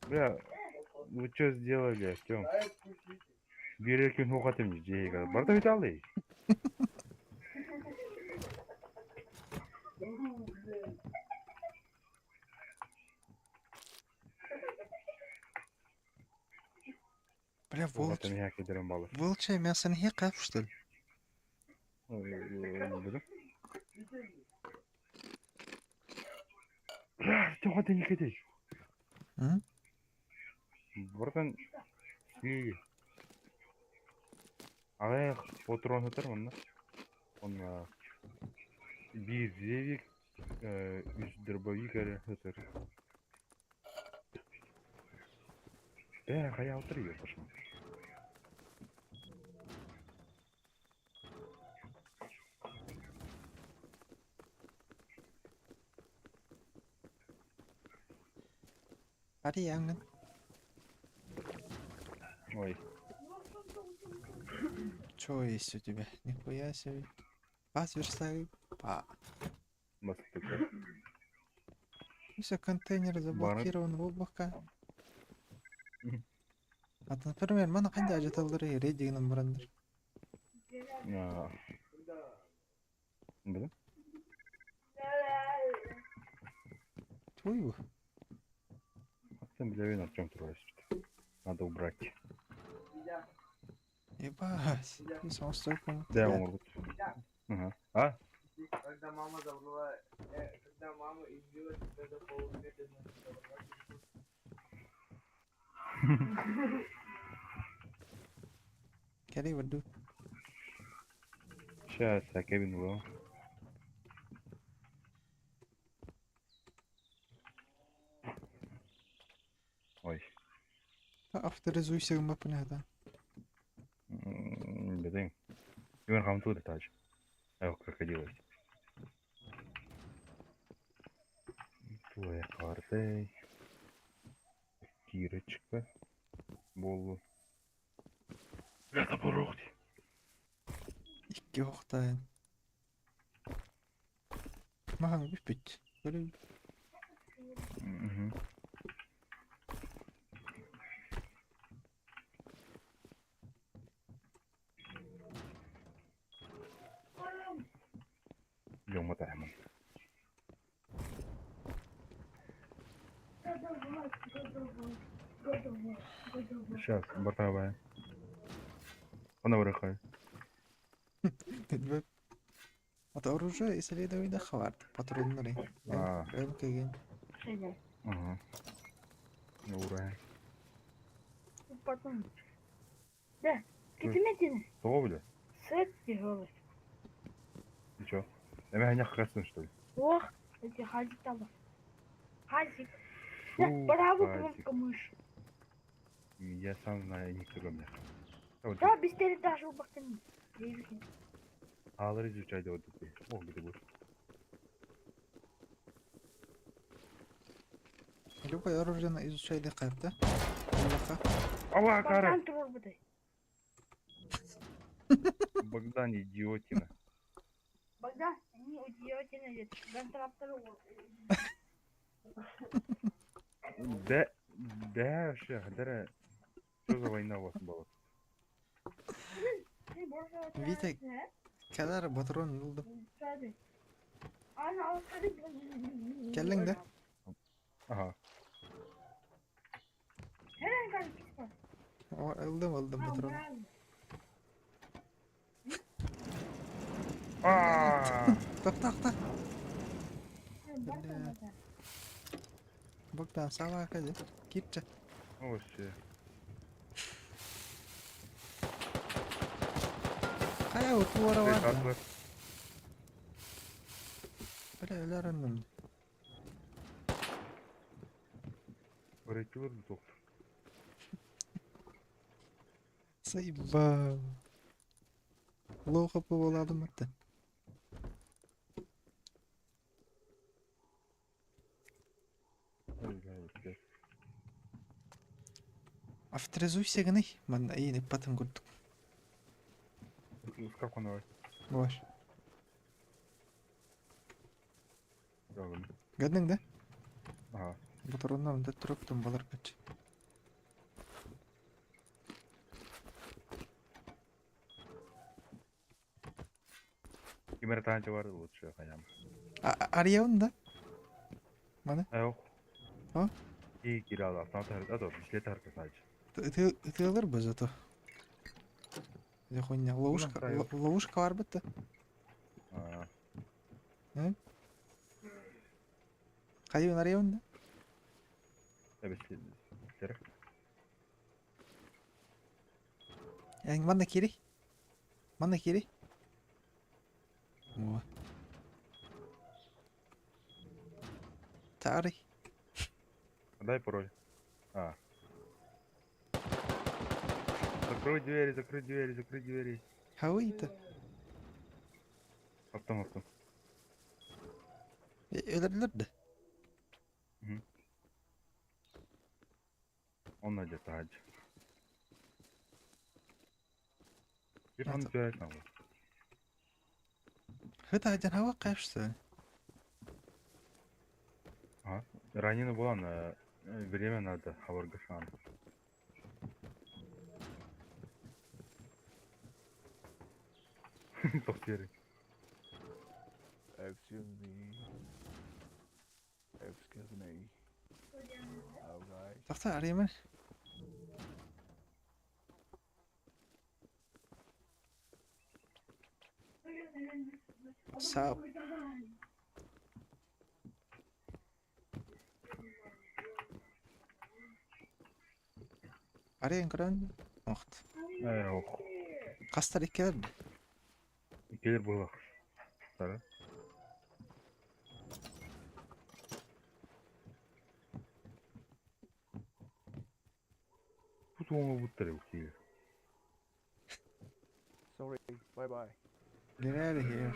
Бля, вы что сделали, Артем? Биир күн хуохатым дьиэгэ. Барда Виталий. Бля, волч... Хуохатым иһэ кэдэрэн балыр. Волчье мясо не кайф, что ли? Бля, Артем хата не кэтэй. М? Бартан сии. Аҕыйах патрон сытар манна. Онно биир зевик, үс дробовик эрэ сытар. Бээ, хайаалтар үйэ пошел. Арияҥҥын. Ой, Чё есть у тебя? Нихуя себе. Пас верстовик. Па. бастакы. Все, контейнер Бары заблокирован в А например, мана қандай ажаталдары рейдигинен барандар. Аа, бile. Твою. Аттан билэбин Артем турар Надо убрать. Ебать. И сам столько. Да, оҥорбут. Ага. А? Когда мама забрала, когда мама избила тебя за полуметра, Кэлэй барду. Сейчас, я Кевин был. Ой. Авторизуйся мапнята. Билин. Иван хамтур тач. Ай, крокодил. Твоя карта. Кирочка. Болу. Бля, топорок. Икки охтайын. Махан бүппүт. Көрү. Угу. Дьоҥҥо таһымын. Сейчас, бартабай. Она вырыхай. Вот оружие исследование хварт. Патроннары. А. МКГ. Ага. Ура. Потом. Да, китиметин. Того, бля? Сет тяжелый. И чё? Я меня хакасың, что ли? Ох, эти хазик там. Хазик. Да, Фу, правая хазик. кнопка мыши. Я сам знаю, никто мне. Да, без даже убактын. Алар изучать вот тут. О, где будет. Любое оружие изучай декайп, да? Аллаха. Алла, кара! Бартан тур будай. Богдан идиотина. Богдан, не удивительно, Да, да, вообще, Хадара, что за война у вас была? Витя, кэлэр ботурун ылдым. Кэллиҥ да? Ага. Ылдым, ылдым ботурун. Тохтохто. Богдан, саалака дьэ. Киирчэ. Вообще. Хайа утуора бар. Бля, өлөр оннум. Рэкилер доктор. Заебал. Плохо поболадым это. Авторизуйся гыный. Манна иин иппатын курдук. Как он Бар. Гадның да? Ага. Батароннан да туруптун балар качы. Ким эрэ таһырдьа бар лучше хайаан. Арыйабын да? Маны? Ох. А? И кирал автомат а то пистолет таркасач. Ытыалар бы зато. Дьэ хуйня, ловушка, ловушка бар бытта. Хайын арыйабын да? Эбэс Эн манна киирий. Манна киирий. О. Таарый. Дай пароль. А. Закрой двери, закрой двери, закрой двери. Хауита. Автом, автом. Өлөрдүлэр да? Он надо таһырдьа. Bir han түөрт набы. Хыта дьан хава кашсы. Ага. Раненый буолан время надо хабаргашан. Тохтери. Excuse me. Excuse me. Alright. Тохтоо арыймын. Сап. Арыйын көрөн. Охт. Ох. Хастар иккилэр да? Иккилэр буолах. Сара. Тут оҥо буттар эбит Sorry. Bye bye. Get out of here.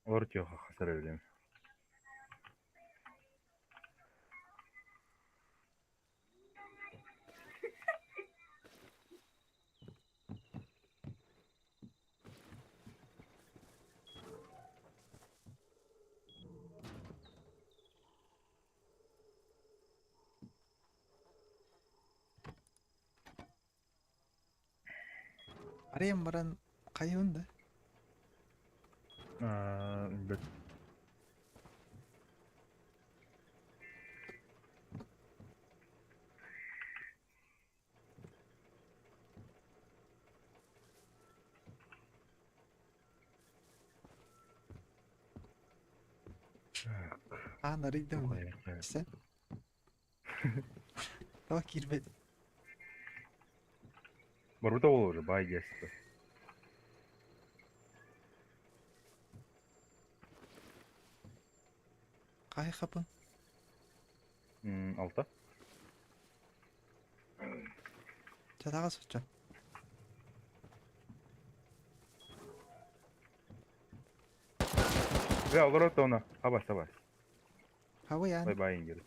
Олор тиоха хасар эбилем. Арыйан баран хайыын да? Бэт. Аан арыйдым да. Сен? Тоҕо киирбэт? Барбыта ол уже бай десті. Хай хапын? Алта. Чэ таҕыс оччо. Бля, олорот оны. Хабас, хабас. Хабыйан. Бай бай ингер.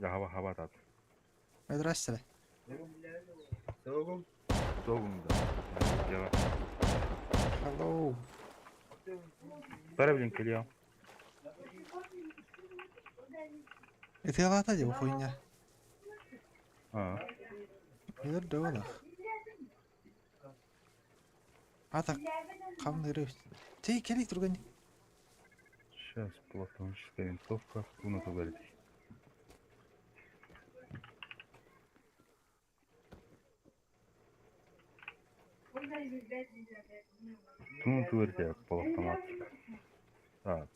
Хаба хаба тат. Здрасте. Тогум да. Дела. Hello. Тара блин кэлиэ. Ытыалаата дии бу хуйня. Аа. Өлөр да буолах. Ата хамныры. Тей кэлий турган. Сейчас полуавтоматическая винтовка. Уна тугарит. Туна тугарит полуавтоматика. Так.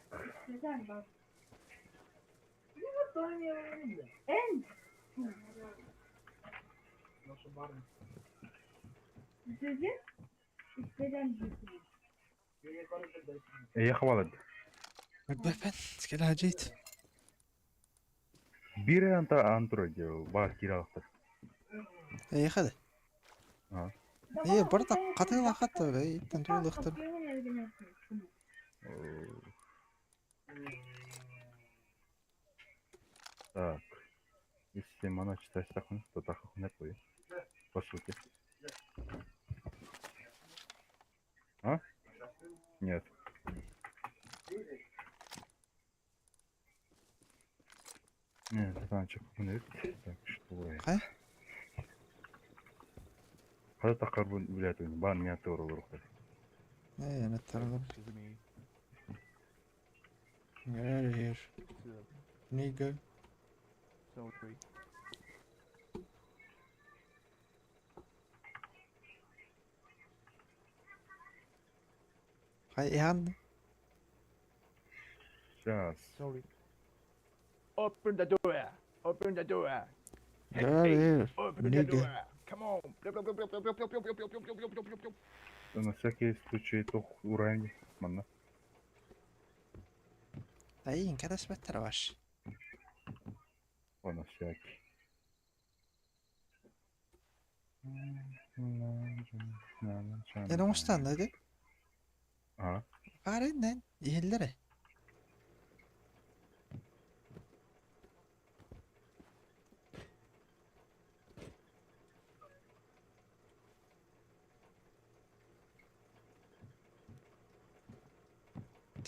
Эйиэхэ балад. Бэпэн, скэла жейт. Биир анта антро баар кииралахтар. Эйиэхэ да. Аа. Ээ, барыта хатыылаахат иттэн туолуохтар. Так. Если мана читать сахын, то тахахына кой. По сути. А? Нет. Нет, это Так, что я? Хайа? Хада тақар блядь, бан меня тоже рухтар. Ээ, аны Get out of here. Nigga. Хайа иһан. Сейчас. Sorry. Open the door. Open the door. Get out of here. Open the Nigga. door. Come on. На всякий случай тох урайни. Манна. Айин, кэтэспэттэр баш. О, на всякий. Эн оҥостон да А? Баар иннэн иһиллэрэ.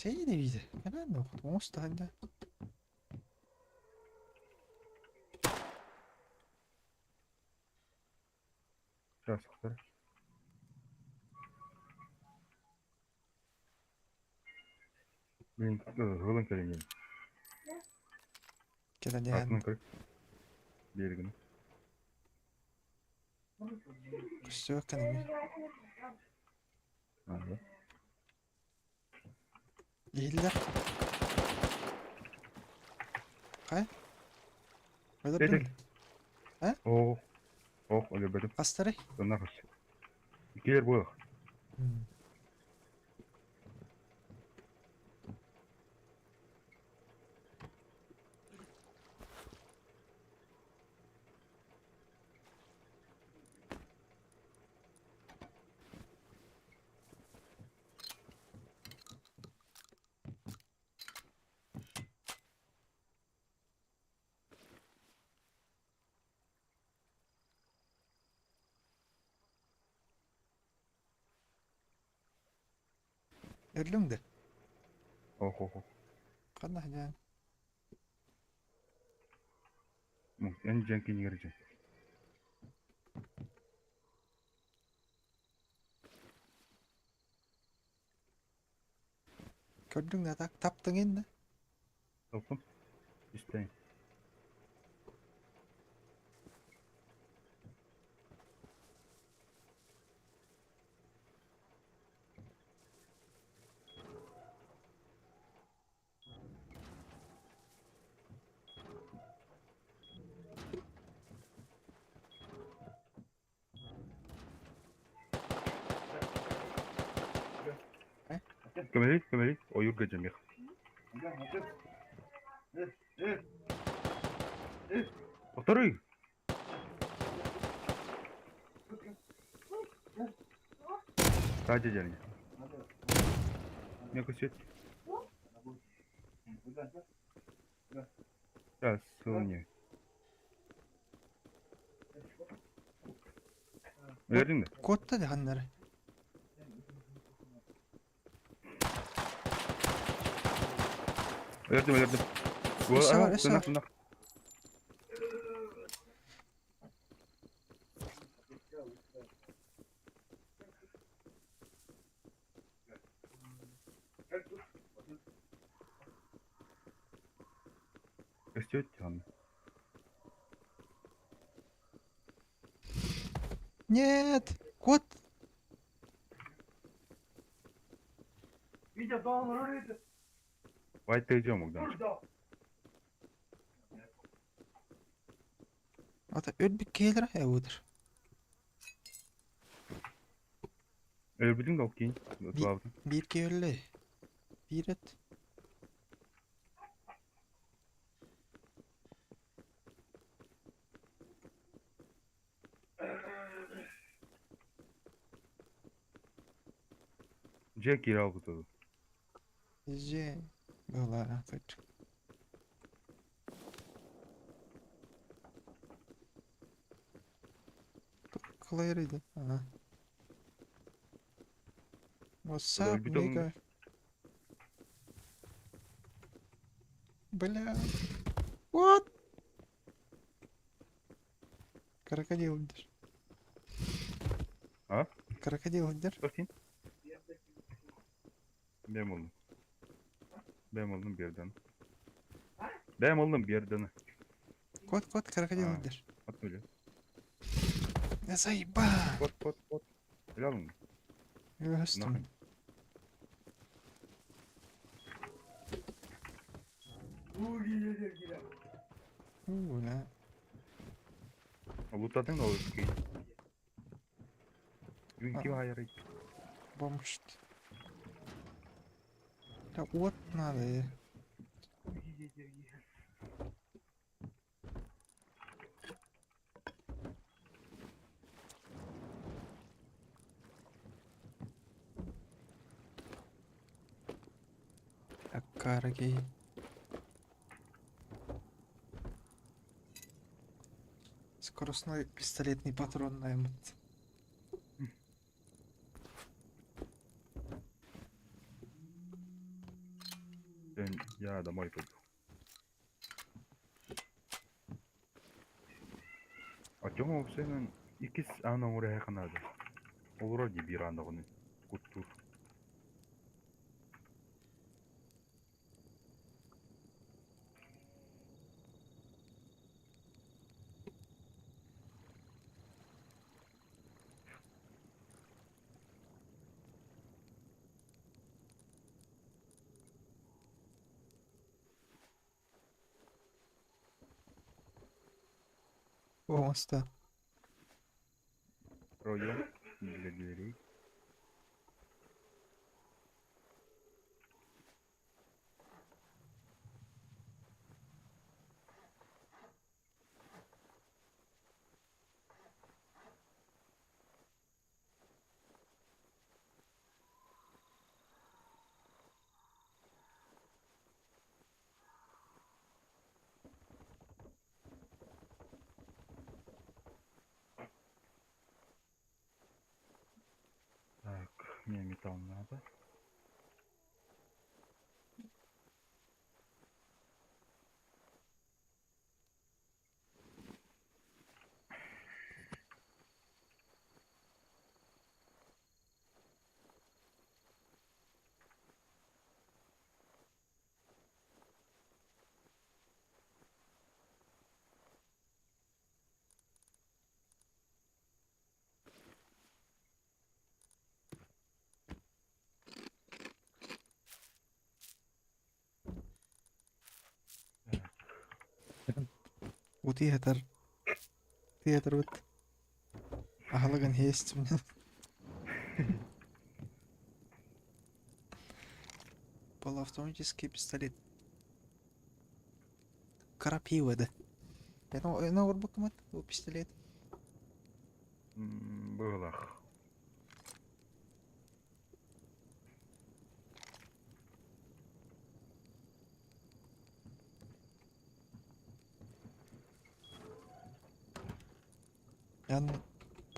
Чэйни виде. Кэнэн оҥостон да. Сейчас, повтор. Блин, ылын кэлин. Кэлэн Атын иһэн көр. Берегін. көстүбэккэн эмиэ. Ага. Иһиллэр. Хайа? Өлөрдүҥ? Эдик. А? О, ох, өлөрбөтүм. Хастарый? Онна хас. Килер буолах. Өллүҥ да? Ох, ох, ох. Ханна сылдьаҕын? Эн дьэн кинигэр дьэн. Көрдүҥ да так таптыҥ иннэ? Таптым. Истэйин. Көмөлүй, көмөлүй. Ойур жемех. Повтори. Сзади дерни. Не кусит. Сейчас, не. Өлөрдүҥ да? Куотта да ханнары. Өлөрдүм, өлөрдүм. Өссө бар, өссө бар. Тунах, Өстүөт дьон. Нет! Кот! Вай ты идем, Богдан. Ата өлбүт киһилэрэ эбутер. Өлбүтүҥ да ол киин. Туабытын. Биир киһи өллө. Биир эт. Дьиэ киирэ албыта дуу. Дьиэ была кырдьык. Клэрidi. Ага. What's up, Өлбүт олуҥ. nigga? Бля. What? Крокодил дир. А? Крокодил дир. Bakayım. Бэм olдum. Бэм olдum birden. Бэм olдum birden. Кот, кот, крокодил А. дир. At öyle. Я заеба. Кот, кот, кот. Helal mı? Өстüm. Нахуй. Бля. Лутадың да ол кейін. Бүгін ким айыры? Бомж. Да вот надо. э. Аккарги. Скоростной пистолетный патрон на МТ. Я домой пойду. Артем Овсенен икис ана урая канады. Ол вроде бир андағыны. Куттур. О, моста. Проем для дверей. Так, мне металл надо. Утиэтэр. Театр вот. Аһылыгын есть мне. Полуавтоматический пистолет. Крапива, да. Это урбакамат, ол пистолет. Было. Ян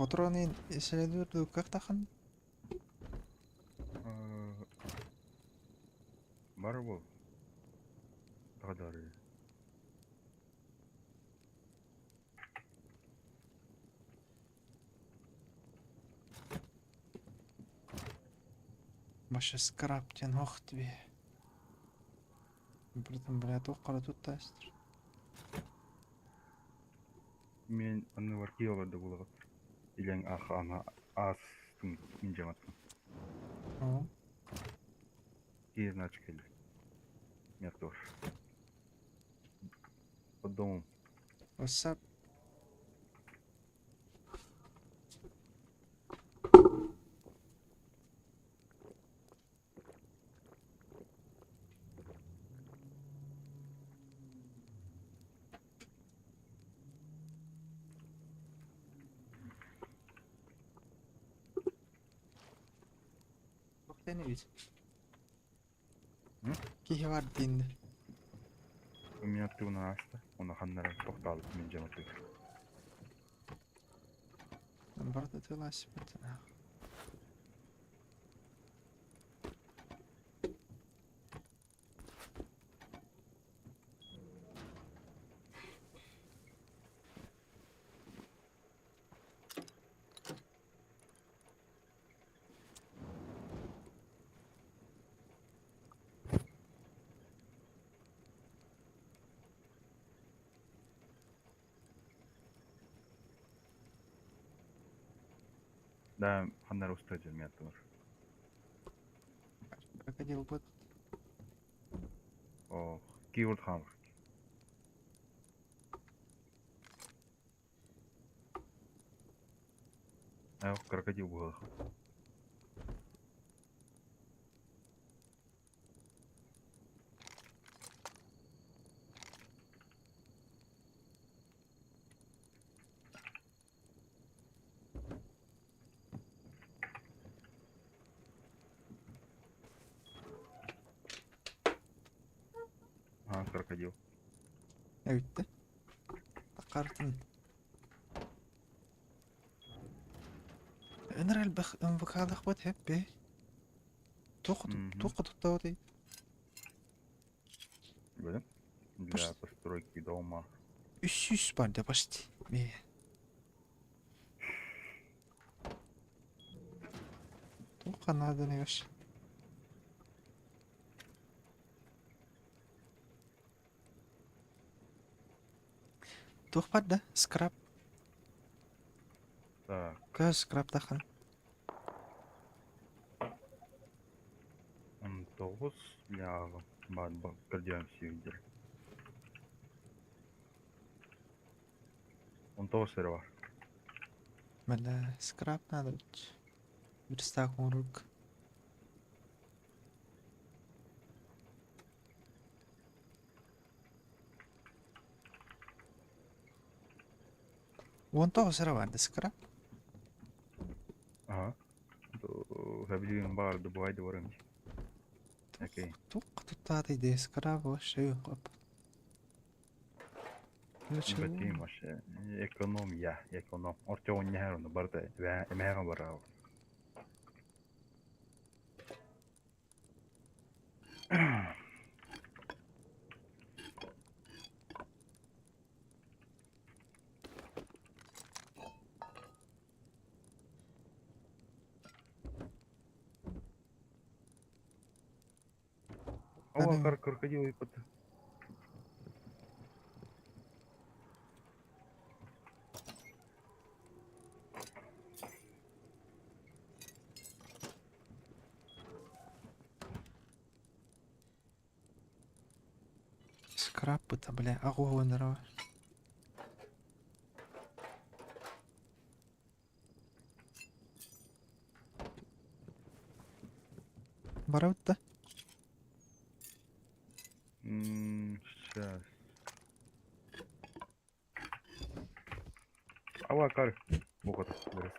Патроны исследуют как тахан? Бар бол. Тағдары. Маша скраптен хохтви. Братан, бля, тоққара туттастыр. Мен аны бар киоларды булағат. Илен ах ана астын мин жаматтым. О, Киевна келdi. Мертвор. Под домом. What's up? Бит. М? Кихи бар дейінді. У меня ты аста. Оны ханнара тоқталып мен жаматтым. Барда тылас бит. Да, ханнара устать мертвор. Крокодил будет. О, киворд хамр. Ах, крокодил был. А, крокодил. Өйтті. Тақартын. Өнер әлбәх МВК-лық бот хеп бе. Тоқ тұттауды. Бөлім? Для постройки дома. Үш бар да почти. Ме. Тоқ надо не вообще. Туох бар да? Скраб. Так, Көз скраб тахан. 19 для кардиан сүйдер. 19 сыры бар. Бля, скраб надо. Верстак рук. 19 сыры бар да скраб. Ага. Хабилин барды буайды барым. Окей. Туқ тұттады де скраб вообще қоп. Бәтим вообще. Эконом я, эконом. Ортеон не херон барды. Эмәгә бара. О, Аны- крокодил и под. Скраб это, бля, агуа нрава. Бараутта. Сейчас. Ава кар. Вот, вырос.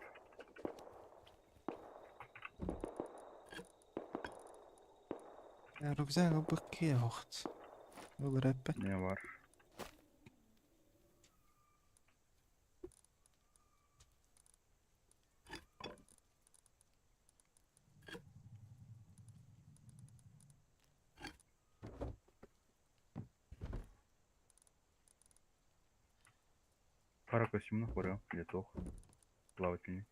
Рюкзак быкке охт. Выбрать. Не бар. Пара костюмных барыам, летох, плавательный.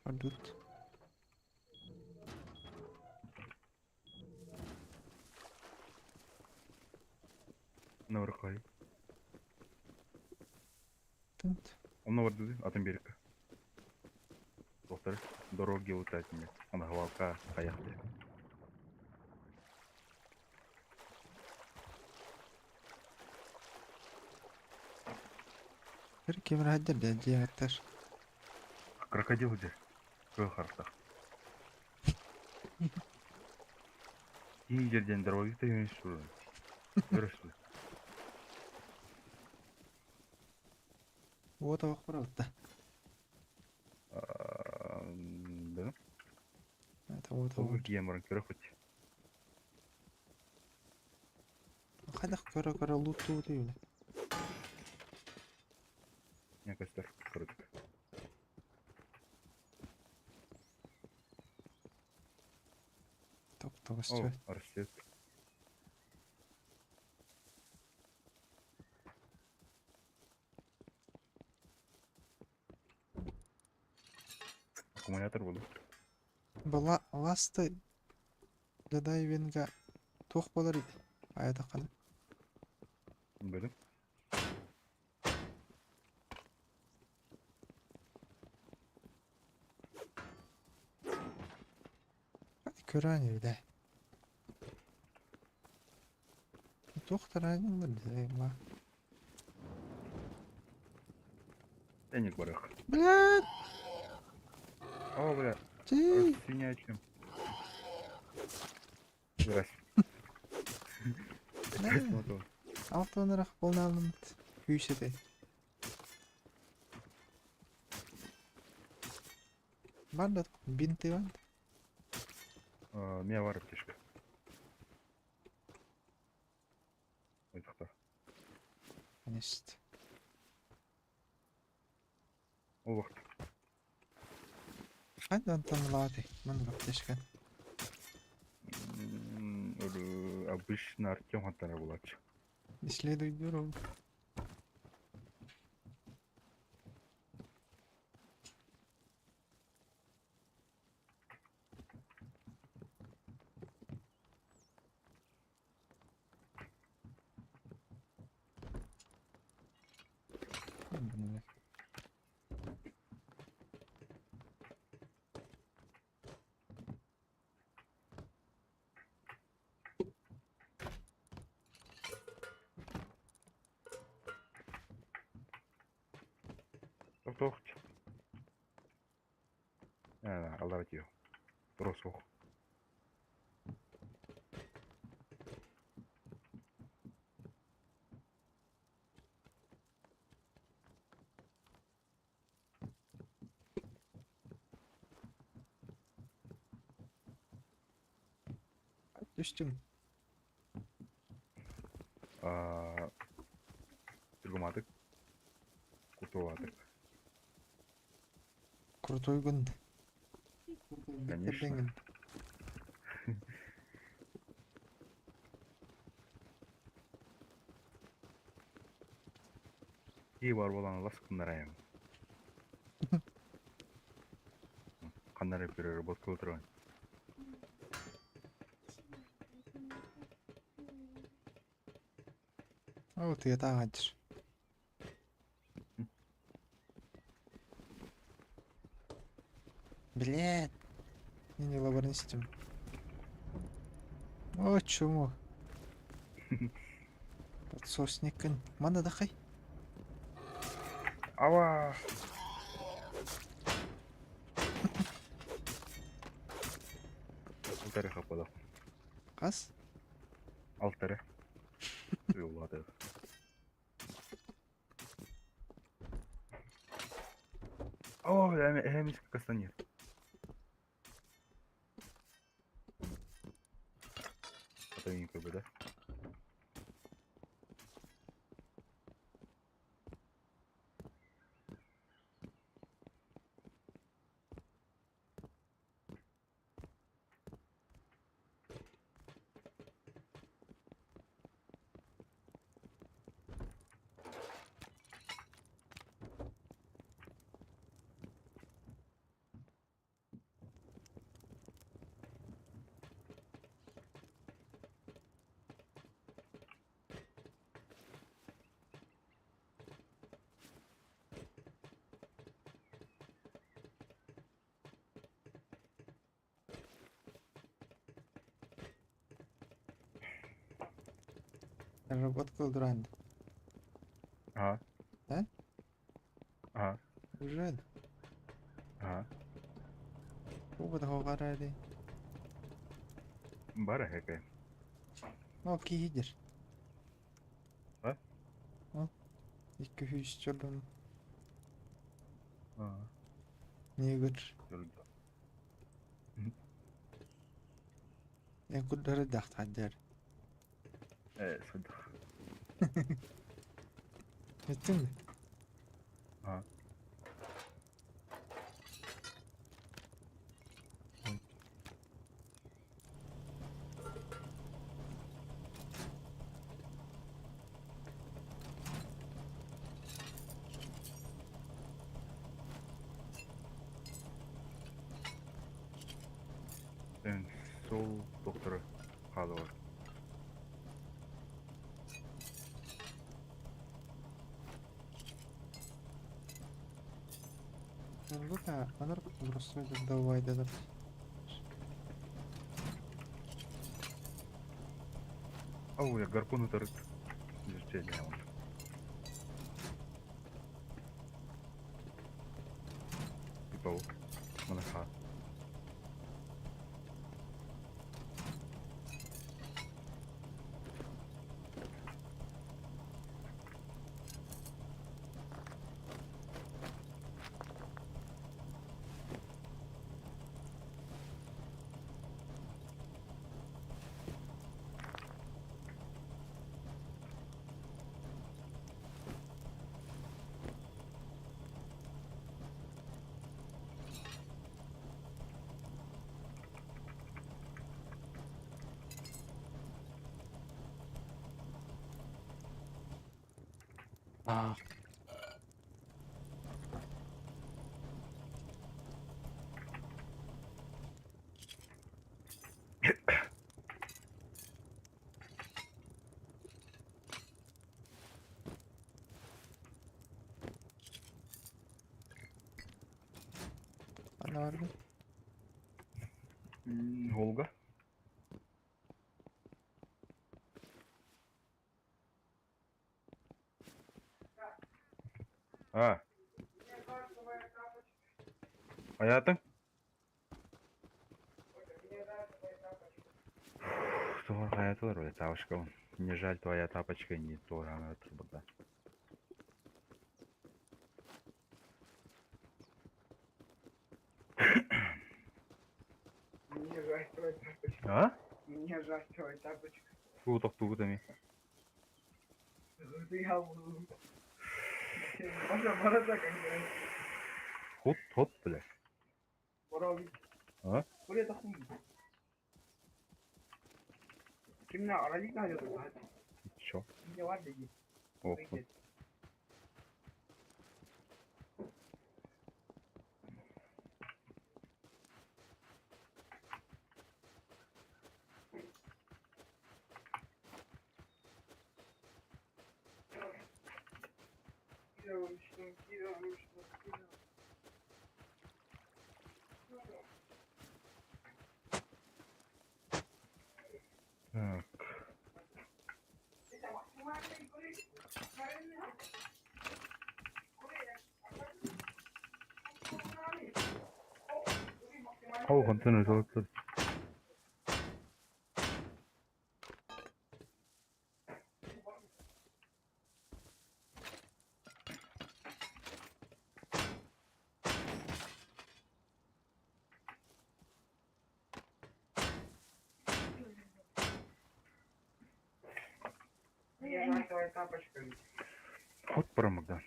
Салют. Наверхай. Тынт. Онно барды атын берекка. Доктор, дороги лутать мне. Она главка, поехали. Бір кемір хаддер да диаттар. Крокодил где? Кыл харта. Кей жерден дробовик та емес шурun. Көрөсү. Вот авақ бар алды. Да. Это вот Ол авақ. кием баран көрө хоть. Хайдах көрө көрө лут туу дейбиле. Не костер көрдүк. Топ О, тоғыз. растет. Аккумулятор буду. Была ласты для дайвинга туох болар аята қаны. Бөлім. Көрәне биле. Туох таранылар ма. Денег барах. Блядь! О, бля. Ти! Свинячим. Здрасте. Да. Алтынырах болналымт. Күйседе. Бар да бинты бар. Меня бар аптечка. Ой, тоқта. Конечно. Ол уақыт. Қайдан танылады? Мын аптечка. Обычно Артем Хантара булачы. Исследуй дорогу. Блин. Тоқ Алар тио. Росох. Түстүм. Түргуматык. Куртулатык. Крутой күн. Конечно. И бар болан лас кындарайым. Кандары переработка отырған. О, ты это агачыр. Блядь. Не лабарнистим. О, чему? Подсосникын. Мана дахай. Ава! Алтары хапада. Қас? Алтары. Юллады. О, эмис кастанет. Аҕата миигин көрбөтө. Разработка Элдоранда. Ага. Да? Ага. Уже? Ага. Оба қарады. Бара хэкэ. Ну, киһидер. А? Ну, 200 чордон. Ага. Негр. Көрдө. Я кудары дахт хаддар. Э, сыдых. Еттің бе? Ага. Эн сол доктора хаалар. Лука, анар просто давай да. Ау, я гарпун утарыт. Изучение он. Типа, монаха. А. Ана бар ма? Волга. А. Аятың? Что хаятылар бля, тапочка. Не жаль, твоя тапочка не то, она турбода. Мне жаль твою тапочку. А? Мне жаль твою тапочку. Тугу токтугу тами. Я буду. Бара бара да как Хот, хот, бля. Бара А? Buraya takım. Kimle aracı da yok. Чё? Ne var dedi. О, Так. Ау, контейнер салып Хот барамагдан.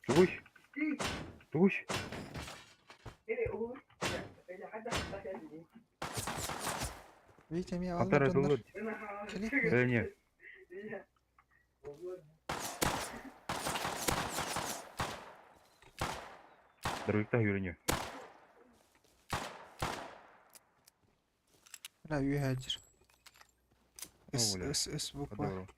Тугуй? Тугуй? Витя, меня Хантара алла дыллар. Кэлик Э, не. Дровикта юрыне. Бля, үйәдір. С, О, бля. С, С буква. Адором.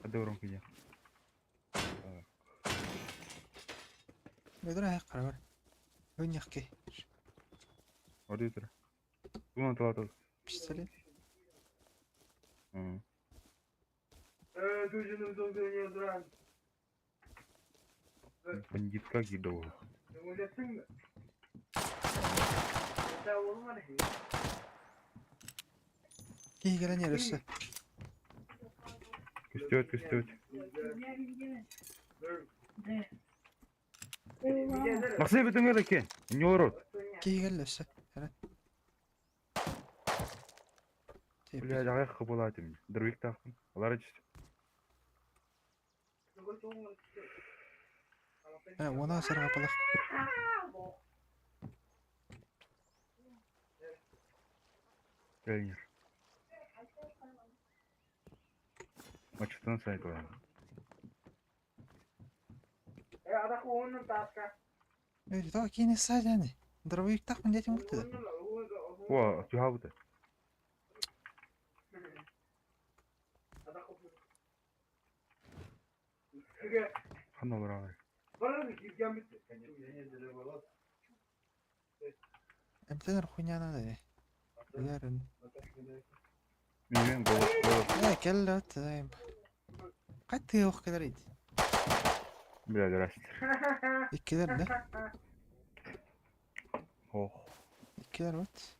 Адором кидя. Бедра аяқ қара бар. Өнеқке. Ордитр. Туна тала. Пистолет. Бандитка кидал. Кей келен ересі. Күстөт, күстөт. Максим бүтүн элеке. Не орот. Кей келесі. Бля, жагай кыбылатым. Дровик тахтым. Алар түстү. Она сырға балақ. Тренер. Мачтан сайт бар. Э, кейіне садяны. Дровик тақпын детим ұқты. О, тюхабыты. Ханна бар агай. Эмтенер хуйняна да. Билерин. Мен голос, голос. Э, келді өтті. Қайтты оқ келер еді. Бля, здрасте. Иккилер да. Ох. Иккилер вот.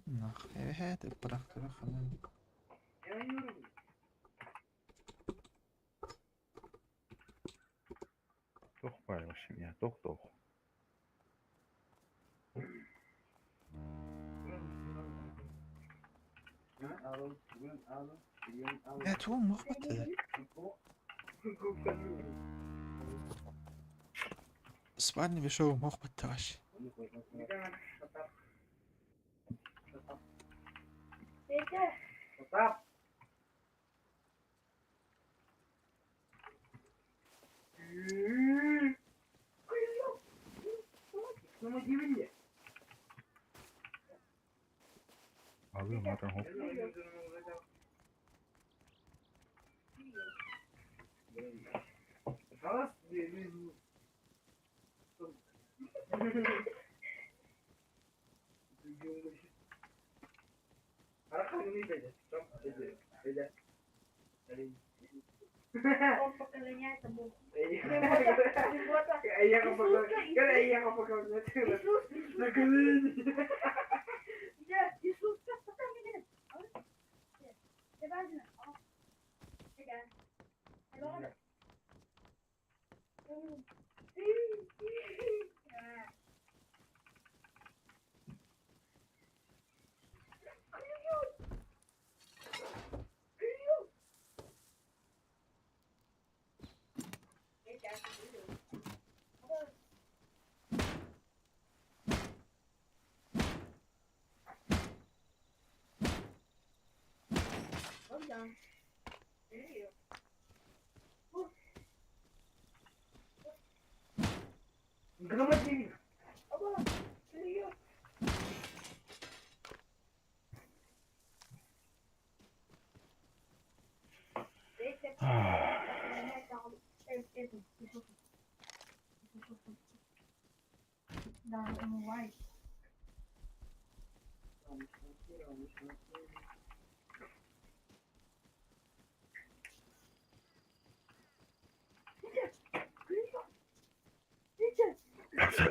Нах, evet, bırak bırak. Тох бай вообще меня, тох тох. Ya tuğum muhbet Спальня бешеу мохбат таваш. Алы матан хоп.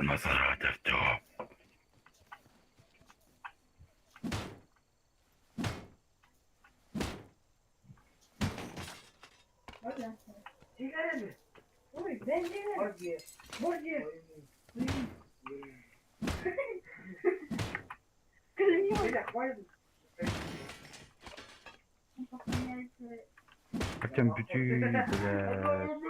Да насрать, Артем. Артем, бүтүү, блядь.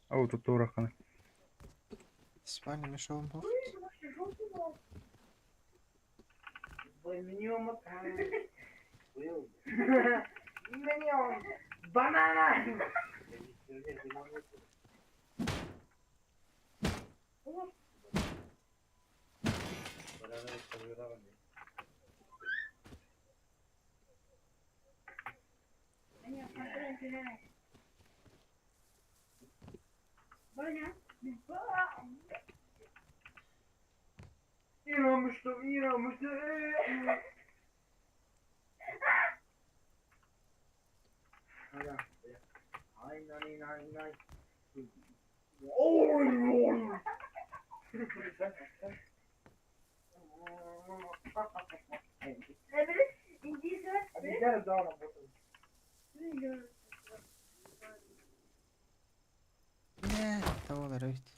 Ау, тут ураканы. Спальня мешал бог. Не, того даровить.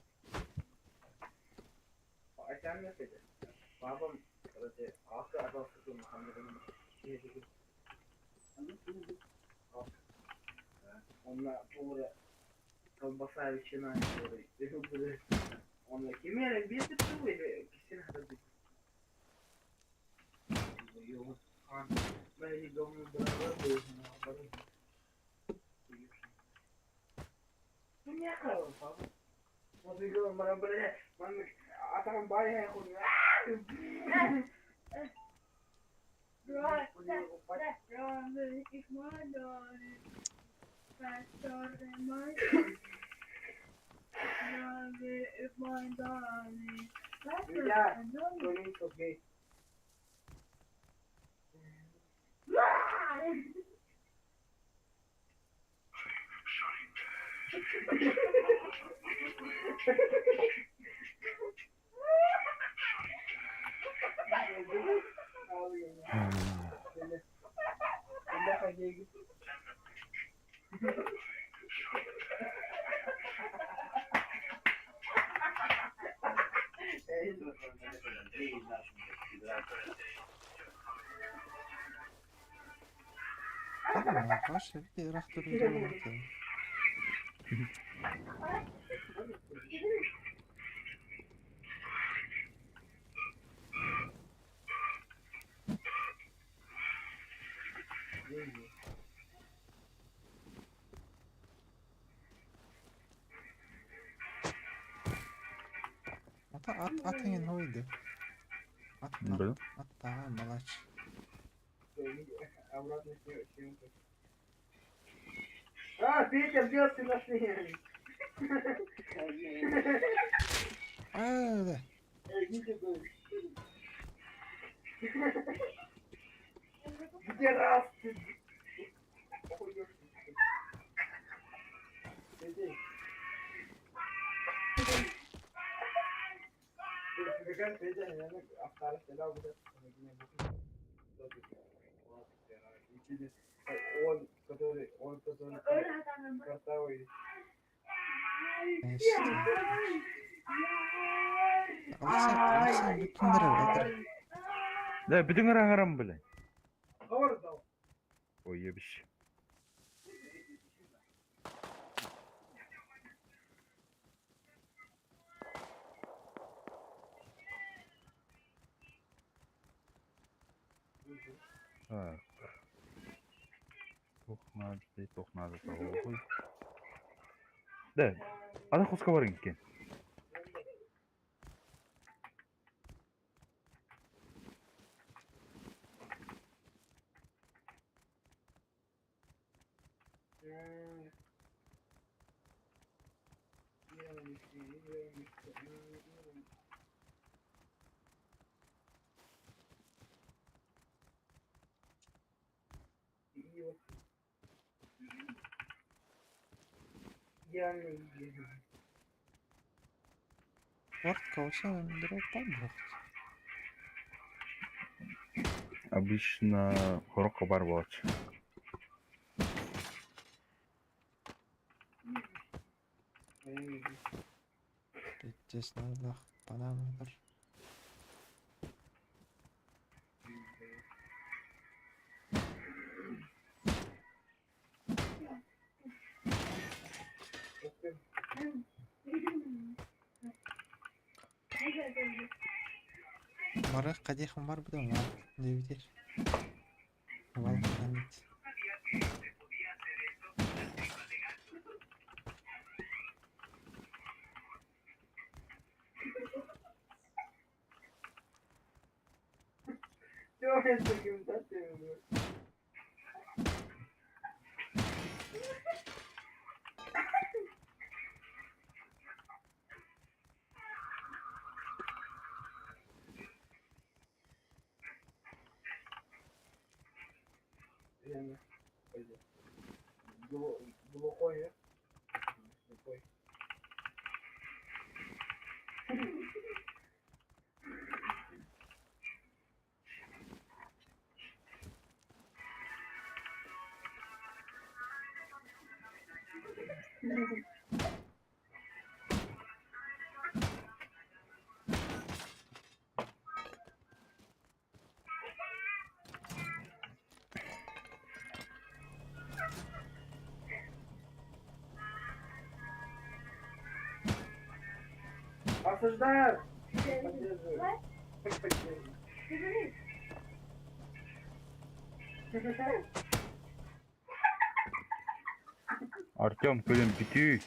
Tamam, baş bir rahtır Ата ат атыңын хойду. Ат Бля. ат ат малач. А, да. İşte. Alexey, Alexey bütün neler Да, бүтүн ыраңарам, блядь. Уебище. Так. Туох наада, туох наада тоҕуй. Да, аны хуска барың иккен. Орт каучан дропа Обычно хорокко бар болчу. Пиздец, надо панаматор. Бары кадихым бар буда бар. Дебитер. Вал память. Осуждаю! Поддерживаю. Поддерживаю. Артем, көлем бүтүү.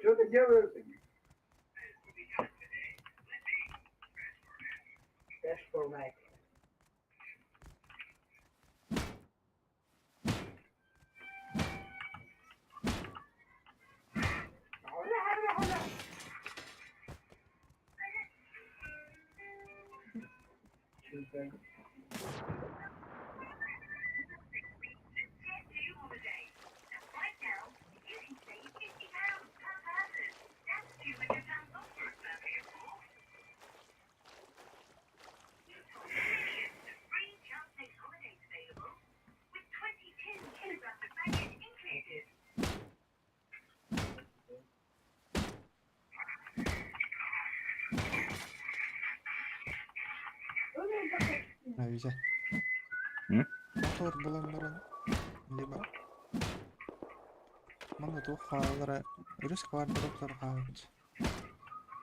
Что ты делаешь? Бешбармак. Витя. М? Мотор булан баран, либо манна туох хаалара өрүс квадроптор хаалбыт.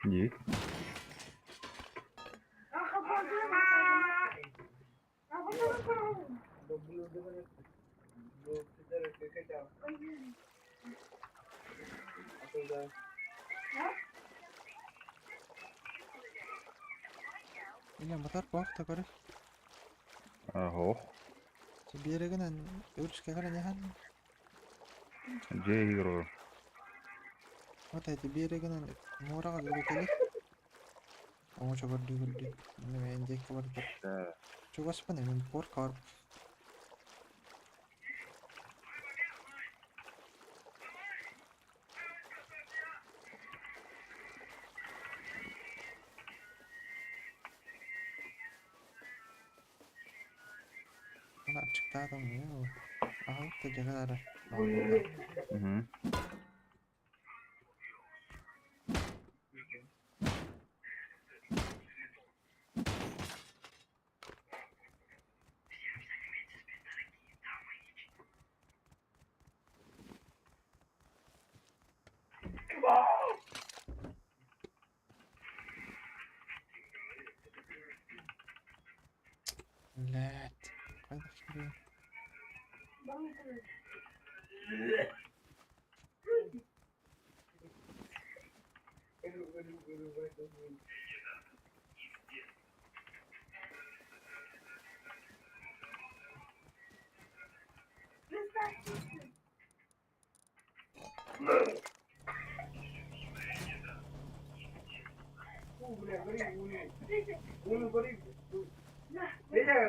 Дии. Или мотор бах та көрөр. Аһо. Биэрэгинэн өрүскэ кэлэн иһэн Дьиэ иһигэр олорор. Вот эти биэрэгинэн муораҕа дылы кэлик. Оҥочо көрдүү көрдүү. Мен диэкки бардар. Да. Чугаспын мин порка бар. Мына ачыктаатым Аһылык да дьаҕар Мгм. Блять. Хайдах киирэн.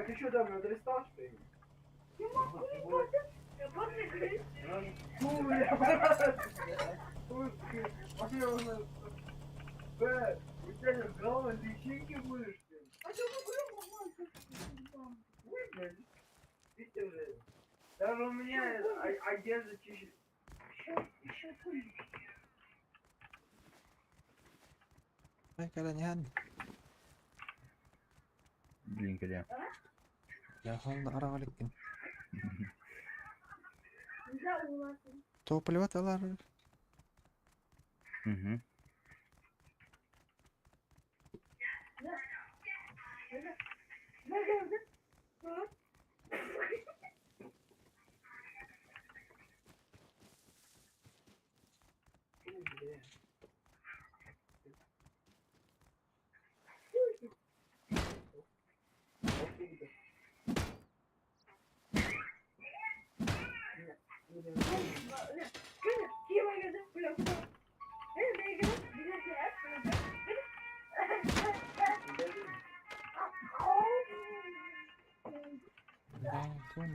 Ты что там надрестал, что ли? У тебя голова личинки будешь? Даже у меня одежда чище. Кэлэн иһэн. Блин, кэлиэм. Дьэ, араҕа иликкин. Топливо талар. Мгм.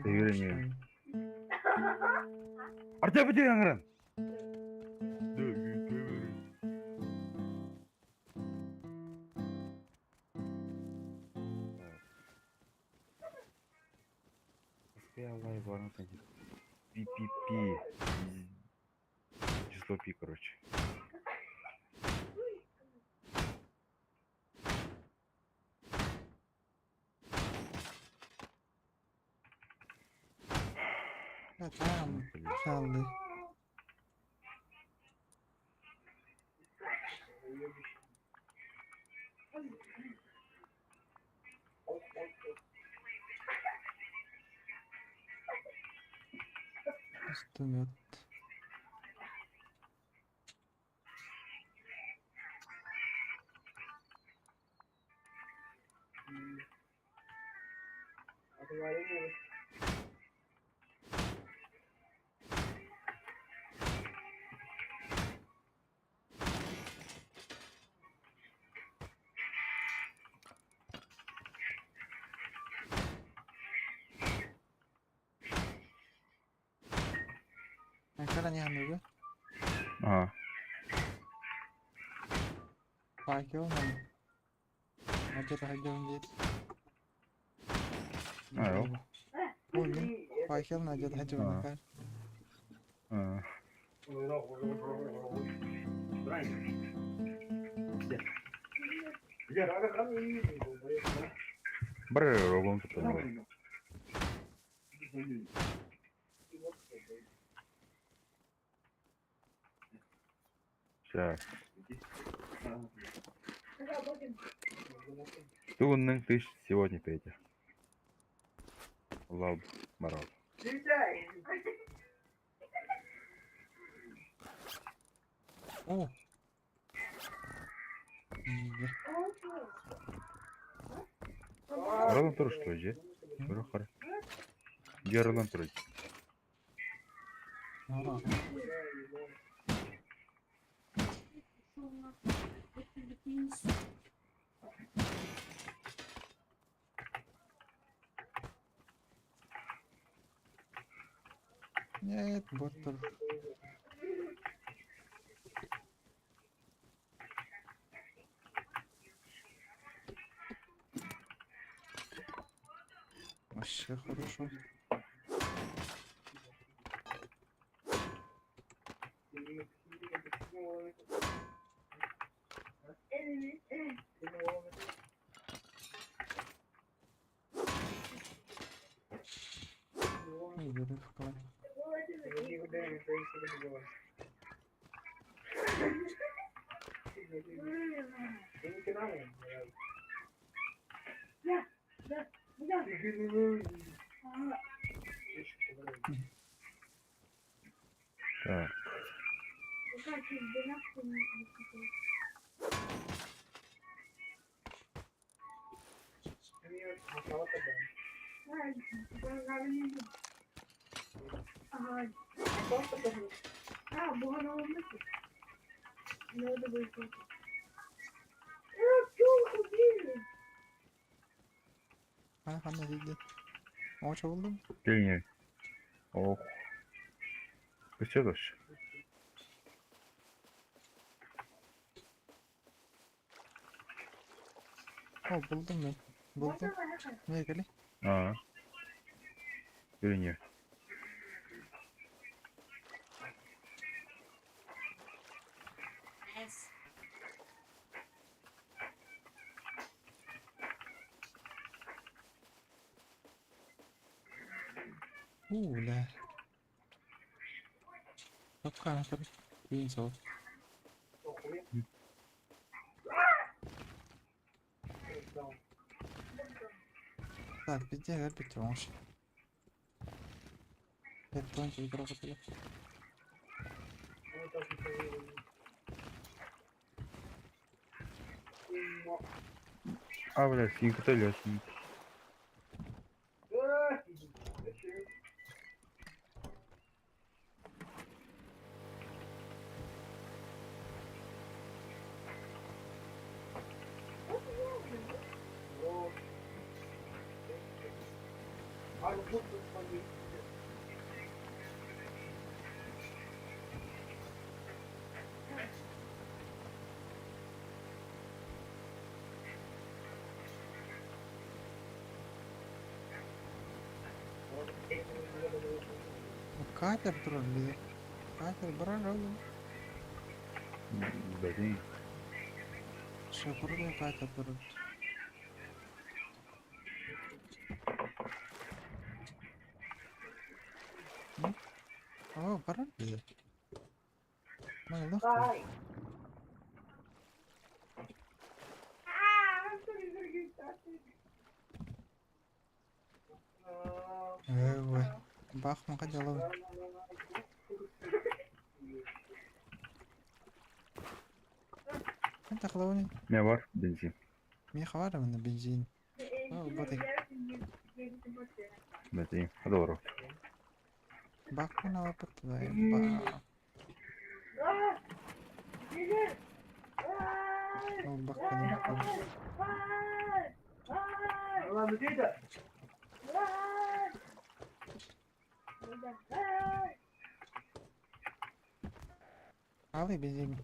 Тэйгэрин. Артем бити аңыран. Пи пи пи. Число пи, короче. Там хаалды. Пистолет. Кэлэн иһэн үгү. Ага. Факел нам. Мадьяр хайдам диет. Айо. Ой, мин факел надет хайдам А. накар. А. Бар рогун туттан. Сейчас. Тугуннуҥ тыш сегодня, Петя. Лоб мороз. О! Ийэ. Аралан тур что же? Көрө хара. Дьэ аралан тур. Ара. Нет, бот тур. Вообще хорошо. Ой, вырывка. Так. Ha, ханна диди. Оҥочо буллум. Кэлиҥ. Ох. Өссө дощ. О, булдум мин. Булдум. Не кэли? Аа. Кэлиҥ. Уу, бля. Капкана тур. Күүн соҕус. Так, везде опять оҥош. Бетончик грохотали. А, бля, синька лесник. Катер турар били. Катер барар ол. Блин. Шоферный катер турар. О, барар били. Майлах. Ой, бах, мака делаю. انت خلوني Не бар бензин. مي خوارم من بنزين. О, боты. Бензин. Здорово. Бак на опыт, ба. О, бак на опыт. Алый бензин.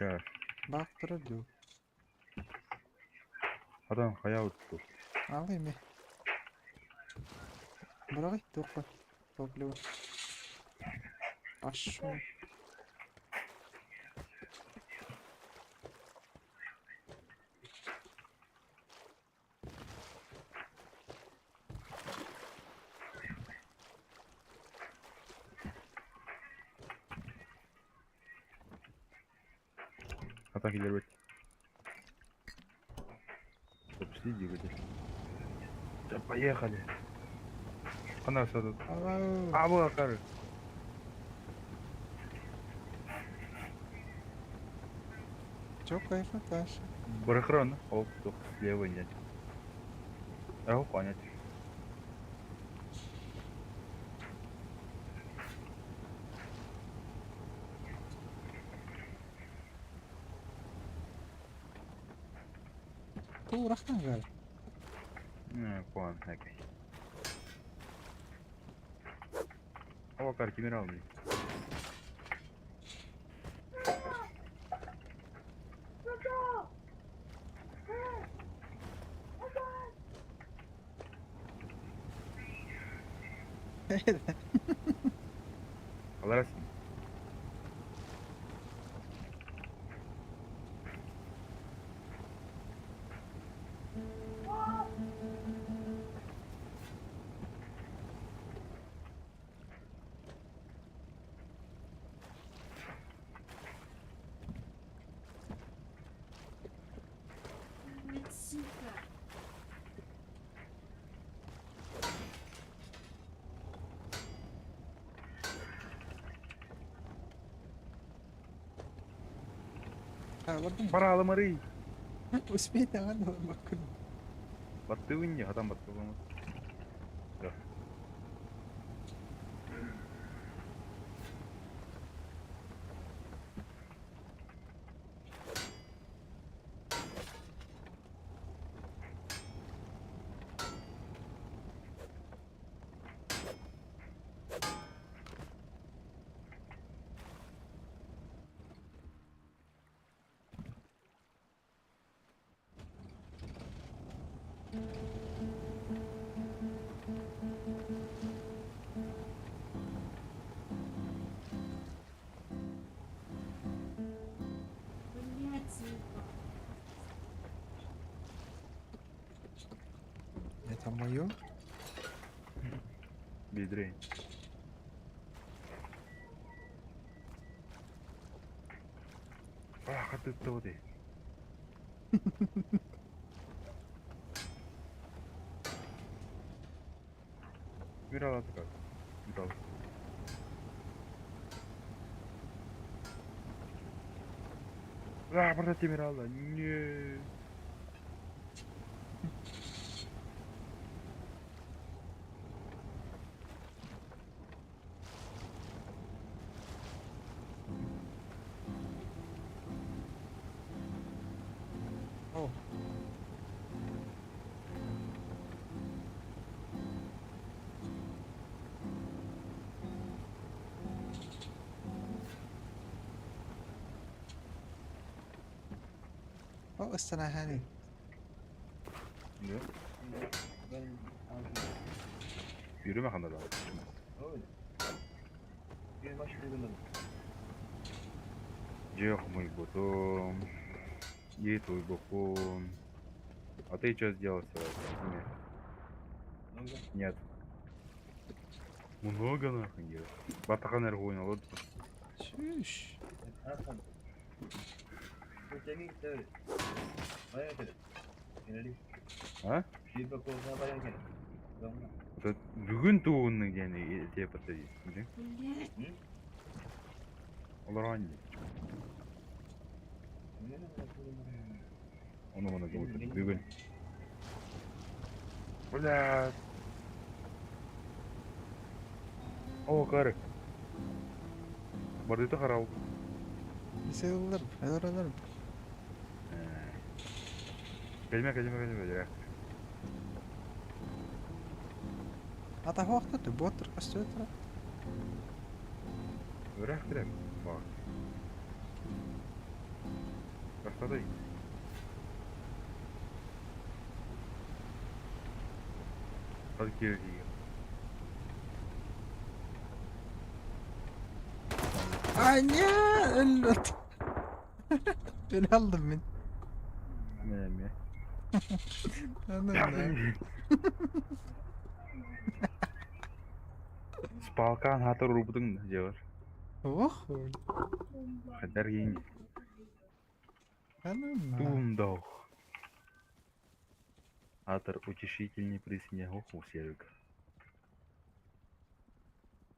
Сейчас. Бак турду. Адам хаял тут. Алый ми. Брай, только топливо. Пошел. Атан киллэрбит. Запусти двигатель. Да, поехали. Она что тут? А, вот, короче. Чё кайф, Наташа? Барахран. Оп, тух, слева нет. А, понять. Туурахтан гал. Не, понял, окей. О, карти мирал, блин. Аларасың. Сука. Бара аламары. Успей таган бакын. Баттыгын не, адам баттыгын. Да. Блять, сука. Это мое? Бедрей. А, хаты тоды. Мирала как? Мирала. А, брат, Мирала. Не. О. О, ыстана Ne? Yürüme kanada. Дьэх мой бутон. Ей твой букон. А ты что сделал сегодня? Нет. Много нахуй делал. Батахан эргуин вот. Чүш. А? Это бүгін туғынның дені деп атады. Блять. Олар анне. Оны мына бүгін. Бүгін. Бля. О, кары. Барды қарау. Сыйлар, алар алар. Келме, келме, келме, келме. Ата хуакта ботер костётра. Өрәк тирәк. Бак. Растадай. Hadi geri gel. Аня, өллөт. Ben aldım ben. Ne mi? Anam Спалкан хатыр рубдың diyor. Ох. Хәдәр ең. Да ну на. Тундог. Атор утешительный приз не гоху сервик.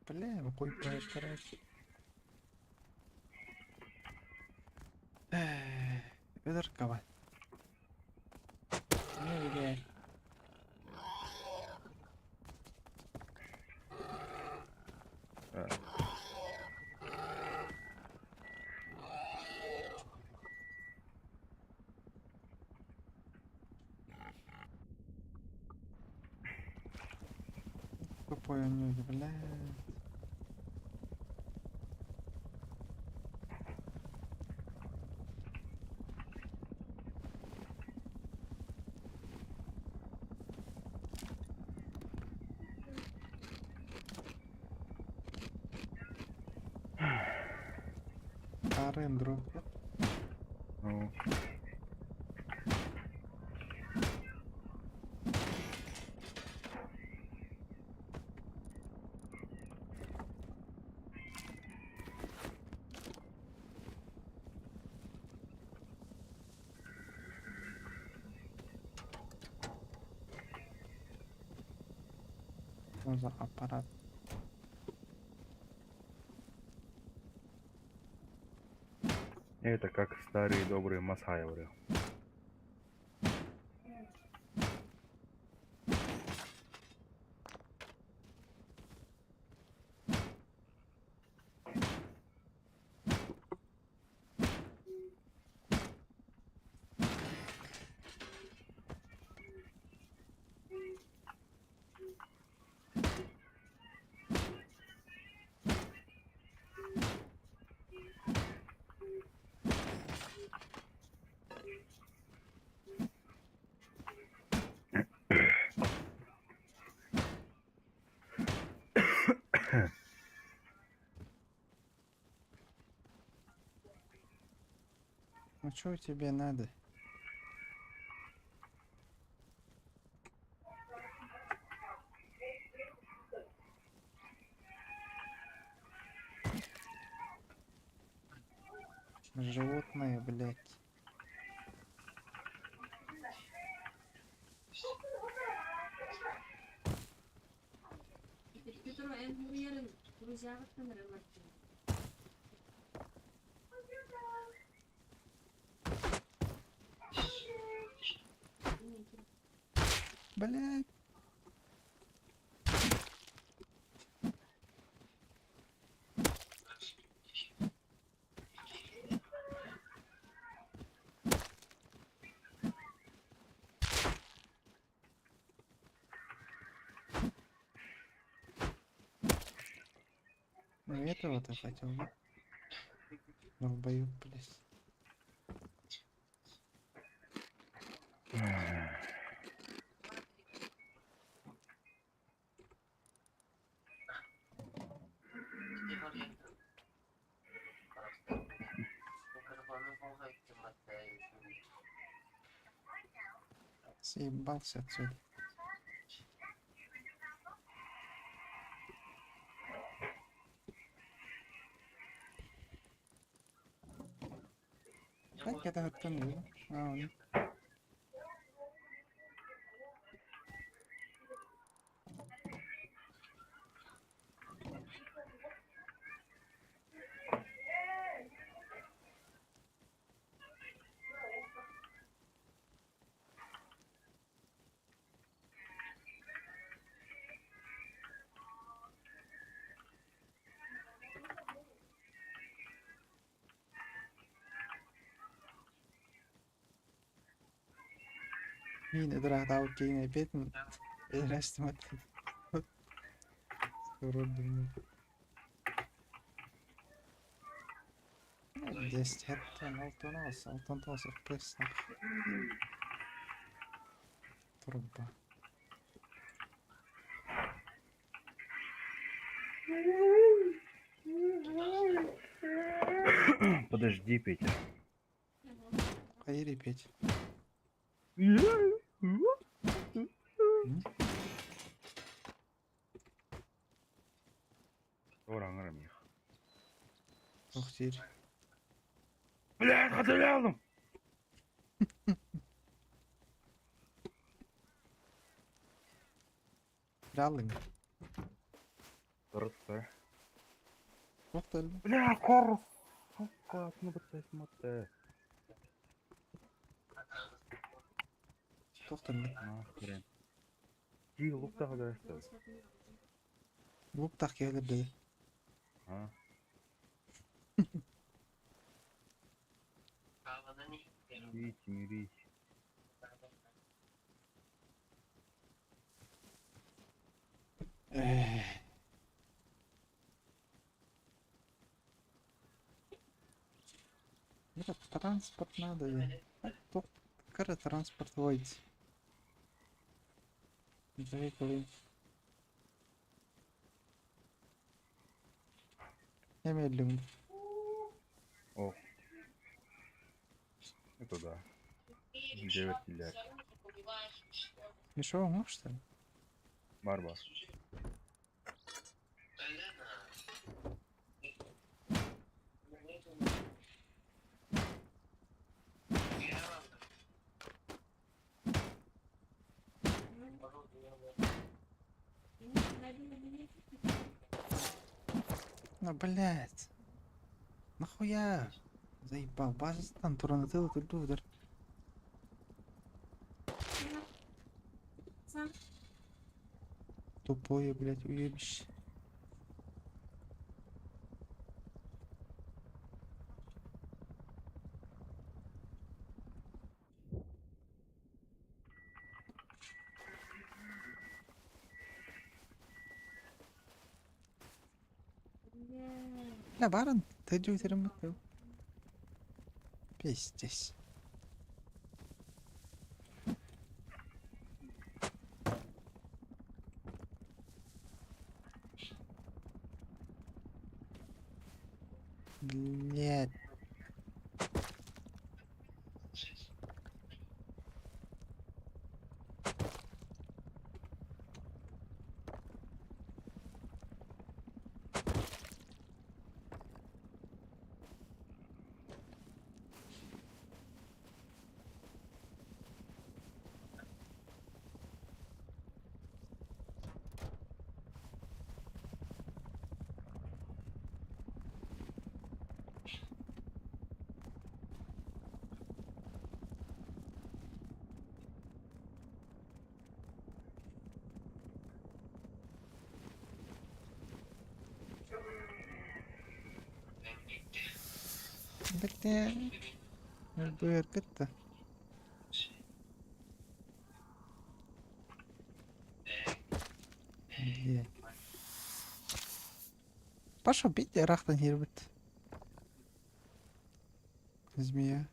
Бля, какой проект, Ведеркова. Ну, бля. А. Тупой у него, бля. Арын дроп. Ну. Что за аппарат? Это как старые добрые масаевры. Ну что тебе надо? Животное, блядь. Блядь. Ну этого ты хотел, да? Долбоёб, блядь. Съебался отсюда. Так это оттянуло. А, он. Мин ыдыраатаабыт киһини эпиэтин эрэстимат Десять алтон алтон FPS Труба. Подожди, Петя. Поедь петь. Ух ты. Блядь, хотелялым! Жалын. Рыцарь. Тоқтал. Бля, кор! Сука, ну быттай смотри. Тоқтал. Нахрен. Ди луктаға дәрісті. Луктақ келіп деді. А? Идите, мирись. Это транспорт надо. Тоқ кара транспорт войти. Заехали. Я медленно. О. Это да. 9 миллиард. Мишо, мог что ли? Барбар. Ну, блядь. Нахуя? Заебал. База там туранатыла тут удар. Тупое, блядь, уебище. Бля, баран, ты джутером был. Пиздец. Блядь. Бля. Быркытта. Бля. Пошел бить рахтан хербет. Змея.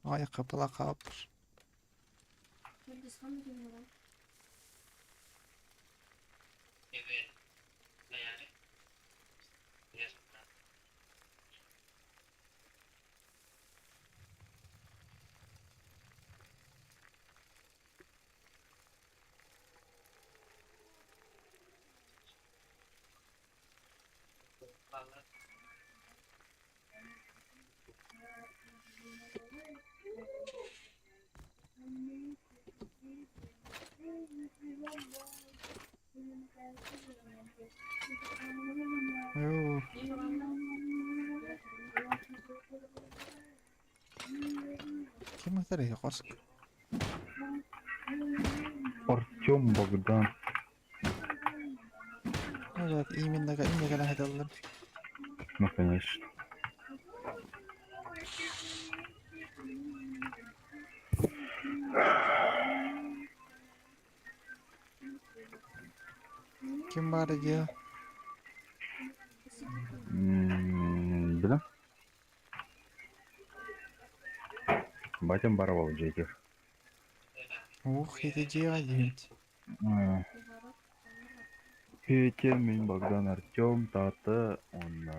Ай, қапыла қапыр. Оу. Ким это Қоск? Артем Богдан. Ну да, именно, именно когда хотел. Ну, конечно. Ким бар дел? Бля. Батям барывал джеки. Ух, это делать. Петя, мен Богдан, Артем, Тата, он...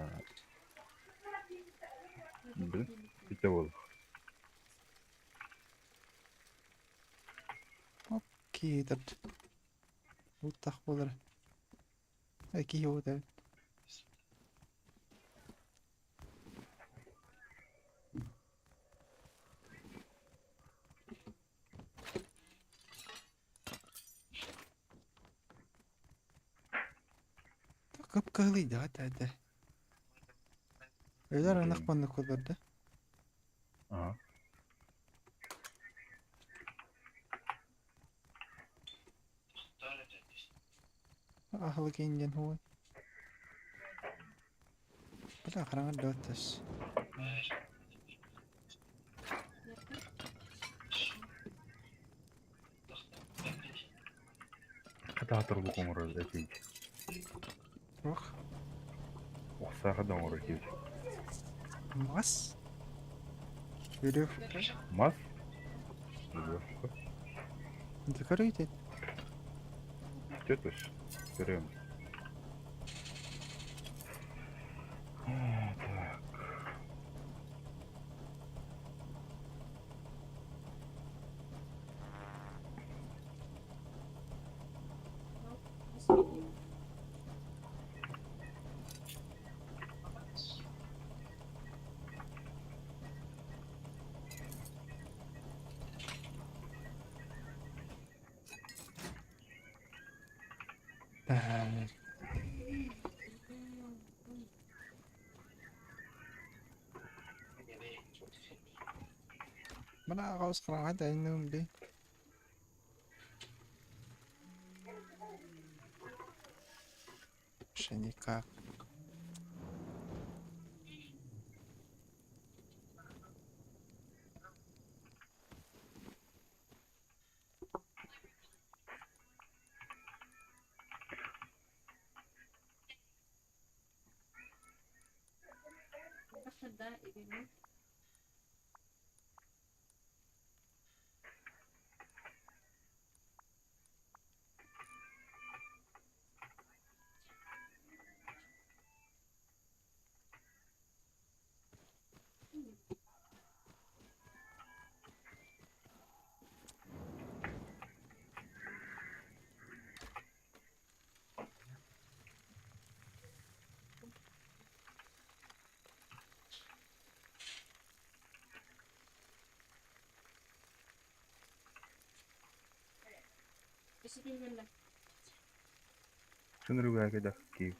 Бля, Петя был. Киһи ыытар. Уттах буолар. Киһи уота. Кып-кыһылыйдаҕа этэ. Өлөр ынах маннык буолар да? Ага. Аһылык индиэн хуой. Бля, хараҥар да оттос. Хата турбук оҥорор этиит. Ох. Охсааха да оҥорор этиит. Мас? Веревка. Мас? Веревка. Это көрөйдет. Төтөс. Көрөм. Так. Так. Мына аҕабыс хараҥа тайынным дии. Вообще никак. Сынырыга да Киев.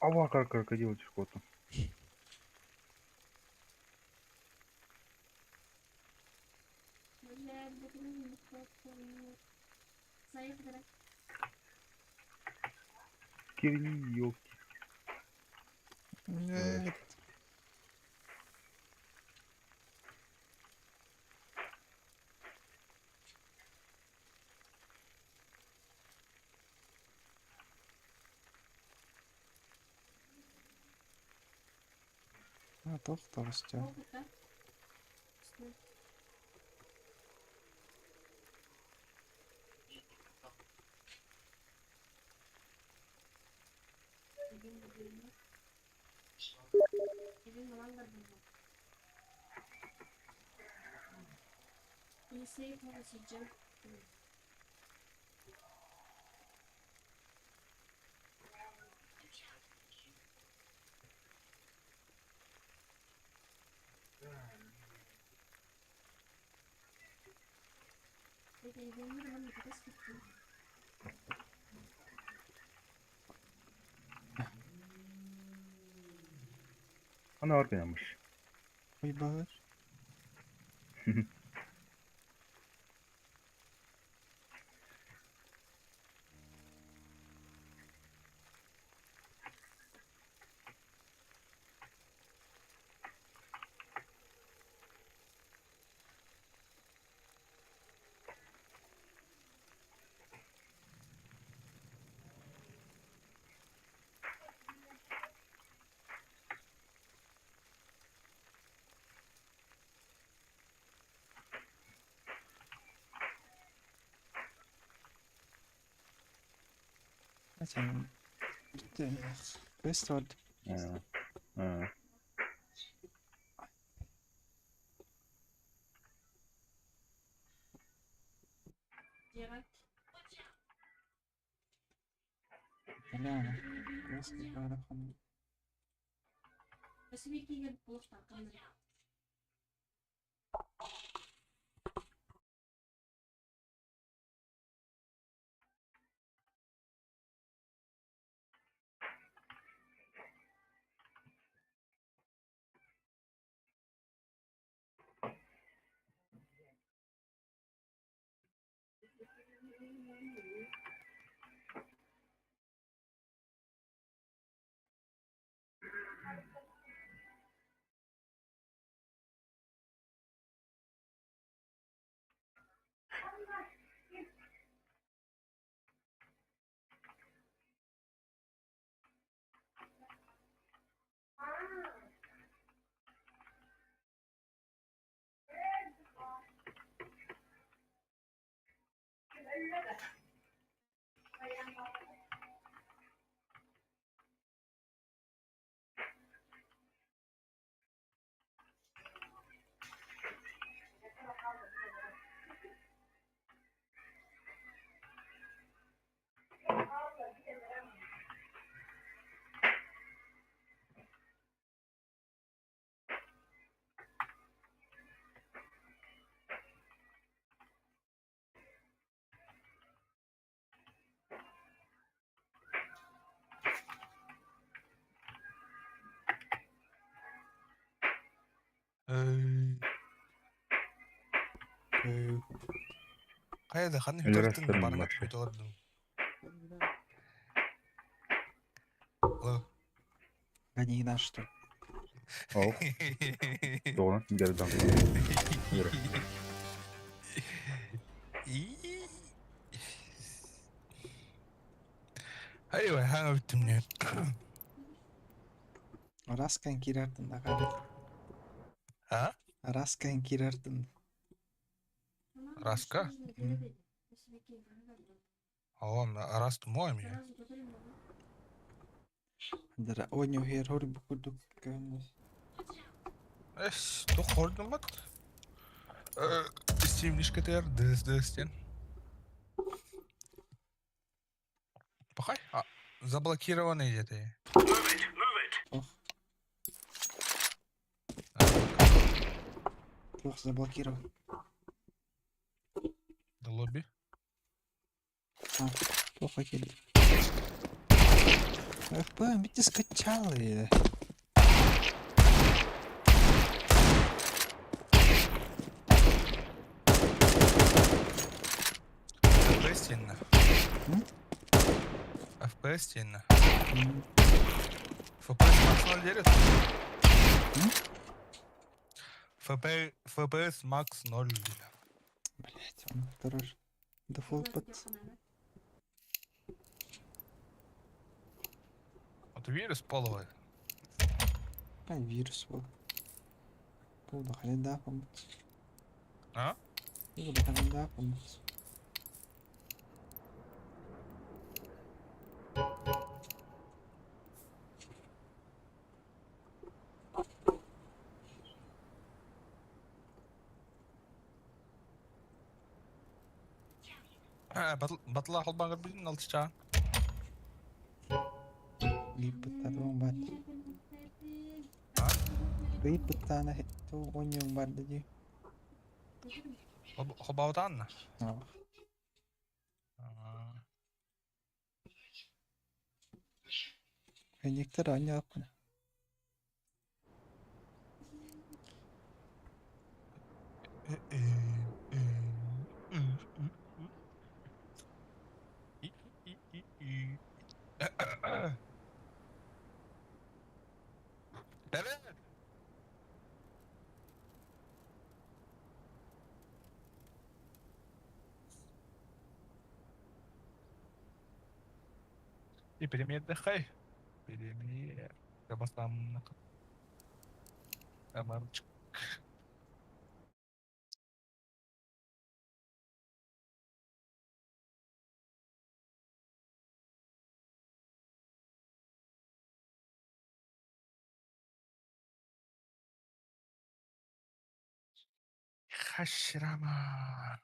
Ава как крокодил чешкоту. Кирни, ёлки. Нет. А, тоқтағыстя. Ана аргынамыш. Ой, бағыр. Зачем? Квест. Бля, просто. Хайа ханна Өлөрө хүтэртин сытар барыҥа мачча. түбүт олордум. Алло. Они наш что ли? Ол. Доҕор, дьардан. Yürü. Айва, хаҥа бүттүм не. Раскан кирартын да қара. А? Раскан кирартын. Раска? О, раст мой мне. Дара оню хер хор букудук көннөс. Эс, тох хордум бат. Steam лишкетер, дс дстен. Пахай, а, заблокированный где-то. Ох. Плохо заблокирован. До лобби. А, плохо келді. ФП, бите скачали. FPS тенна. FPS тенна. FPS Max 0,9. ФП, FPS Max 0. Блять, он второй. Дефолт под... Вот вирус половой. А, вирус был. Буду да, помыть. А? Буду да, помыть. Батла холбаңыр билин алтыча. Ыйыппыттар бар. Ыйыппыттаана ту оньюң бар диди. Холбаутанна. Ах. Өнектер аня апкына. Evet. И перемер хай. Перемер. Бастам. Амарчик. Хашрама.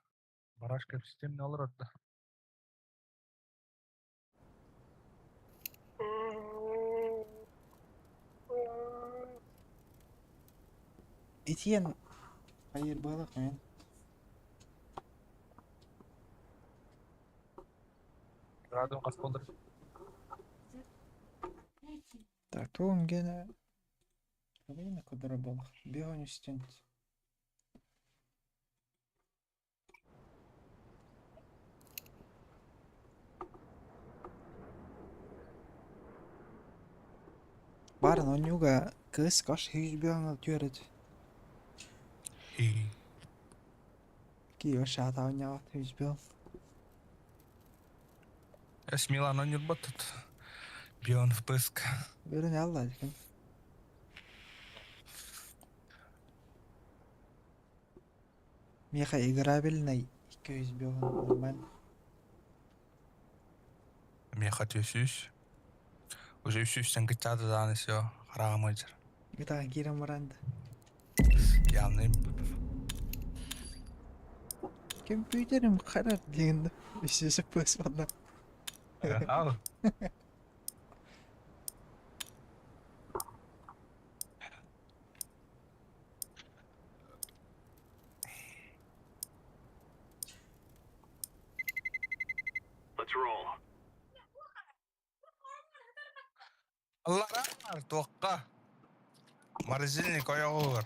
Барашка системне алыр атта. итиэн хайыр быһалах мен. Радио хас болдыр. Так, туом гене. Кабина кудара болох. Бионистент. Барын онньуга кыыс каш хүйс бионал түөрөт. Кио шаата онньаат хүйс бион. Эс Милан онньурбат тут. Бион впыск. Бөрін алла дикин. Меха играбельный 200 бион нормально. Меха төсүс. Уже үсүстен кытчады дааны все. Харамыджыр. Гыта кирен баранды. Явный Компьютерим харар дегенде. Үсүсү пыс бана. Ал. Let's roll. Алларар туаққа. Морозильник ойоғыр.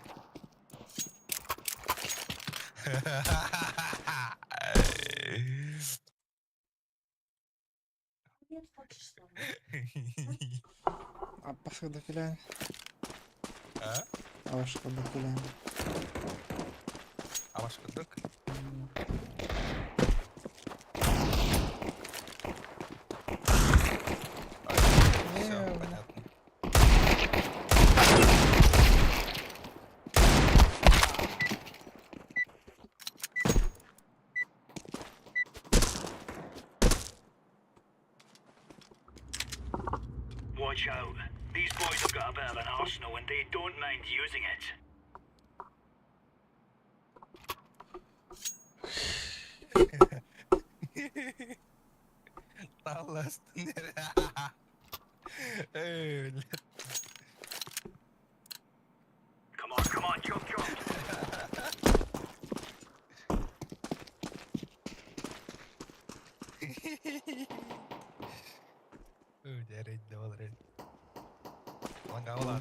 Аппасыда филан. А? Абашкада филан. Абашкадык. Все, понятно. Watch out. These boys have got a bit of an arsenal and they don't mind using it. Таластын. Эй, блядь. Come on, come on, jump, jump. Ой, дәрет, давай, Ланга,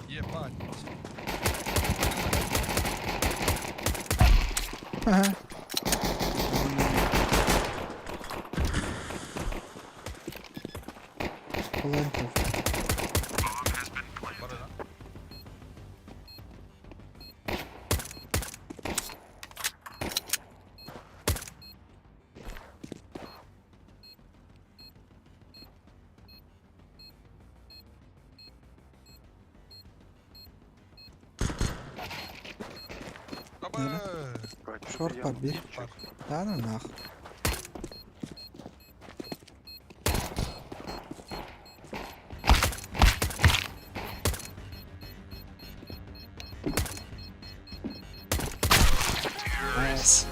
Ебать. Ага. Лэнков. Бар да? Шорт подбери. Да ну нах. Найс.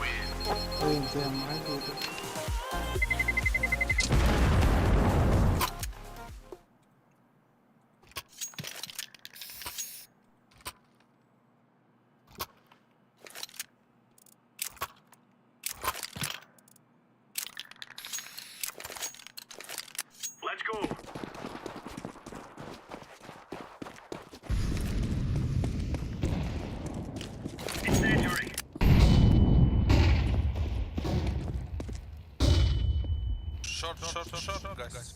Ой, да, магия. Let's go. Incendiary. Short, short, short, guys.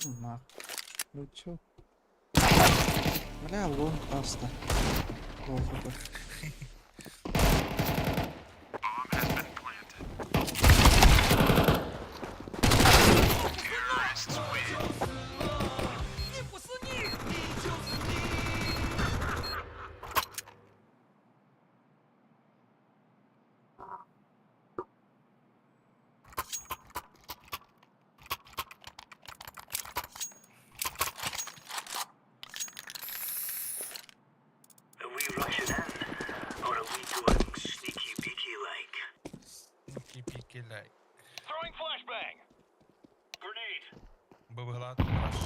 Ну нах. Ну чё? Бля, лон просто. Плохо так. Быбыһылаат раш.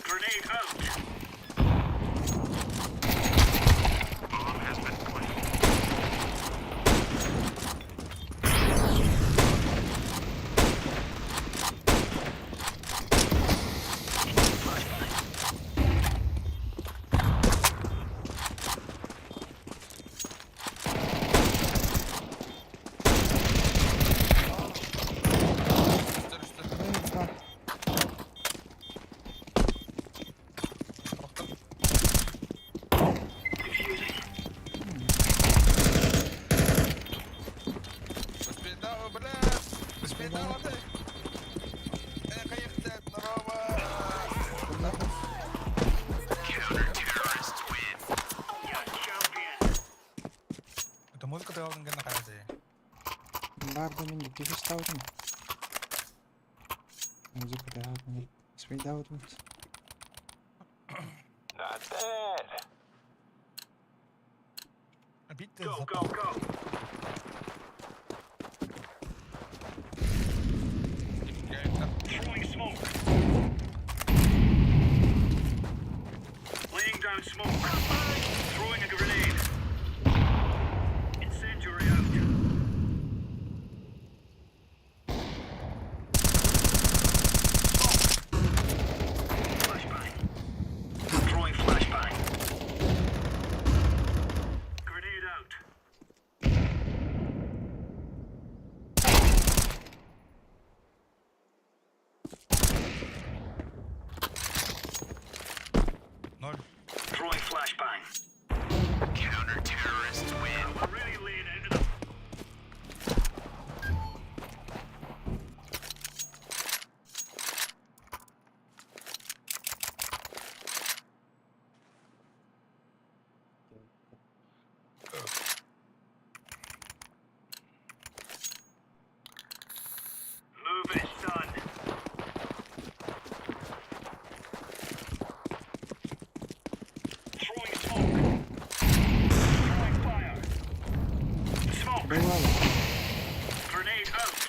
Grenade out. Bomb has been planted. Үстер үстер. Охтор. Успейдава, блядь! Успейдава ты! Эх, здорово! Counter-terrorists win. Это музыка ты должен находиться. Барды мен дефис табытым. Музыка табытым. Спей табытым. Not bad. Бить Go, go, go. Throwing smoke. Laying down smoke. Throwing a grenade. Incendiary out. Smoke. Flashbang. Throwing flashbang. Grenade out. Ноль. Throwing flashbang. Counter-terrorists win. We're really laying into them. Move it, son. Throwing smoke. Throwing fire. Smoke. Бывало. Grenade out.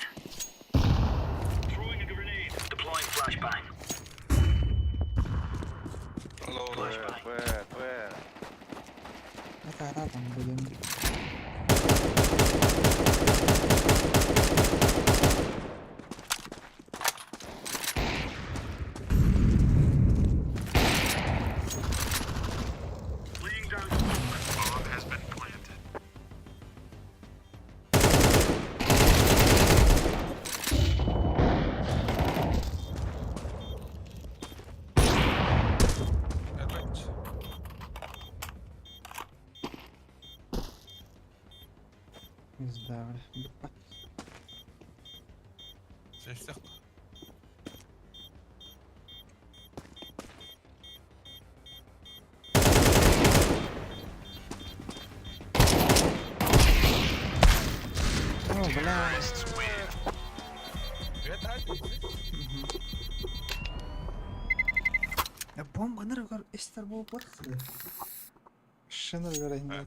Throwing a grenade. Deploying flashbang. Лоу. Б, Б, Б. Это арабом будем. Laying down smoke. Bomb has been planted. Опять. Пизда, бля. Всех. О, бля. Terrorists win. Это Бомба ныргар эстер болып бақсы. Шыныргар енді.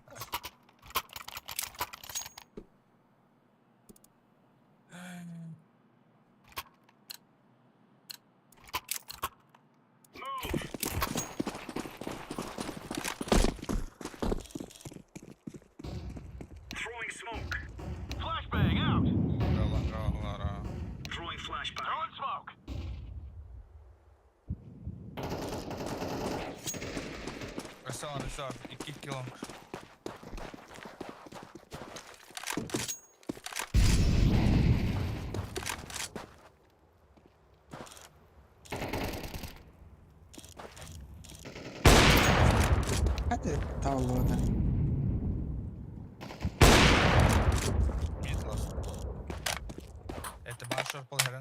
Move. Throwing smoke. Flashbang out. Throwing flashbang. Throwing smoke. Ресторан, ресторан, и килом. Hadi tavlada. Мид ласт. Это большой полгорен.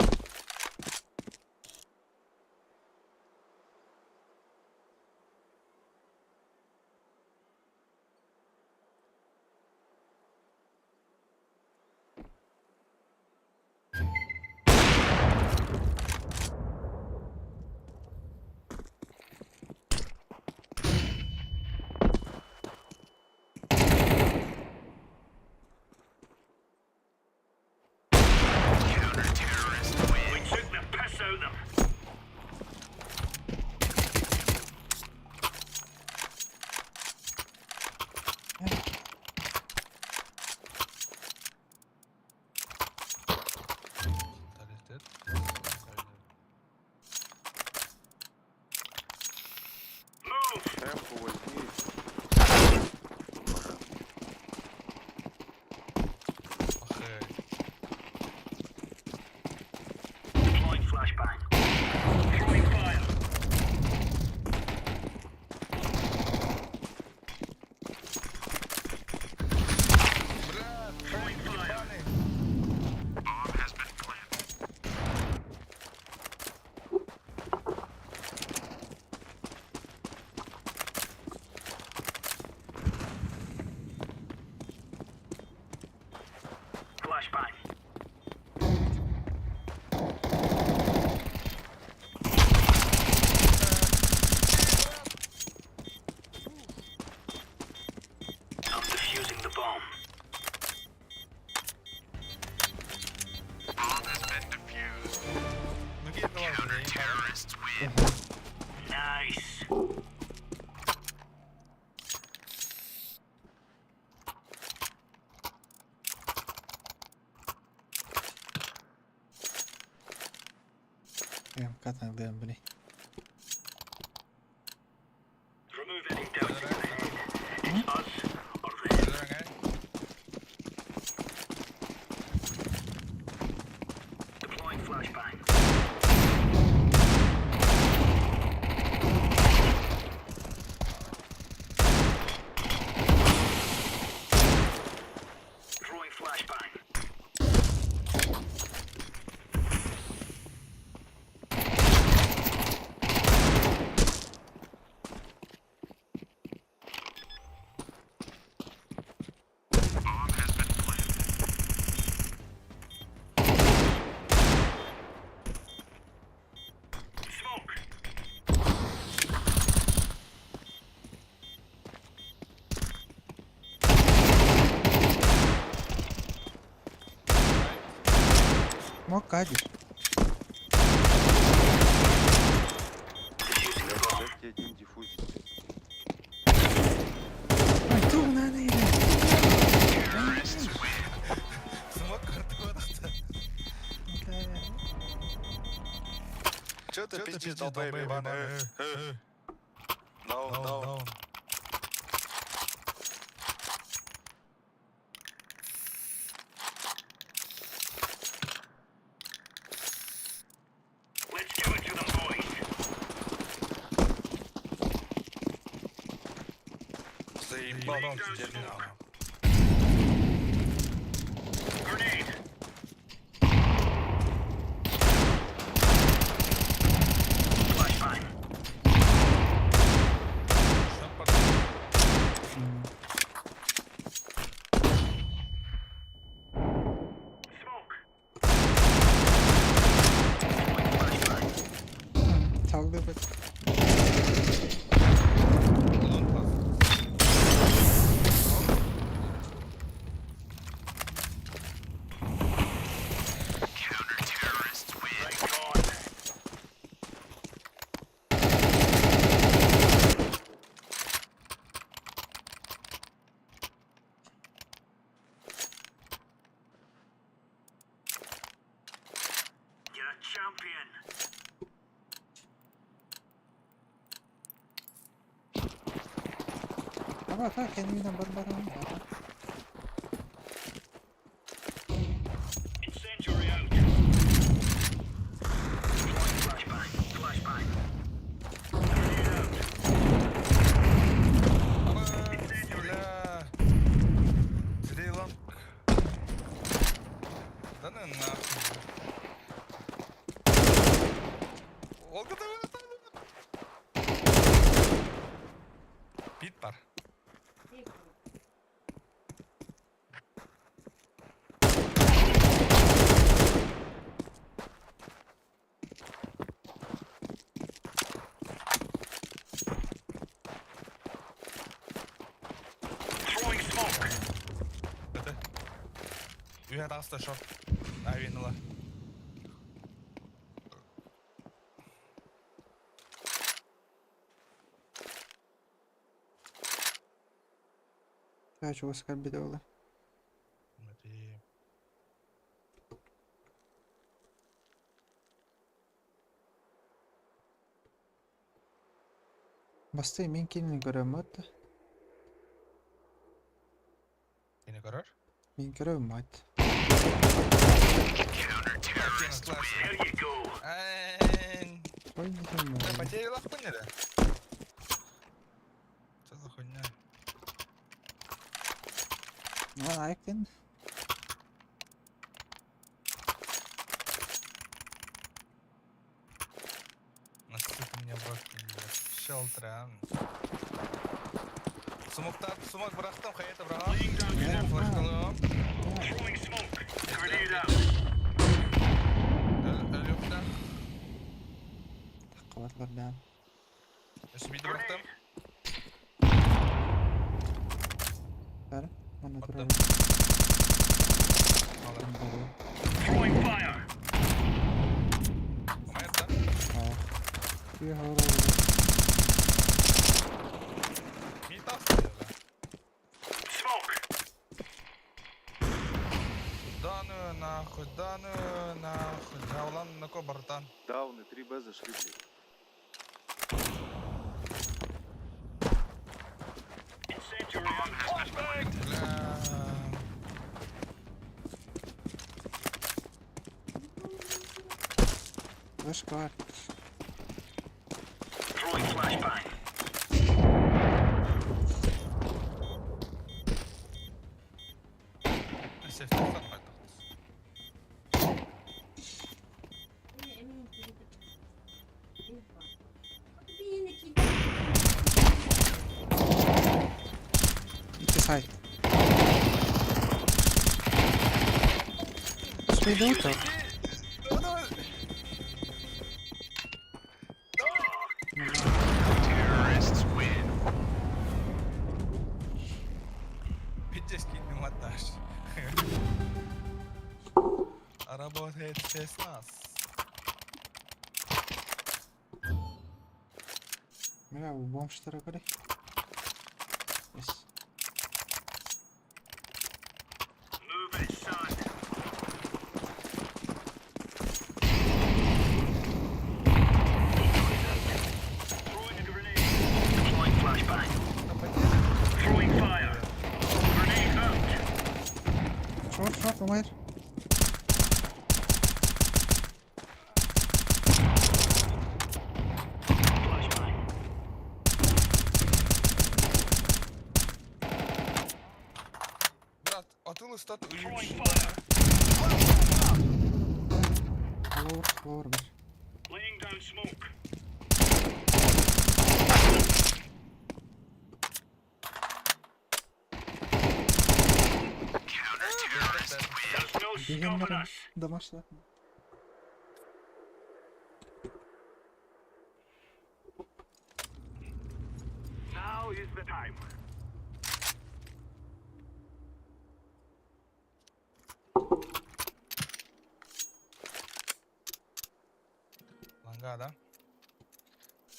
Counter-terrorists win. Эм, катан блин. Bomb has been planted. Мог кадиш. Дайте один диффузик. Ай, ту на на Terrorists win. Смок карту Че ты пиздишь, долбоеб, ебаный? Даун, даун. Заебал ты, дерьмо. Çaldı bak. Counter-terrorists win. Ama bak kendimden barbarım. Бля. Три long. Да ну нахуй. Ол Бит бар. Это. Үйе таста шорт. Авиныла. Kaç Oscar bir de ola. Смотри. Басты мен келini görüyorum hatta. Кені көрөр? Мен görüyorum hatta. Counter-terrorists win. Эн. Ой, не знаю. Потеряла хуйня, да? Что за хуйня? Lan ayaktan. Насыпь мне в рот, блядь. Шелтер, Смок так, смок бырахтым, хайта бырахтым. Флешкалым. Рядом. Throwing fire. Умайыр да? Мид тахсар. Smoke. Да ну нахуй, да ну нахуй. Жаулан нако братан. Дауны 3Б зашли, блядь. Incendiary. Flashbang. Бля. Вышка var. Throwing flashbang. Сефтер сатпайды. İki side. Успей да Terrorists win. Питерский монтаж. Работает спецназ. Бля, bu бомжтара көрей. Yes. Move it, son. Throwing a grenade. Deploying flashbang. Throwing fire. Grenade out. Short, short, Umayr. Flashbang. Брат, атыл ыстат Throwing uyumuş. fire. Lower, lower bir. Laying down smoke. There's no stopping Дегеннер us. дамашла. Now is the time. Ланга, да?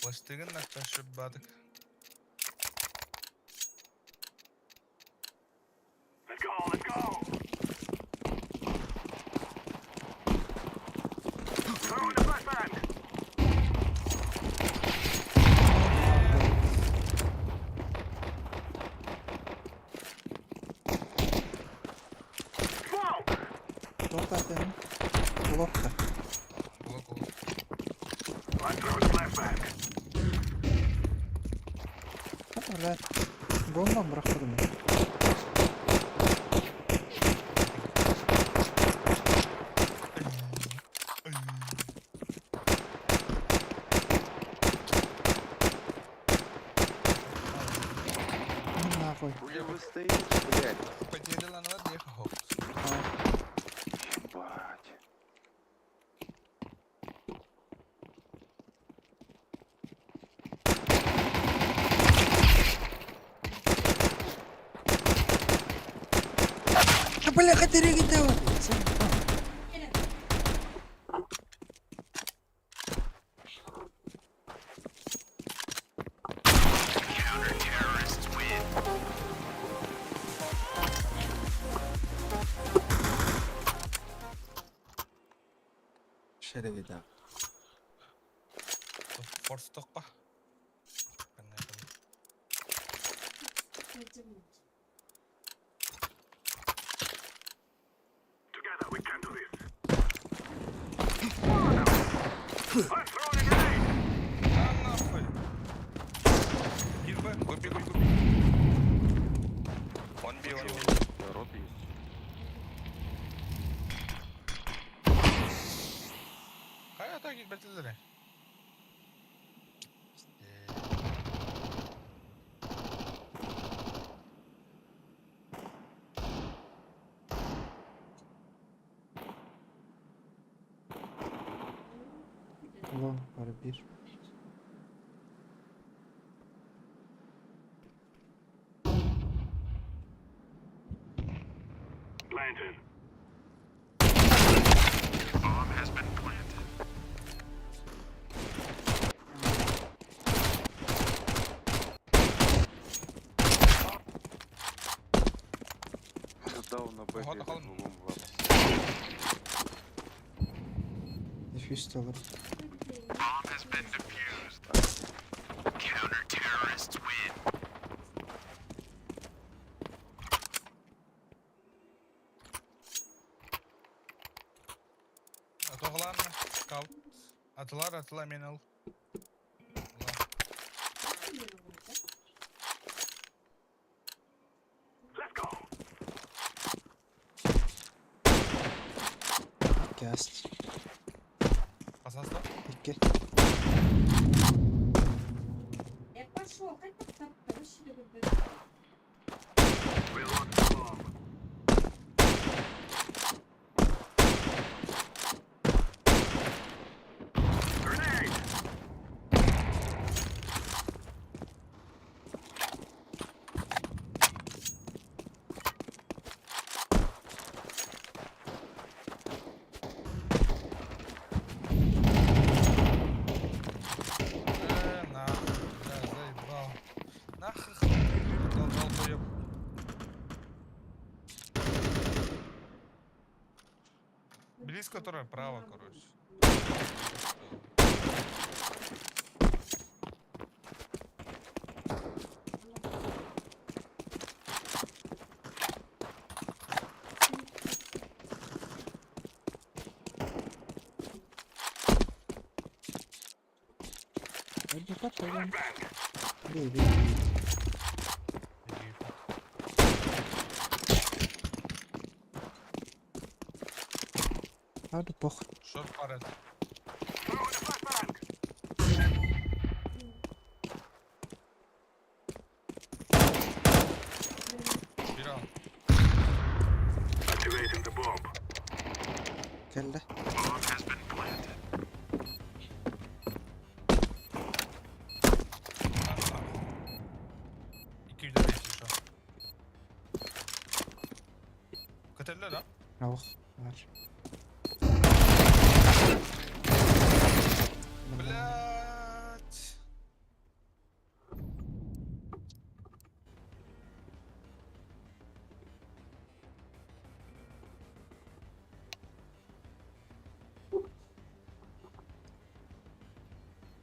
Пластигын накта бадык. Let's go, let's go. Throwing a flashbang. Smoke! Short atayım. Blok da. Блок, блок. I'm throwing a flashbang. Hadi бля. Бомба bırakmadım ya. Ну нахуй. Хули вы стоите, блядь? Потеряла на ехал. Ебать. Да бля, хотели делать. Counter-terrorists win. Şöyle bir daha. Форс тоққа. Together we can do this. I'm throwing a grenade! Да нахуй. Кирбе, купи, купи, купи. Он би, он би. Народ есть. Қай ата кетпетілдір? Long var bir. planted. Bomb has been planted. Дал на Б Ого, перед тахал. углом в Дефьюз алыр. Bomb has been defused. Counter terrorists win. Атоғылар Кал. Атылар, атыла мен ал. Let's go. Газ. Қасаста? Икки. Я пошел, как так короче, We lost the bomb. Grenade! Э, нахуй, бля, заебал. Нахуй ты долбоеб. Близко, которое право, короче. Hadi bakalım. Bir bir bir. Hadi bok. Шорт парет. Throwing a flashbang. Bir al. Activating the bomb. Geldi. Bomb has been planted. İki yüzde beş şu an. Katerler ha. Oh. Var. Блять.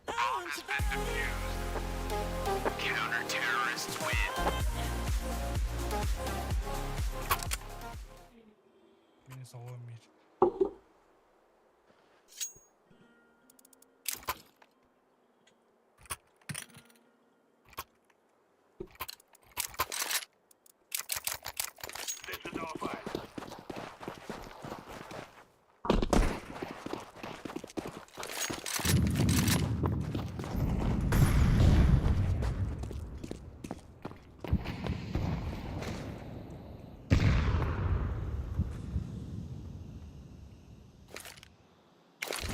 Bomb has been defused. Counter terrorists win. Минус мир. This is our fight.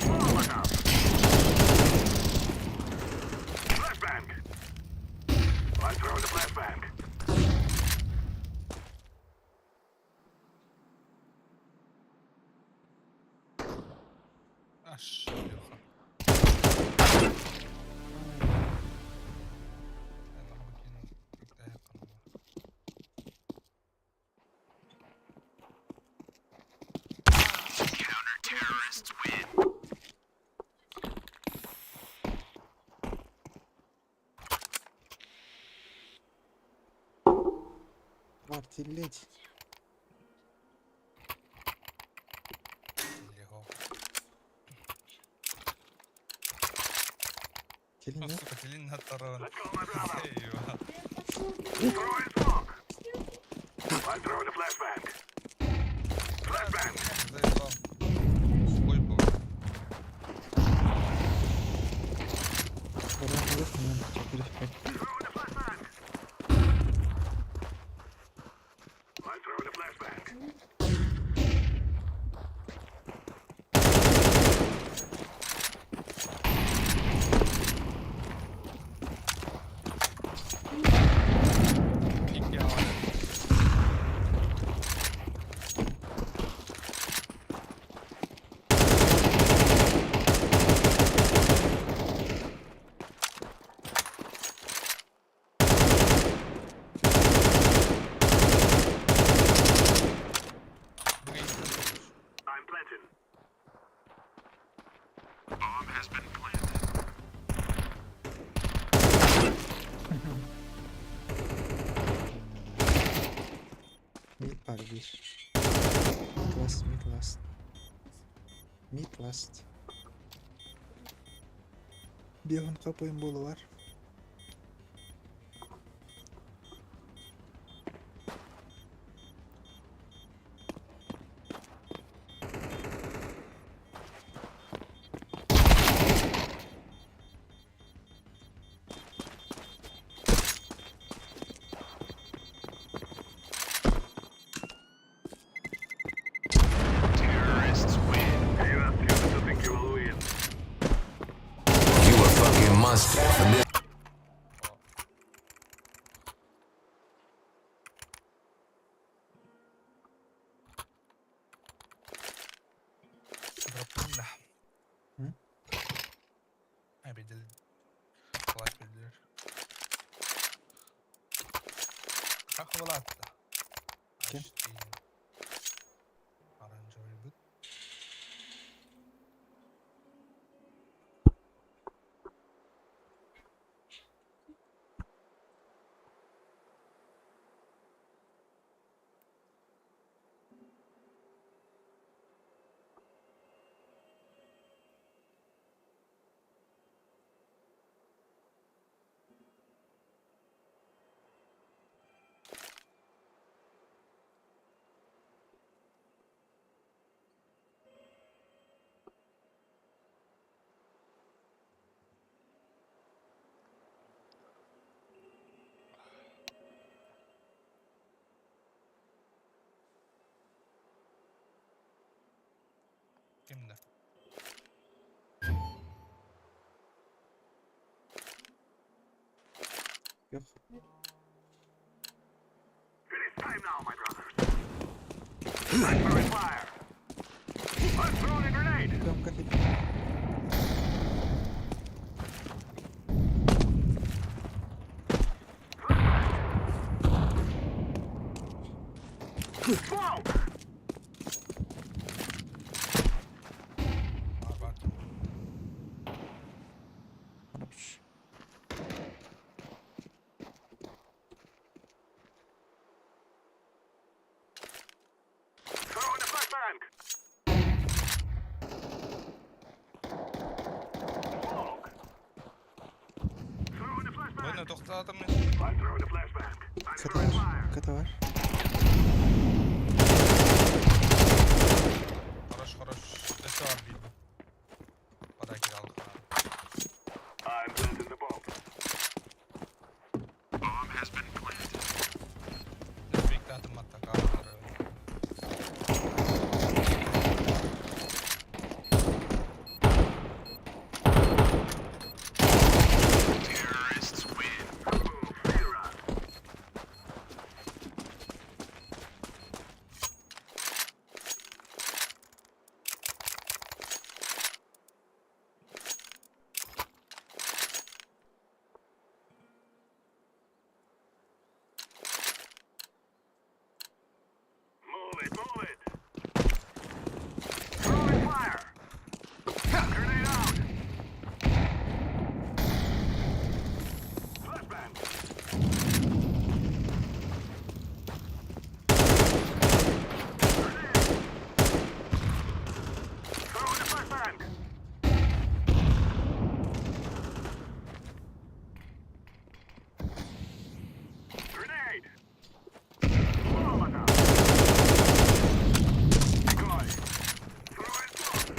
Molotov. Flashbang. I'm throwing a flashbang. А, шлюха. Я нахуй кинул, когда я канула. Counter terrorists win. Var tillit. Лего. Gelin Ну, ya. сука, телин на таран. Let's go, my brother. Eyvah. Throwing smoke. I'm throwing a flashbang. Flashbang. Заебал. Ой, был. Oradan vurursun lan. Çok herif bak. Throwing a flashbang. I'm throwing a flashbang. İki hava. Баар биир. Mid last, mid last. Mid last. Биэһин хапайын буолуар. Terrorists win. You are stupid to think you will win. You a fucking monster for this. Дропнула. М? Обидели. Лайк бердилер. Как вылатта? Ким? Оранжевый быт. Кимде? Yok. It is time now, my brothers. I'm throwing fire. I'm throwing a grenade. Громко хит. Smoke! Бар бар. Хорош. Throwing a flashbang. Smoke. Throwing a flashbang. Bunu toxtadım. I'm throwing a flashbang. I'm Kata throwing var. fire. Kata var. Хорош, хорош. Өсө бар бир. Подайки алдык. I'm planting the bomb. Bomb has been planted. Бектатым атта Terrorists win. Move it, move it. Throwing fire. Grenade out. Flashbang. Grenade. Throwing a flashbang. Grenade. Molotov. Decoy. Throwing smoke.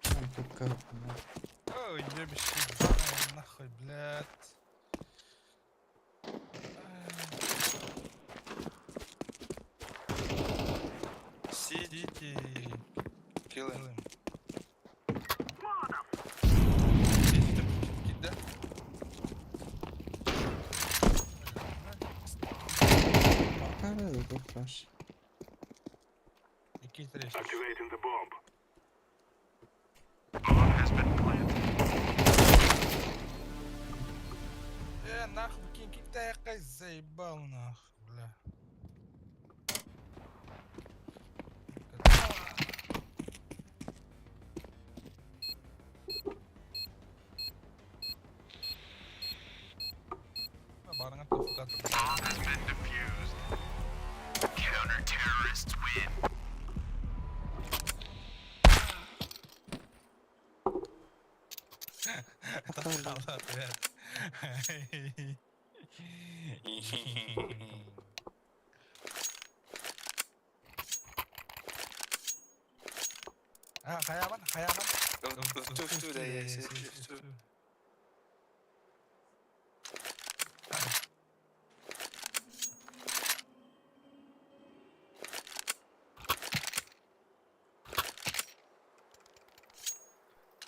Там тут коробка. Ой, ебищи, нахуй, блядь. Сидите. Kill him. Сидите, да? Пока да, хорош. Никита Речь. Activating the bomb. Bomb has been planted. Нахуй, кинь Китай, заебал нахуй, бля. Барыңа тоқтатып. А, хаябан, хаябан. Ту да, yes, yes.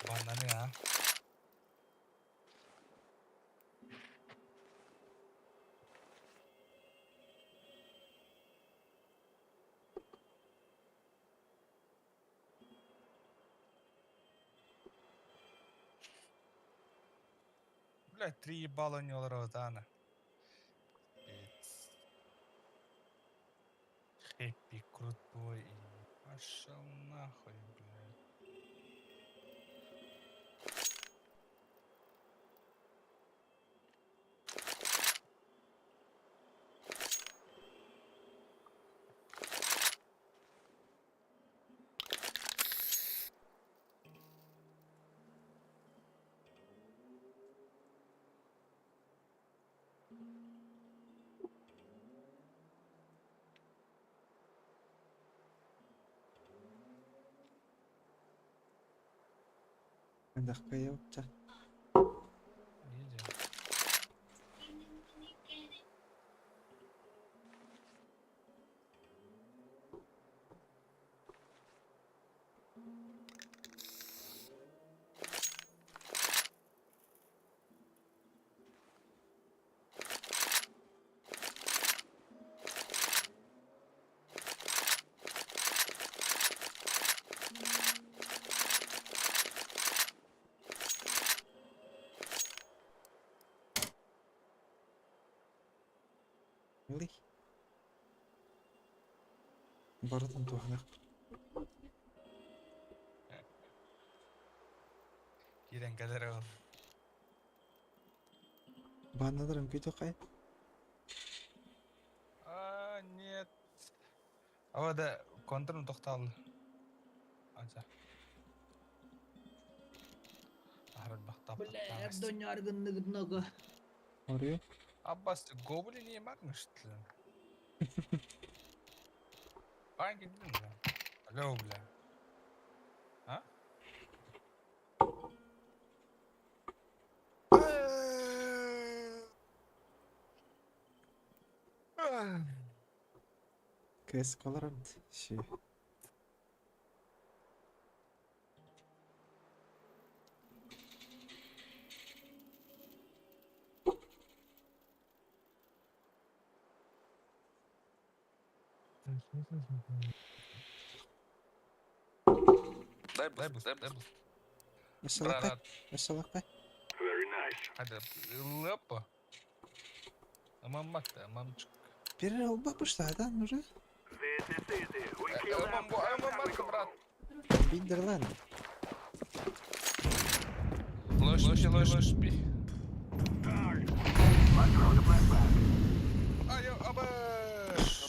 Бананы, а. Блядь, три ебала у него Ротана. Хэппи крутой. Пошел нахуй, блядь. Дахкая ча. Видел. Ли. Барытын туһанах. Кирен кэлэр ол. Баннадарым күтө кай. А, нет. Ава да контрын тоқтал. Ача. Ахрат бақтап. Бля, доняргынныгы. Орыю. Аббас, гоблин не магнышты. Банки, бля. Алло, бля. А? Кэс колорант. Ши. Дай boost, дай boost. Өссөлөккө. Өссөлөккө. Hadi лапа. Амаммакта, амамчик. Бир бабыштадан уже. Амаммакта, брат. Биндерланд. Лошпи, лошпи. Айо, абаш.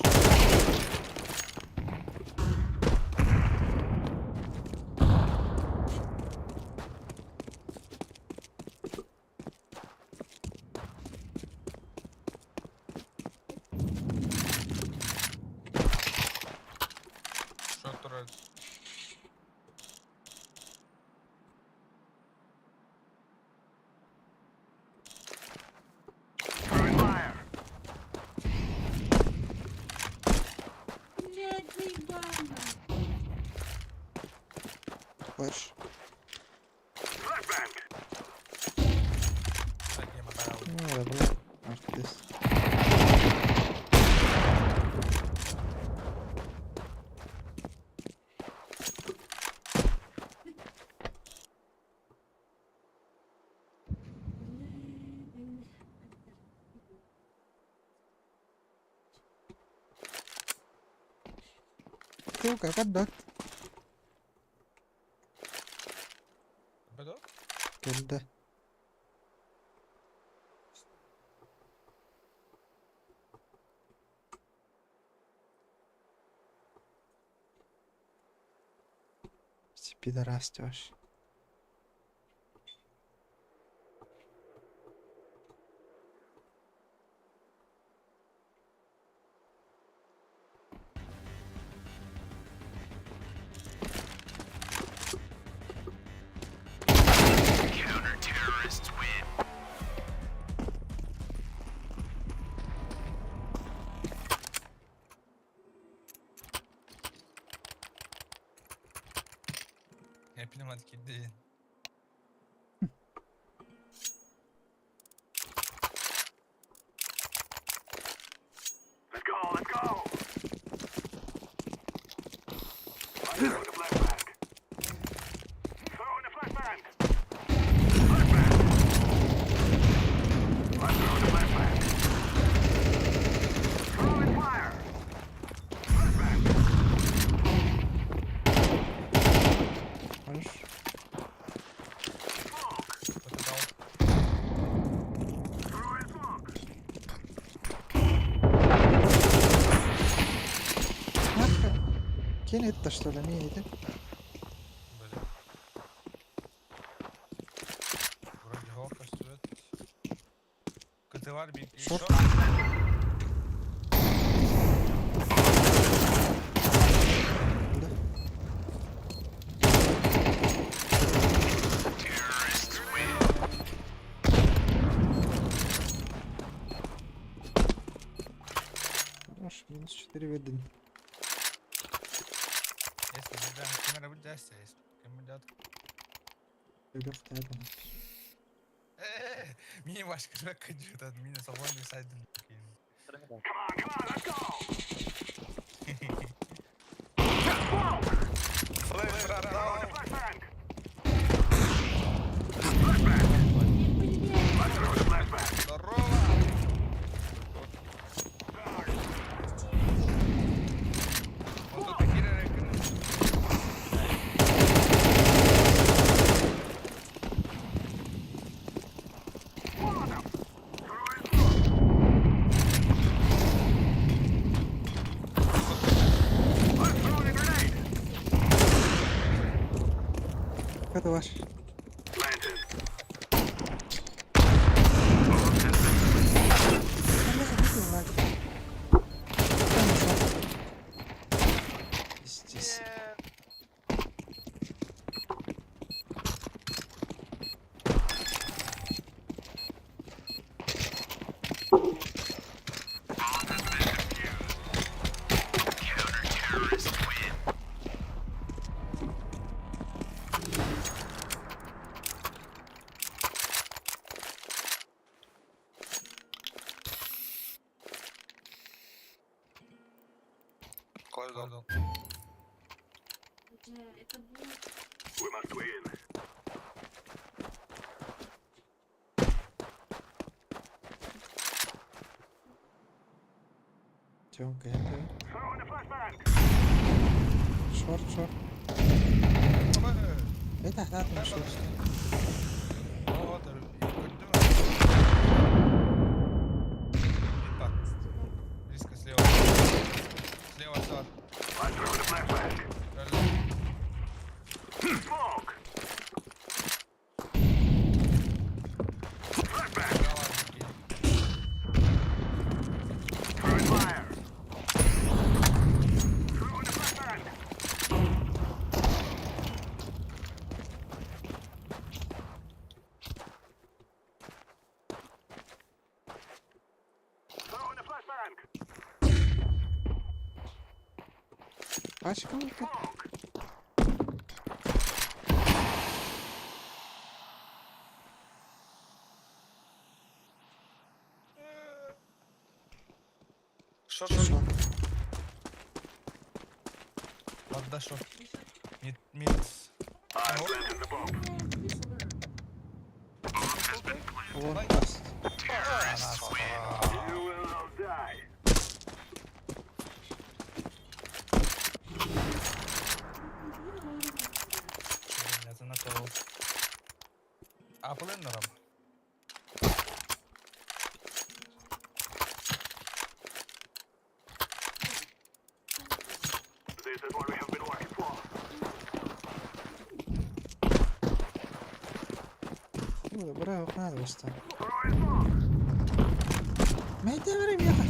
Что турат? Блядь, заебало. Флэш. Ну, да, бля. Артист. Сука, көрбөт. Көрбөт ол? Көрдө. Пидорас вообще. Hepini кирдин. Let's go, let's go! I'm throwing a flashbang. Throwing a flashbang! Flashbang! I'm throwing a flashbang. Throwing fire! Flashbang! Можешь? Smoke! Подал. Throwing smoke! Нахуй. Кинь это что ли, не это? Бля. Вроде гока стоит. КТВ бит. Шорт. Да. Хорош, минус 4 в 1. Если да, камера будет дастя, если камера Легкая Мини ваш крак идет от минус свободный сайт. Come on, come on, let's go! Smoke! Флэш, Throwing a flashbang! Flashbang! I'm throwing a flashbang. Здорово! Он тут такие Molotov! Throwing smoke! I'm throwing a grenade! Это ваш. Planted. Ну, видел, ладно. Там ушел. Пиздец. Кладу. Это будет We must win. Тёмка, я говорю. Throwing a flashbang! Шорт, шорт. Это ладно, шорт. Вот, Близко слева. Слева, слева. I'm throwing a flashbang. Smoke! Flashbang! Throwing fire! Throwing a flashbang! Throwing a flashbang! Пачка вот Smoke! Шорт, шорт. Шорт. Подошел. Мид, мид. I planted the bomb. Вон паст. You will not die. Өлөн Рома. This is what we have been working for. Браво, надо бастаан. Мэйдэ бары миэхэ.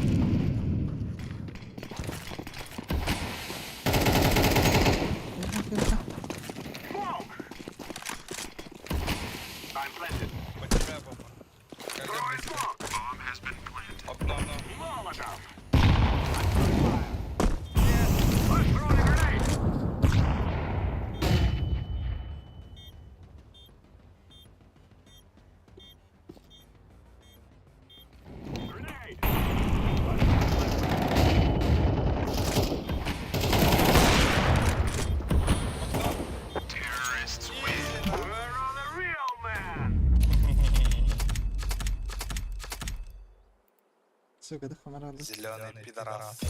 I'm planted. По тебя бомба. Когда близко. Окно, окно. Molotov. I'm throwing a grenade. Grenade. Terrorists win. We're on the real man. Сука, да хамараллар. Зеленый пидорас.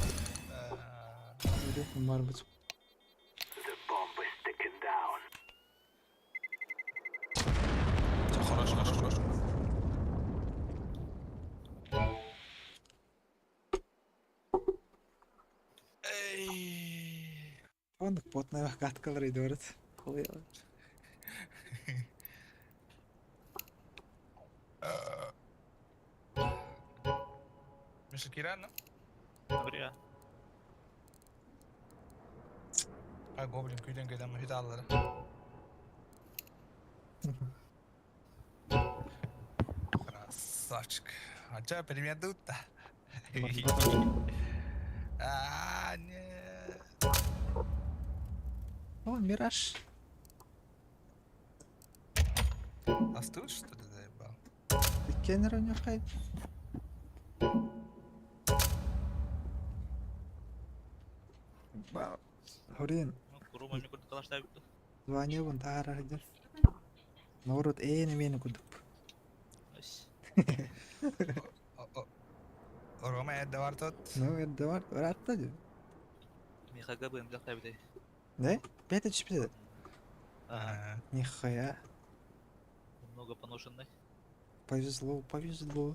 Үрүөх барбыт. The bomb is ticking down. Все, хорош, хорош, хорош. Эй. Оннук потная каткалар идет. Хуя. Миша Киран, Добре. А гоблин күйден күйден мөхит аллары. Красавчик. А чё, перемену-то? А, нет. О, Мираж. А тут что ли заебал? Кеннер у него хай. Хорин. Курума ми курдук калаштайбыт. Звание вон таарар дер. Ноорут ээн эмиэн кудуп. Рома, это бар тот. Ну, это бар, баратта дю. Миха ГБ билактайбыт. Да? Пять түшпүтэ. Ага. Нихуя. Много поношенных. Повезло, повезло.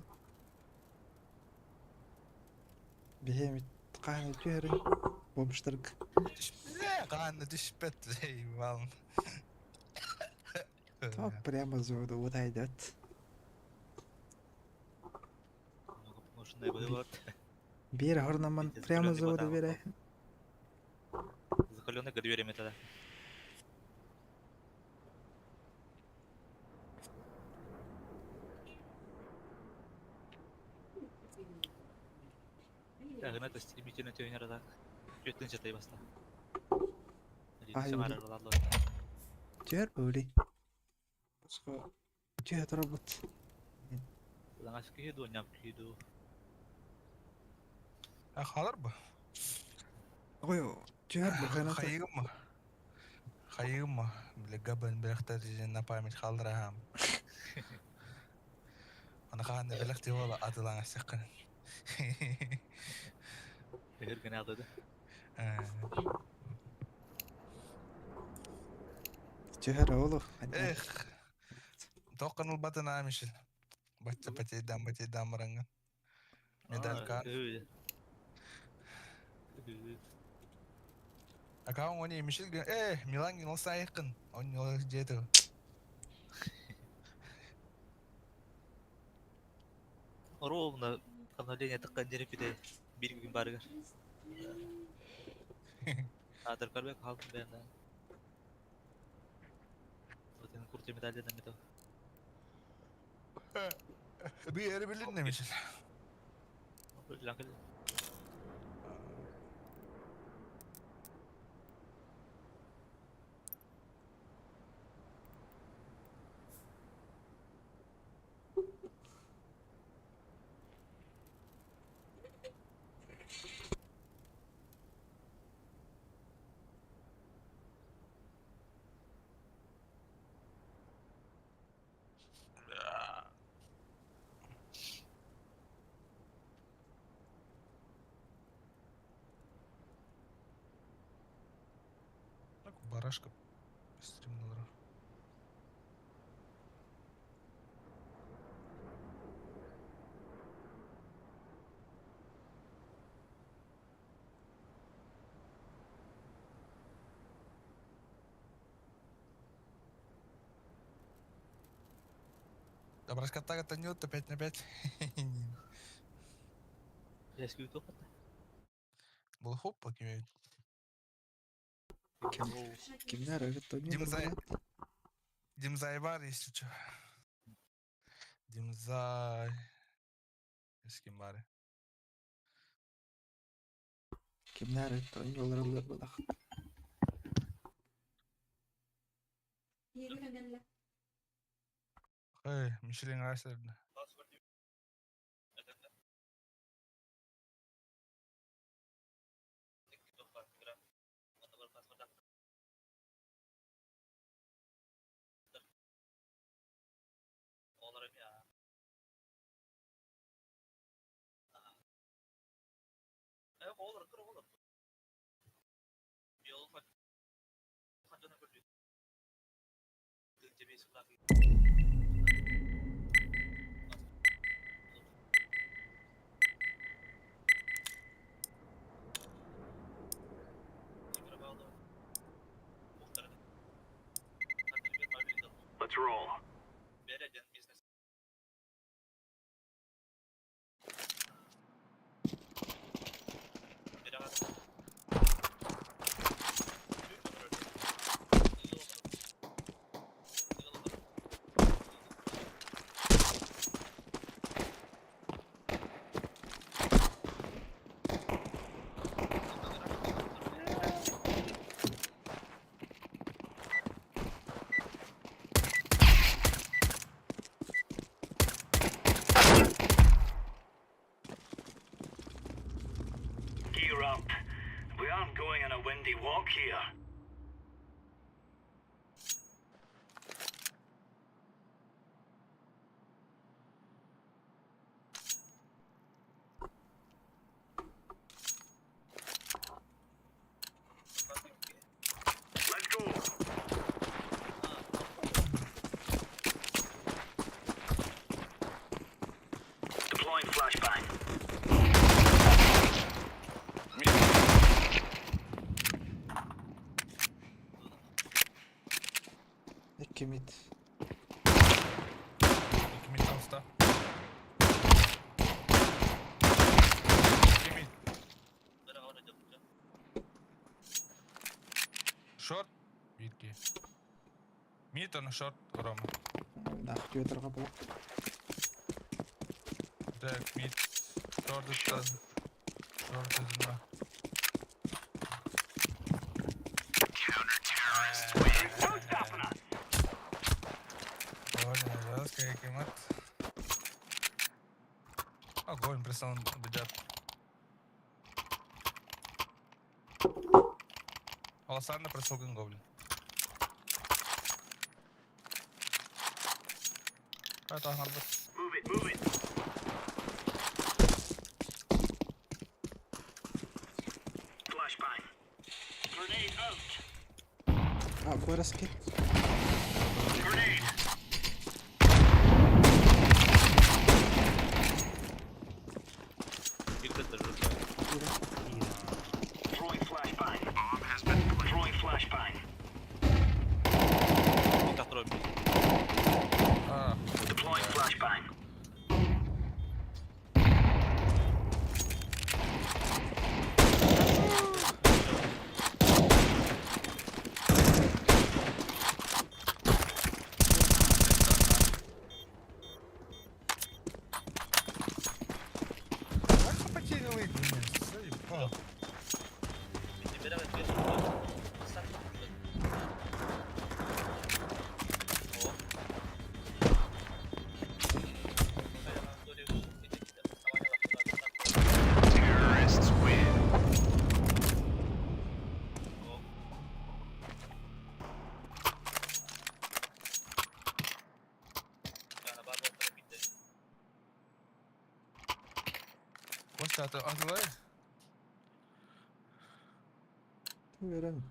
Бихемит кааны түһэрин бомжтарг. Кааны түшпөт, заебал. То прямо зоду вот айдат. Много поношенные было. Бир хорнаман прямо заводу бере. Закаленный дверями тогда. Так, это стремительно тюнер так. Чуть тынча баста. Ай, Түөр ули. Боско түөр робот. Лаңас күйді, ойнап күйді. А халар бу? Ой, түөр бу хана. Хайыгым. Хайыгым. Бile габын бирахта на память халдырахам. Аны кааны билехти бола атылаң асыккын. Эгер алды. Түөр олу. Эх. Тоқын улбатын амишил. Бачча патейдан батейдан баранган. Медалька. Акаун они мишил э Милан гин олса айкын. Он жети. Ровно обновление тыққан жерепиде bir gün барыгар. Адыр карбек халкын бәрін. Вот энэ курт медальден метал. Bir yeri bilin demişil. Лаңкыл. Так, барашка стримнула. Добрашкаттаг это не 5 на 5. Был хоп, покемет. Ким кимнер өрүт ойнуулар Димзай. блядь. Димзай бар, если что. Димзай. Эским бар. Кимнер өрүт ойнуулар булах. Эй, Мишелин Райсер. Let's roll. Gear up. We aren't going on a windy walk here. Let's go. Deploying flashbang. Икки мид. Икки мид алста. Икки мид. Шорт. Витки. Мид, он шорт, Рома. Нах түөтөргө булах. Так, мид. Шорт это... Шорт это два. No stopping us. Гоблин, жесткая кемат. А, гоблин прислал бюджет. Аласарна прислал гоблин. Это надо. Move it, move it. Flashbang. Grenade out. А, выроски. Grenade. Throwing flashbang. Bomb has been Throwing flashbang. А, Deploying flashbang. как потерял их? Заебал. Terrorists win. Костя, а ты антилай? Верен.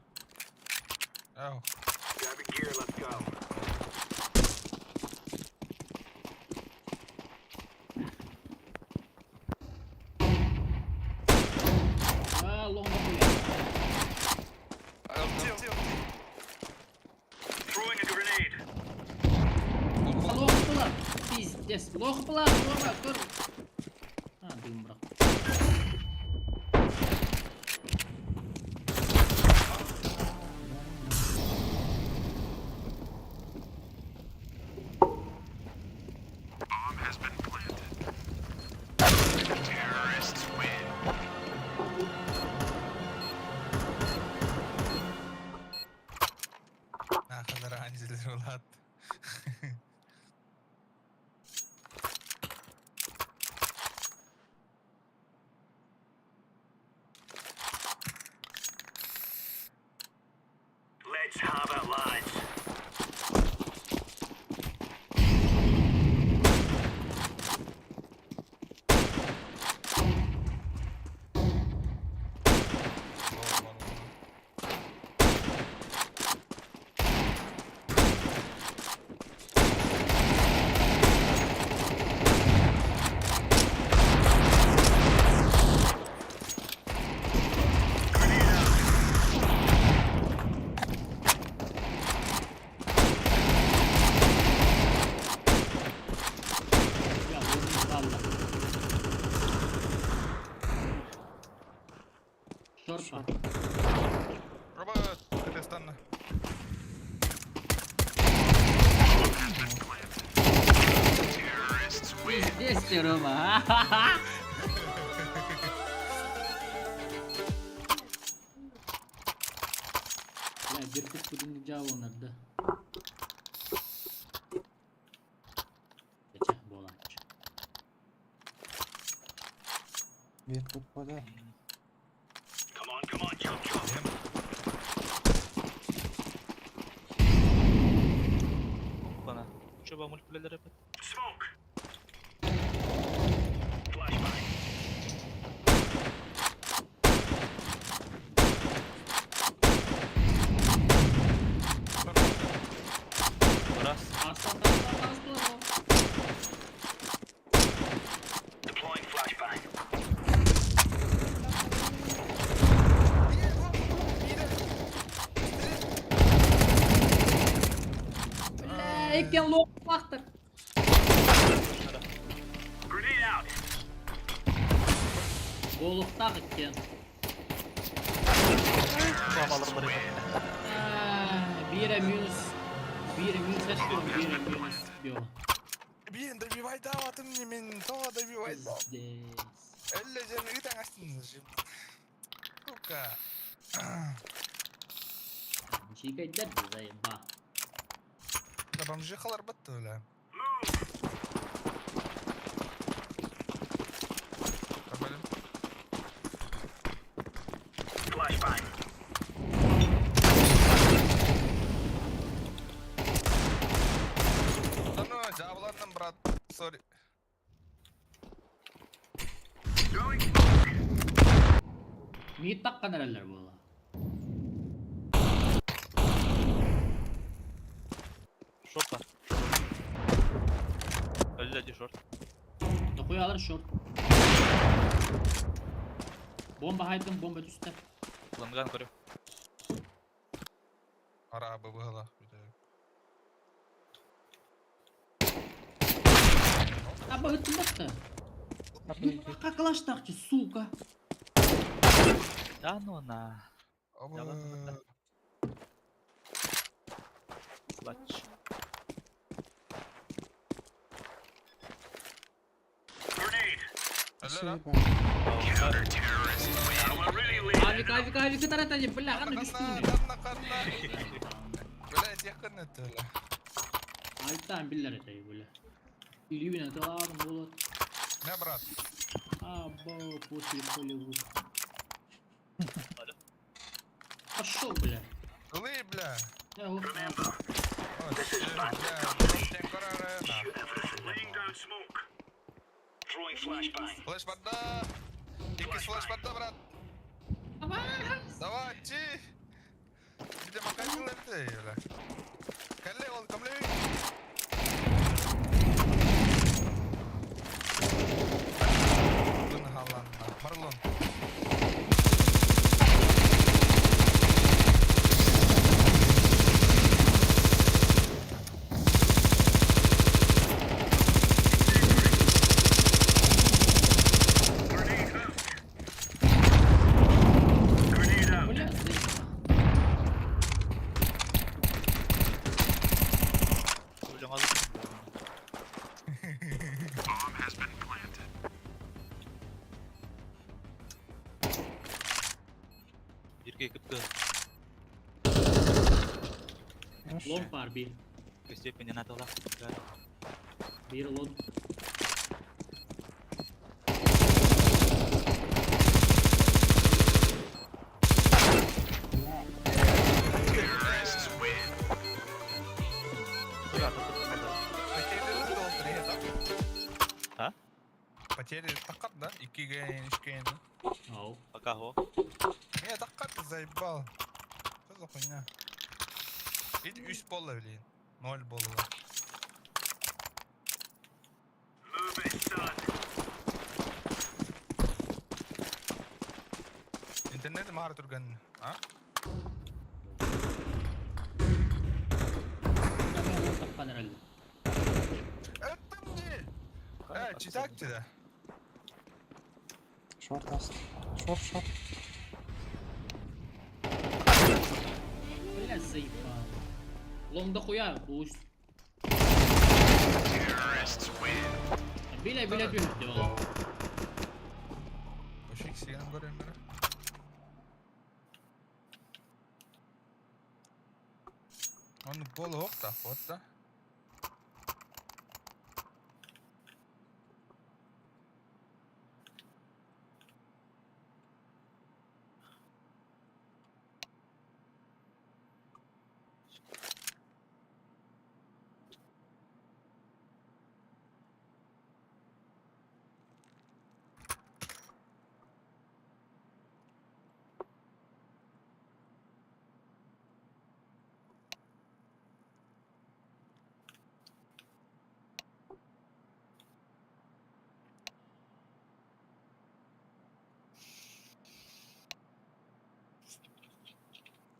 Ау. Grab your gear, let's go. А, long блядь. Throwing a grenade. Long была. Пиздец. Пиздец. Лох плах, Рома, көр. А, дым бырах. Нахалара анжелер улаат. Let's have it, lads. Ya bunu valla. Short var. Робот, это станна. Пиздец ты, Рома. Бля, бир кудун жабылынар да. Кече буолааччы. Бир куппада. Come on, come on, chop, chop. Бана. Чоба мультиплеер опять. Smoke. Flashbang. Раз. Aslan aslan aslan. Deploying flashbang. Бля, иккен лох бахтыр. Grenade out. Болуқтақ иккен. Бире минус. Бире минус эшкон, бире минус. Бьё. Блин, добивай да, а ты мне мен то добивай да. Пиздец. Элле же не таңастын. Сука. Чикайдер заеба. Да бомжихалар бітті бля. Кабелем. Flashbang. Да ну, жабыландым, брат. Сори. Throwing smoke. Мид таққан әрелер бола. Шорт бар. Өлді шорт. Дохуя алыр шорт. Бомба хайдым, бомба түсті. Лонган көрем. Арабы было. Аба өттім бақты. Какалаштақчы, сука. Да ну на. Оба. Клатч. Grenade. Элле, Now we're really leaving. Авик, авик, авик, таратани, бля, қандай Канна, үстіңе. канна, канна. Блядь, якын это, бля. Айттан биллер этэй, бля. Илюбин аталарым болады. Не, брат. Або, после полеву. Пошел, бля. Лы, бля. Я вот, О, всё, бля, просто корарена. Laying down smoke. Throwing flashbang. Флеш барда. Икки флеш барда, брат. Давай, чи. Где макатил это, бля. Калле, ол, камле. Бун халанна. Марлон. Биир кып-кыһыл. Лонг бар bir. Көстүөппүн надолах. Bir long. А? Потери такат, да? Икки гейн, үч гейн. Ау. Пока го. Не, такат заебал. Что за хуйня? Иди үс болла, блин. Ноль болла. Интернет маар турган, а? Тапкан herhalde. Э, читак да? Шорт аст. Шорт, шорт. Бля, заебал. Лонг дохуя, пусть. Биля, биля, түһүттü ол. Вообще сиган көрөм бара. Оны болу ок да, вот да.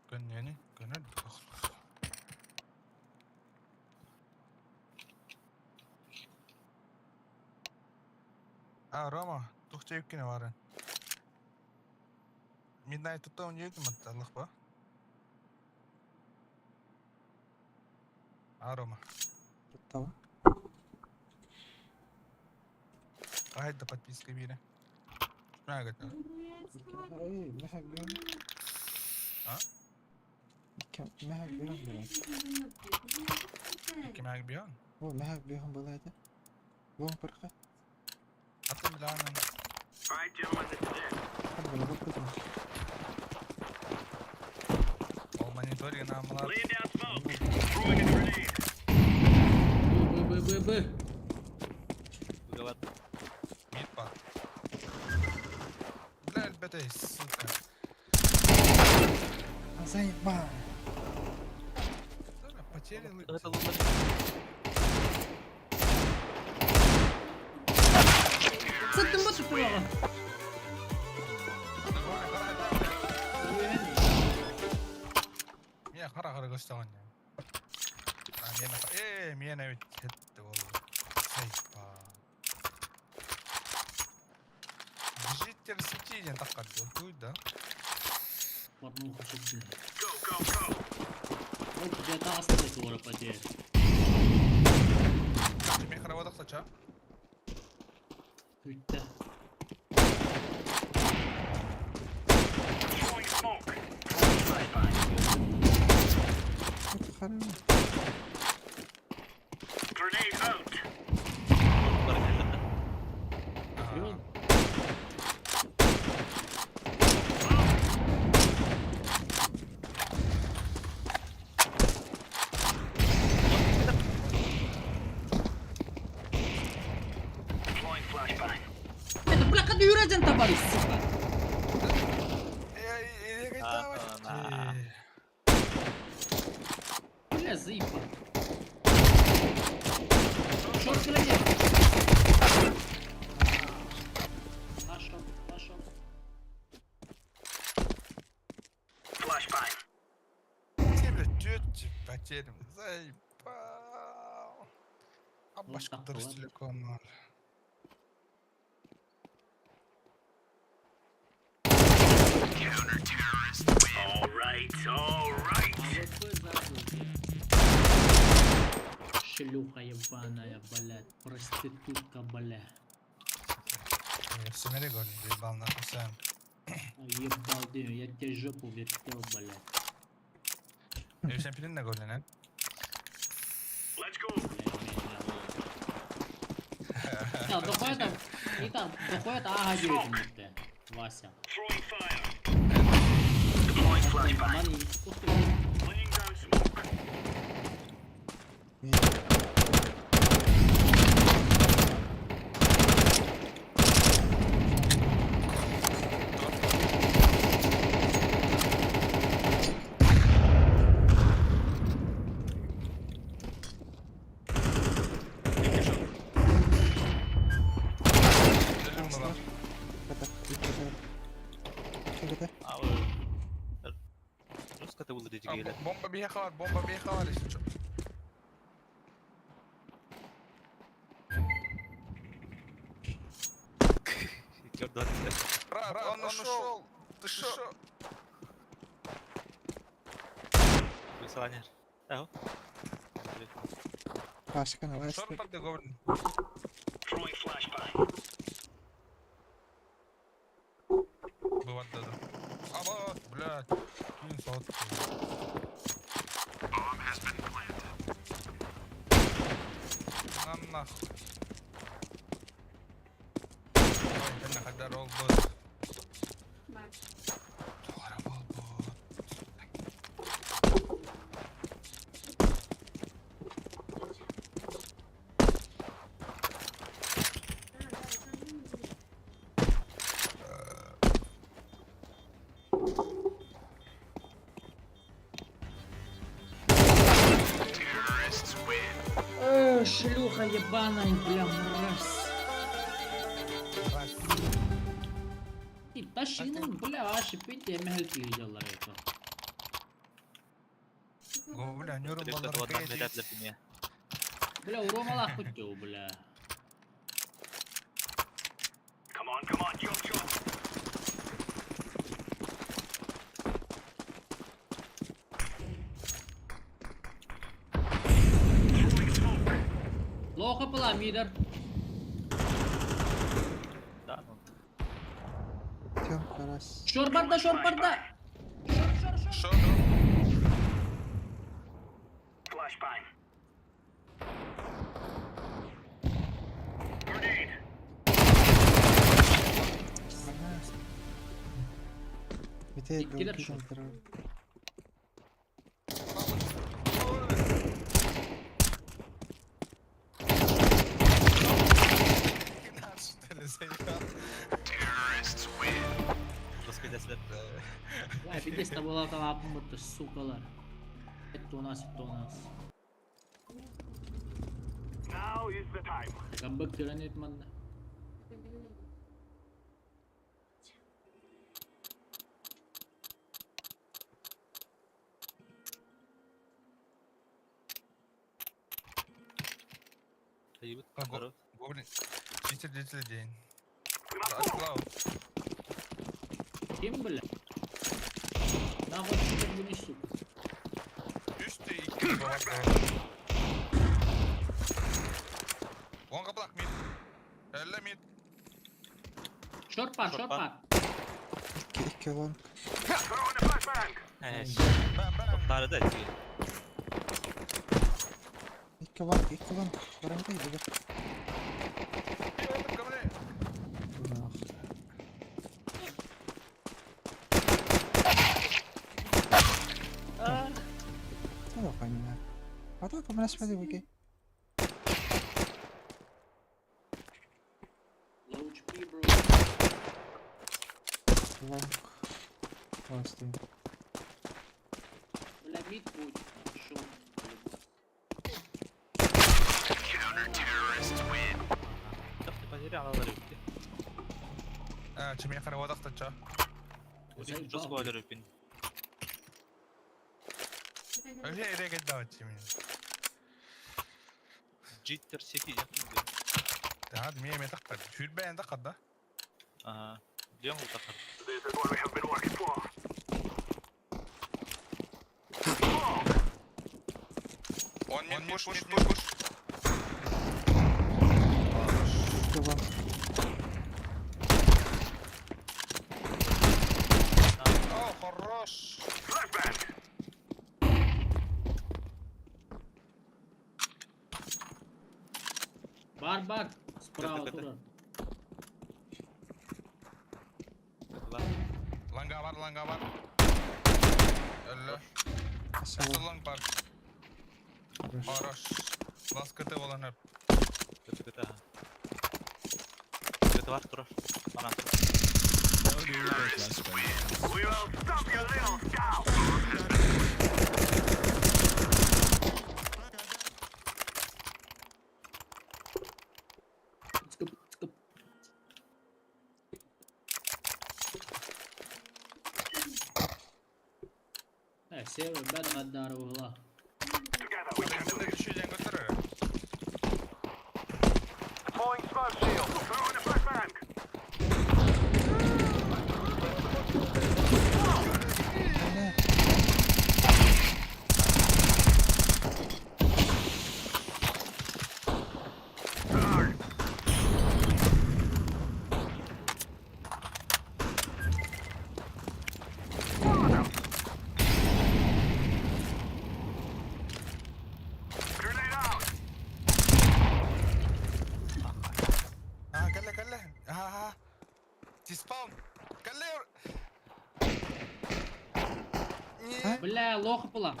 Көннени, көнө. А, Рома, тухча юккене барын. Midnight тутта он жейді маттарлық ба? А, Рома. Туттаба. Қайда подписка бере? Шмәгіт. Эй, мехак бьем. А? Мехак бьем, блин. Ким әг бьем? О, мехак бьем было это. Вон парка. Атын біләнін. Alright, gentlemen, this is it. Хат было вот это. Ол мониторинг амалар. Laying down smoke. Throwing a grenade. Б, Б, Б, Б. Выговор. Мид бар. Бля, әлбәтә, сука. Заебал. Потери Это лучше. Сыттым ба түптү баға. Мен қара-қара көстөғын я. А, мен э, мен әбет кетті ол. Сайпа. Життер сетиден таққарды, ол да? Порнуха шыттым. Go, go, go. Ол жата астында тура потеря. Мен қарап одақса ча? Күтті. Throwing smoke. Flashbang. Grenade out. Deploying flashbang. Это бля, кады юрәҗән табарыс, сука. Бля, заебал. Шорт гранит. Нашел, нашел. Flashbang. Тебе чуть потерям. Заебал. А башка так дұрыс болады. телеком. All right, all right. АВП забыл. Шлюха ебаная, блядь. Проститутка, бля. Семере көрдім, заебал нахуй сам. Ебал дым, я тебе жопу вертел, блядь. Өсемпилин да көрүнэн. Да, доходит, это, доходит ага 9 Вася. Мани, Бомба биһиэхэ бомба биһиэхэ бар, если чё. Брат, он ушел. Ты шо? Шор парды говорит. Бывает даже. А вот, блядь. Кинь сотку. Нам нахуй. Ой, да нахуй, ролл бот. Шлюха ебаная, бля, мразь. Ты тащи, ну, бля, аж пить, я мягкие делала это. Бля, нюрм Бля, уромала хоть бля. Come on, come on, jump, jump. Лоха была, мидер. Да, ну. Тем, раз. Шорбарда, шорбарда. Шор. Flashbang. Grenade. Битэ Иккилер шор. Что ли, заебал? Бля, пиздец, это была там апмыта, сукалар. Это у нас, это у нас. Now is the time. Камбэк тиранит манна. Гоблин. Читер, читер день. Клау. Ким, бля? Нахуй читер будешь, сука. Үсті икки бывает. Онға блак мид. Әлі мид. Шорпар, шорпар. Икки лонг. Икки лонг, икки лонг. Барантай, да. Нах. Ну, понятно. А так у меня смотри, окей. Low HP, bro. Лонг. Ластый. Бля, мид будет. Шорт. Чемия харвадахта ча. Вообще регать давать чемия. Jitter 8 Да, мия ме тахта. Хүрбэн тахта да. Ага. Дем тахта. This is what we have been working for. Он мид пуш, мид пуш. Икки лонг. Бар бар. Справа КТ. турар. Ланга бар, ланга бар. Өллө. Асыл. Ланг бар. Хорош. Хорош. Лас КТ болан өп. КТ, КТ, ага. КТ бар, турар. Ана турар. We will stop your little scout. Цкып, цкып. Север бәд ғаддары була. Together we can do this. Düşeceğin götürür. Deploying smoke shield. Throwing a flashbang. Grenade out. Ha kelle kelle. Ha ha. T-spawn. Kelle. Бля, лоха була.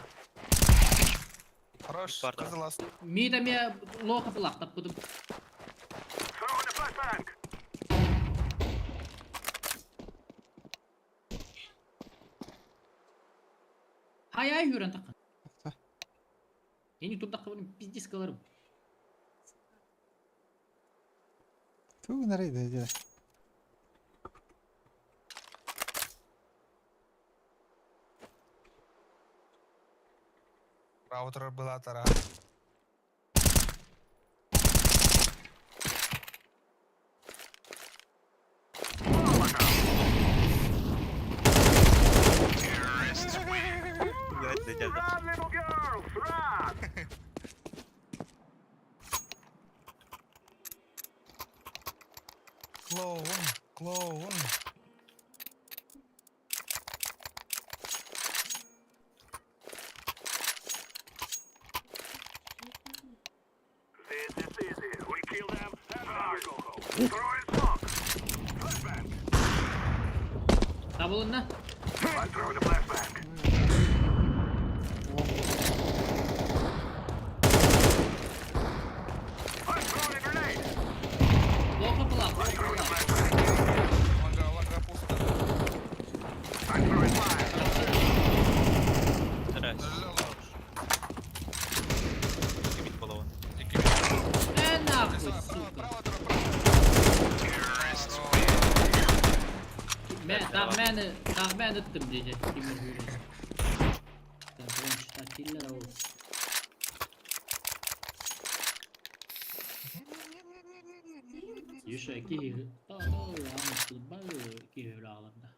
Хорош. Бар, да. Кызыл ас. Мида ме лоха була, таппыдым. Throwing a flashbang. Хай ай хүрен таққан. Тақта. Ени турдаққа бұның пиздец кыларым. Тугу нарайды деді. Раутер была тара. Блядь, дядя. Run, little girls, run. Клоун, клоун. This is easy. We kill them and then we go home. Throwing smoke. Flashbang. Табылын на. I'm throwing a flashbang. I'm throwing a grenade. Лоха була, лоха була. Ланга, ланга пусто. I'm throwing fire. Здрасте. Өллө лауш. Кибит голову. Э, нахуй, Право, сука. право, право. Мен, тағмәні, тағмәні ыттым дейді. Кемер хүрен. Читателлер ау. Юша, ки... Ки аланда.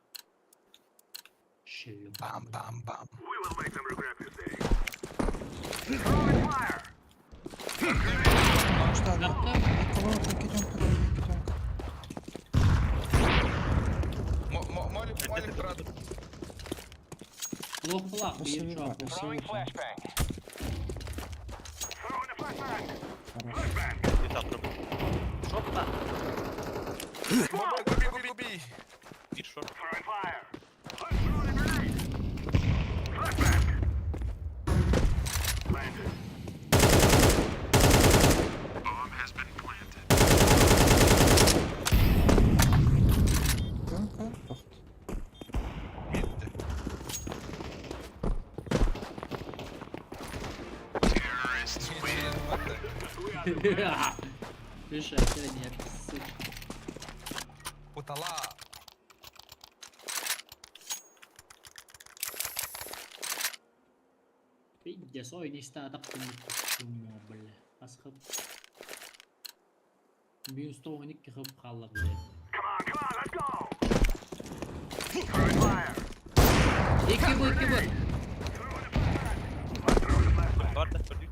Шелю. Бам, бам, бам. We will make them regret this day. Throwing fire. Что? Таптым. Икки тонко, икки тонко. Молик, молик, брат. Лох була, Өссө бир бир бар, чуак. өссө Throwing бир бар. flashbang. Throwing a flashbang. Хорош. Flashbang. Где-то пробуй. Шорта. Губи, губи, губи. Бир шорт. Throwing fire. I'm throwing a grenade. Flashbang. Planted. Bomb has been planted. Тонко, тохт. Битти. Terrorists win. Юша, нет, сука. Путала. Пиздец, ой, не ста таптым. Чумо, бля. Асхып. Минус 12 хып қалла, блядь. Come on, come on, let's go. Throwing fire. Екі бұл, екі бұл. I'm throwing a flashbang. Бар да, көрдік.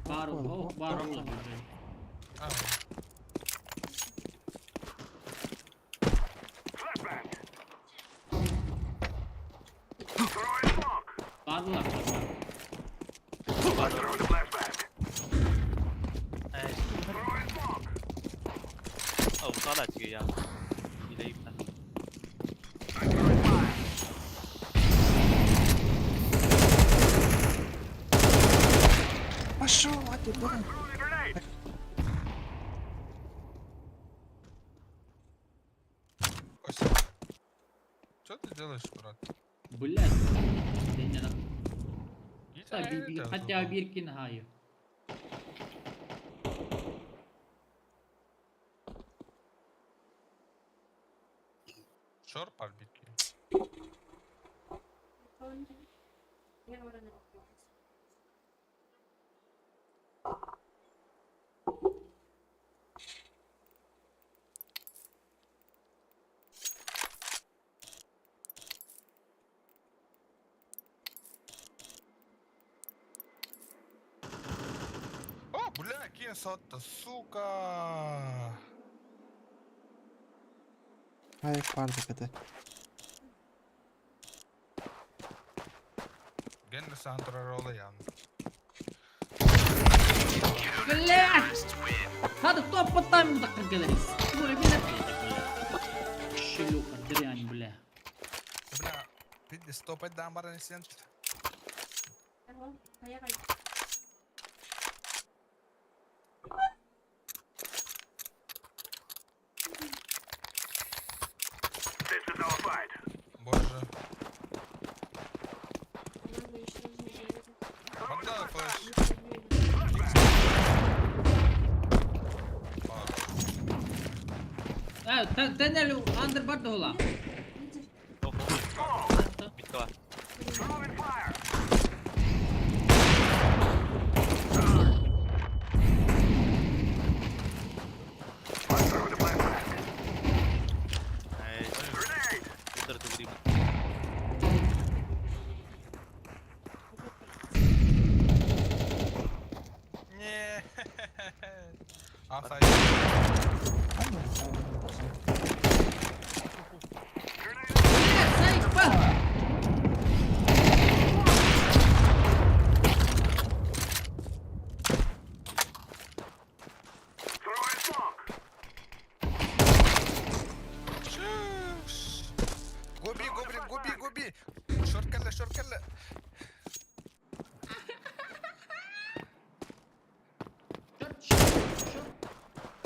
Бар, о, бар, о, блядь. А, Flashbang. Throwing smoke. Бар бұлар, бар. I'm throwing a flashbang. Эй, Throwing smoke. Хаалааччы я. Илэйбитэ. Пошел, а ты куда? Костя, что ты делаешь, брат? Блядь. Хотя биркин хаю. Шор парбитки. О, бля, кем сотта, сука! Ай, пардак это. Генри Сантро Ролаян. Блядь! هذا توب التايم مدقق قدريس تقول بلا شلوخة دريان بلا Бля, види, 105 да, амара не сент. This is our fight. Боже. Отдай флеш. تنل اندر برضه هلا Митка бар. Throwing fire. I'm throwing a flashbang. Эй, Grenade. Утыр тугримын. Не. Аса. Блядь, Throwing smoke. Чш. Губи, губи, губи, губи. Шоркалла, шоркалла.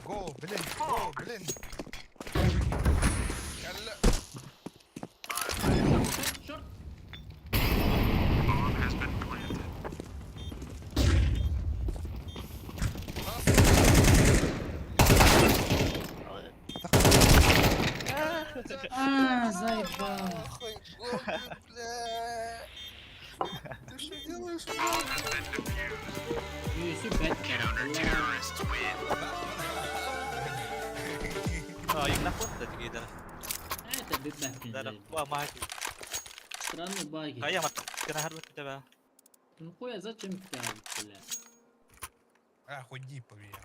Го, блин, го, блин. Калла. شورت اه заебал. Нахуй, гоблин, бля. Ты что делаешь, брат? يوسف بتر А, игна фото тигидер. Это бибахтин. Да, ва махи. Странный баги. Кая мат. Кена харлык тебя. Ну хуя, зачем ты, бля? А, худи повеешь.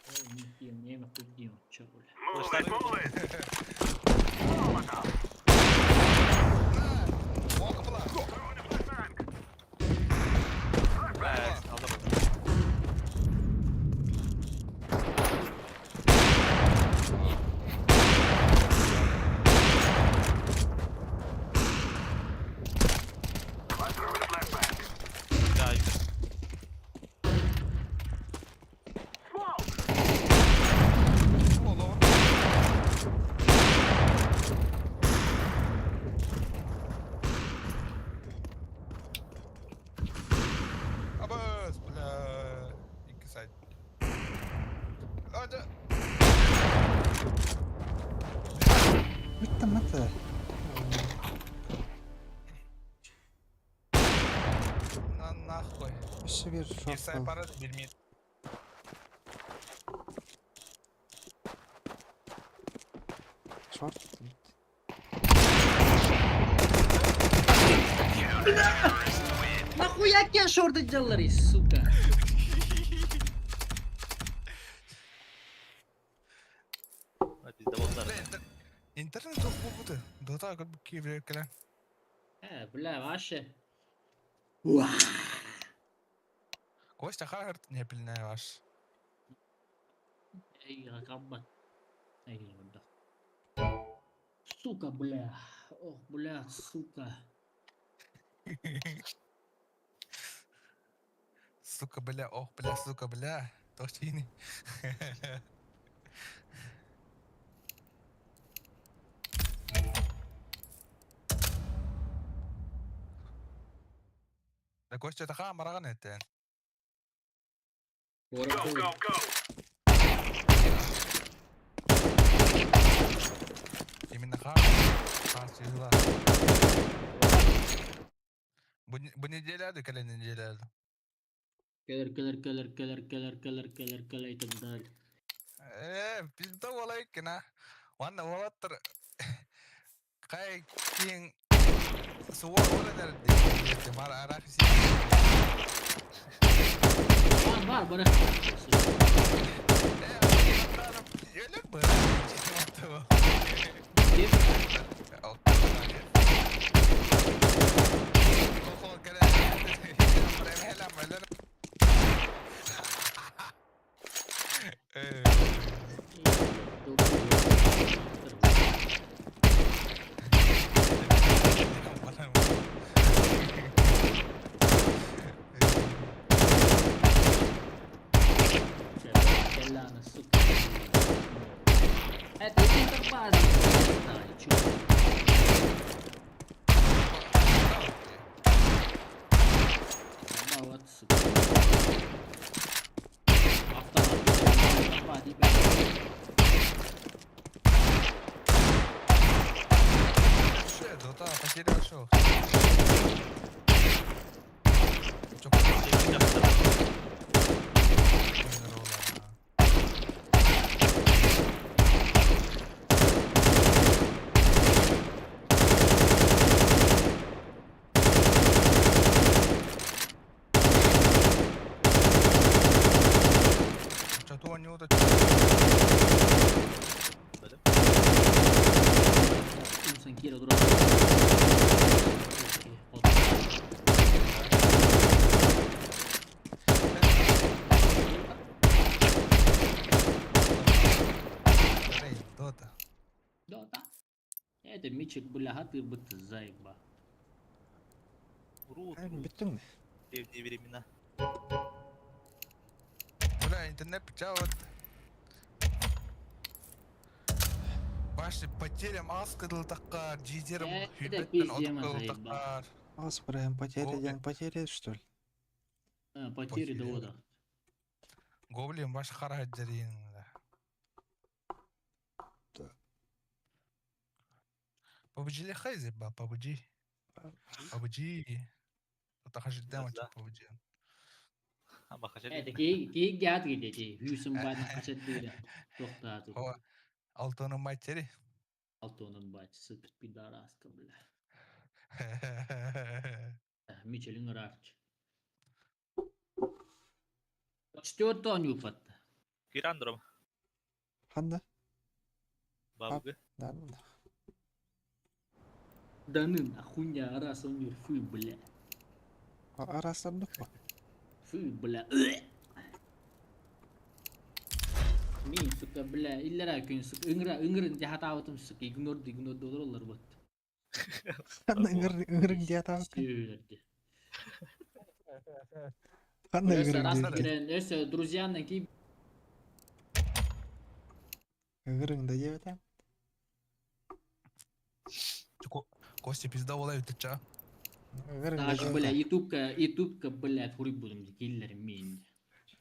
Ой, не не худи, чё, бля. Move it, move it. Molotov. Walk была. Throwing a flashbang. Блядь, алда был. I'm throwing a flashbang. Да, игна. Smoke. О, ловер. Абас, бля. Икки сайт. А, да. Mitä mätä? На нахуй. Еще bir Bir short сайт был. пара, bir mid. Short. Нахуя я шорты делали, сука? Bizde botlar. Бля, интернет жоқ болды. Дота как бы киевлер келе. Бля, вообще. Костя Хагарт не пильная ваш. Эй, ракамбат. Эйигин көрдөх. Сука, бля. Ох, бля, сука. Сука, бля, ох, бля, сука, бля. Тохтини. Да Костя таха мараган этен. Go, go, go! Именно ха. Ха сила. Бу неделя да кэлэн неделя. Кэлэр, кэлэр, кэлэр, кэлэр, кэлэр, кэлэр, кэлэр, кэлэр и так далее. Э, пизда уолайкина. Уонна уолаттар Кай киң суор ола дер бар арах си. Бар, бар, бар. Елек бар. Ким? Келлана, сука. Это иди тормози. Давай, чё? Вот, сука. Автомат. Дота, потеря большого. Что они вот Умсан кире турар. Дота. Дота. Это мичик, бля, ты бы ты заеба. Бүттүң Древние времена. Бля, интернет вот. Башты потерям аз кыдыл таккар, жидерим Это хүбеттен пиздема отып заебал. таккар. Аз прям потери, ден потери, что ли? А, потери да вода. Гоблин баш хара жерин. Да. PUBG ли хайзе ба, PUBG. PUBG. Тахажиддем Да. PUBG. Это кей кей гят где ти. Хүйсін бана қашат дейді. Тоқтату. О, Алтоның матери. Алтонун бачысы пидораска, бля. Мичелин рарч. Четвертый он упатта. Кирандром. Ханда? Бабгы. Да, да. Да ну нахуйня, раз он фу, бля. Арасырдык ба? Фу, бля. Мин, сука, бля, иллера күн, сука, ыҥыра, ыҥырын дьаһатаабытым, сука, игнор, игнор доллар бот. Ханна ыңырың диатабык. Сүүрдэ. Ханна Өссө ыңырың раз диэбит. кирен, өссө друзьянан ки Ыңырың да диэбит. Костя пизда болай өтүча. Ыңырың да Так, бля, ютубка, ютубка, бля, хури будем киллер мин.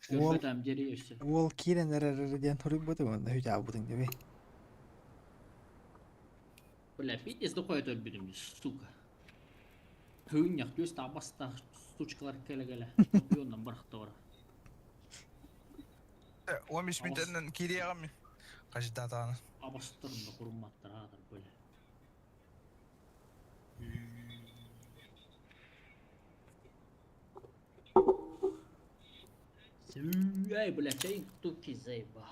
Уол Көрбөтам жери өссө. уол киирен эрэр диэн хуруй буту онно хүтэ бутуң деби. Бля, пиздец, дохуя өлбүтүм, сука. Хүйнях, төс табаста сучкалар келе-келе. Топионнан барахта бара. 15 минуттан кириягам. Каждатаны. Абастырын да хурматтар атыр, бля. Эй, бля, чай туки заеба.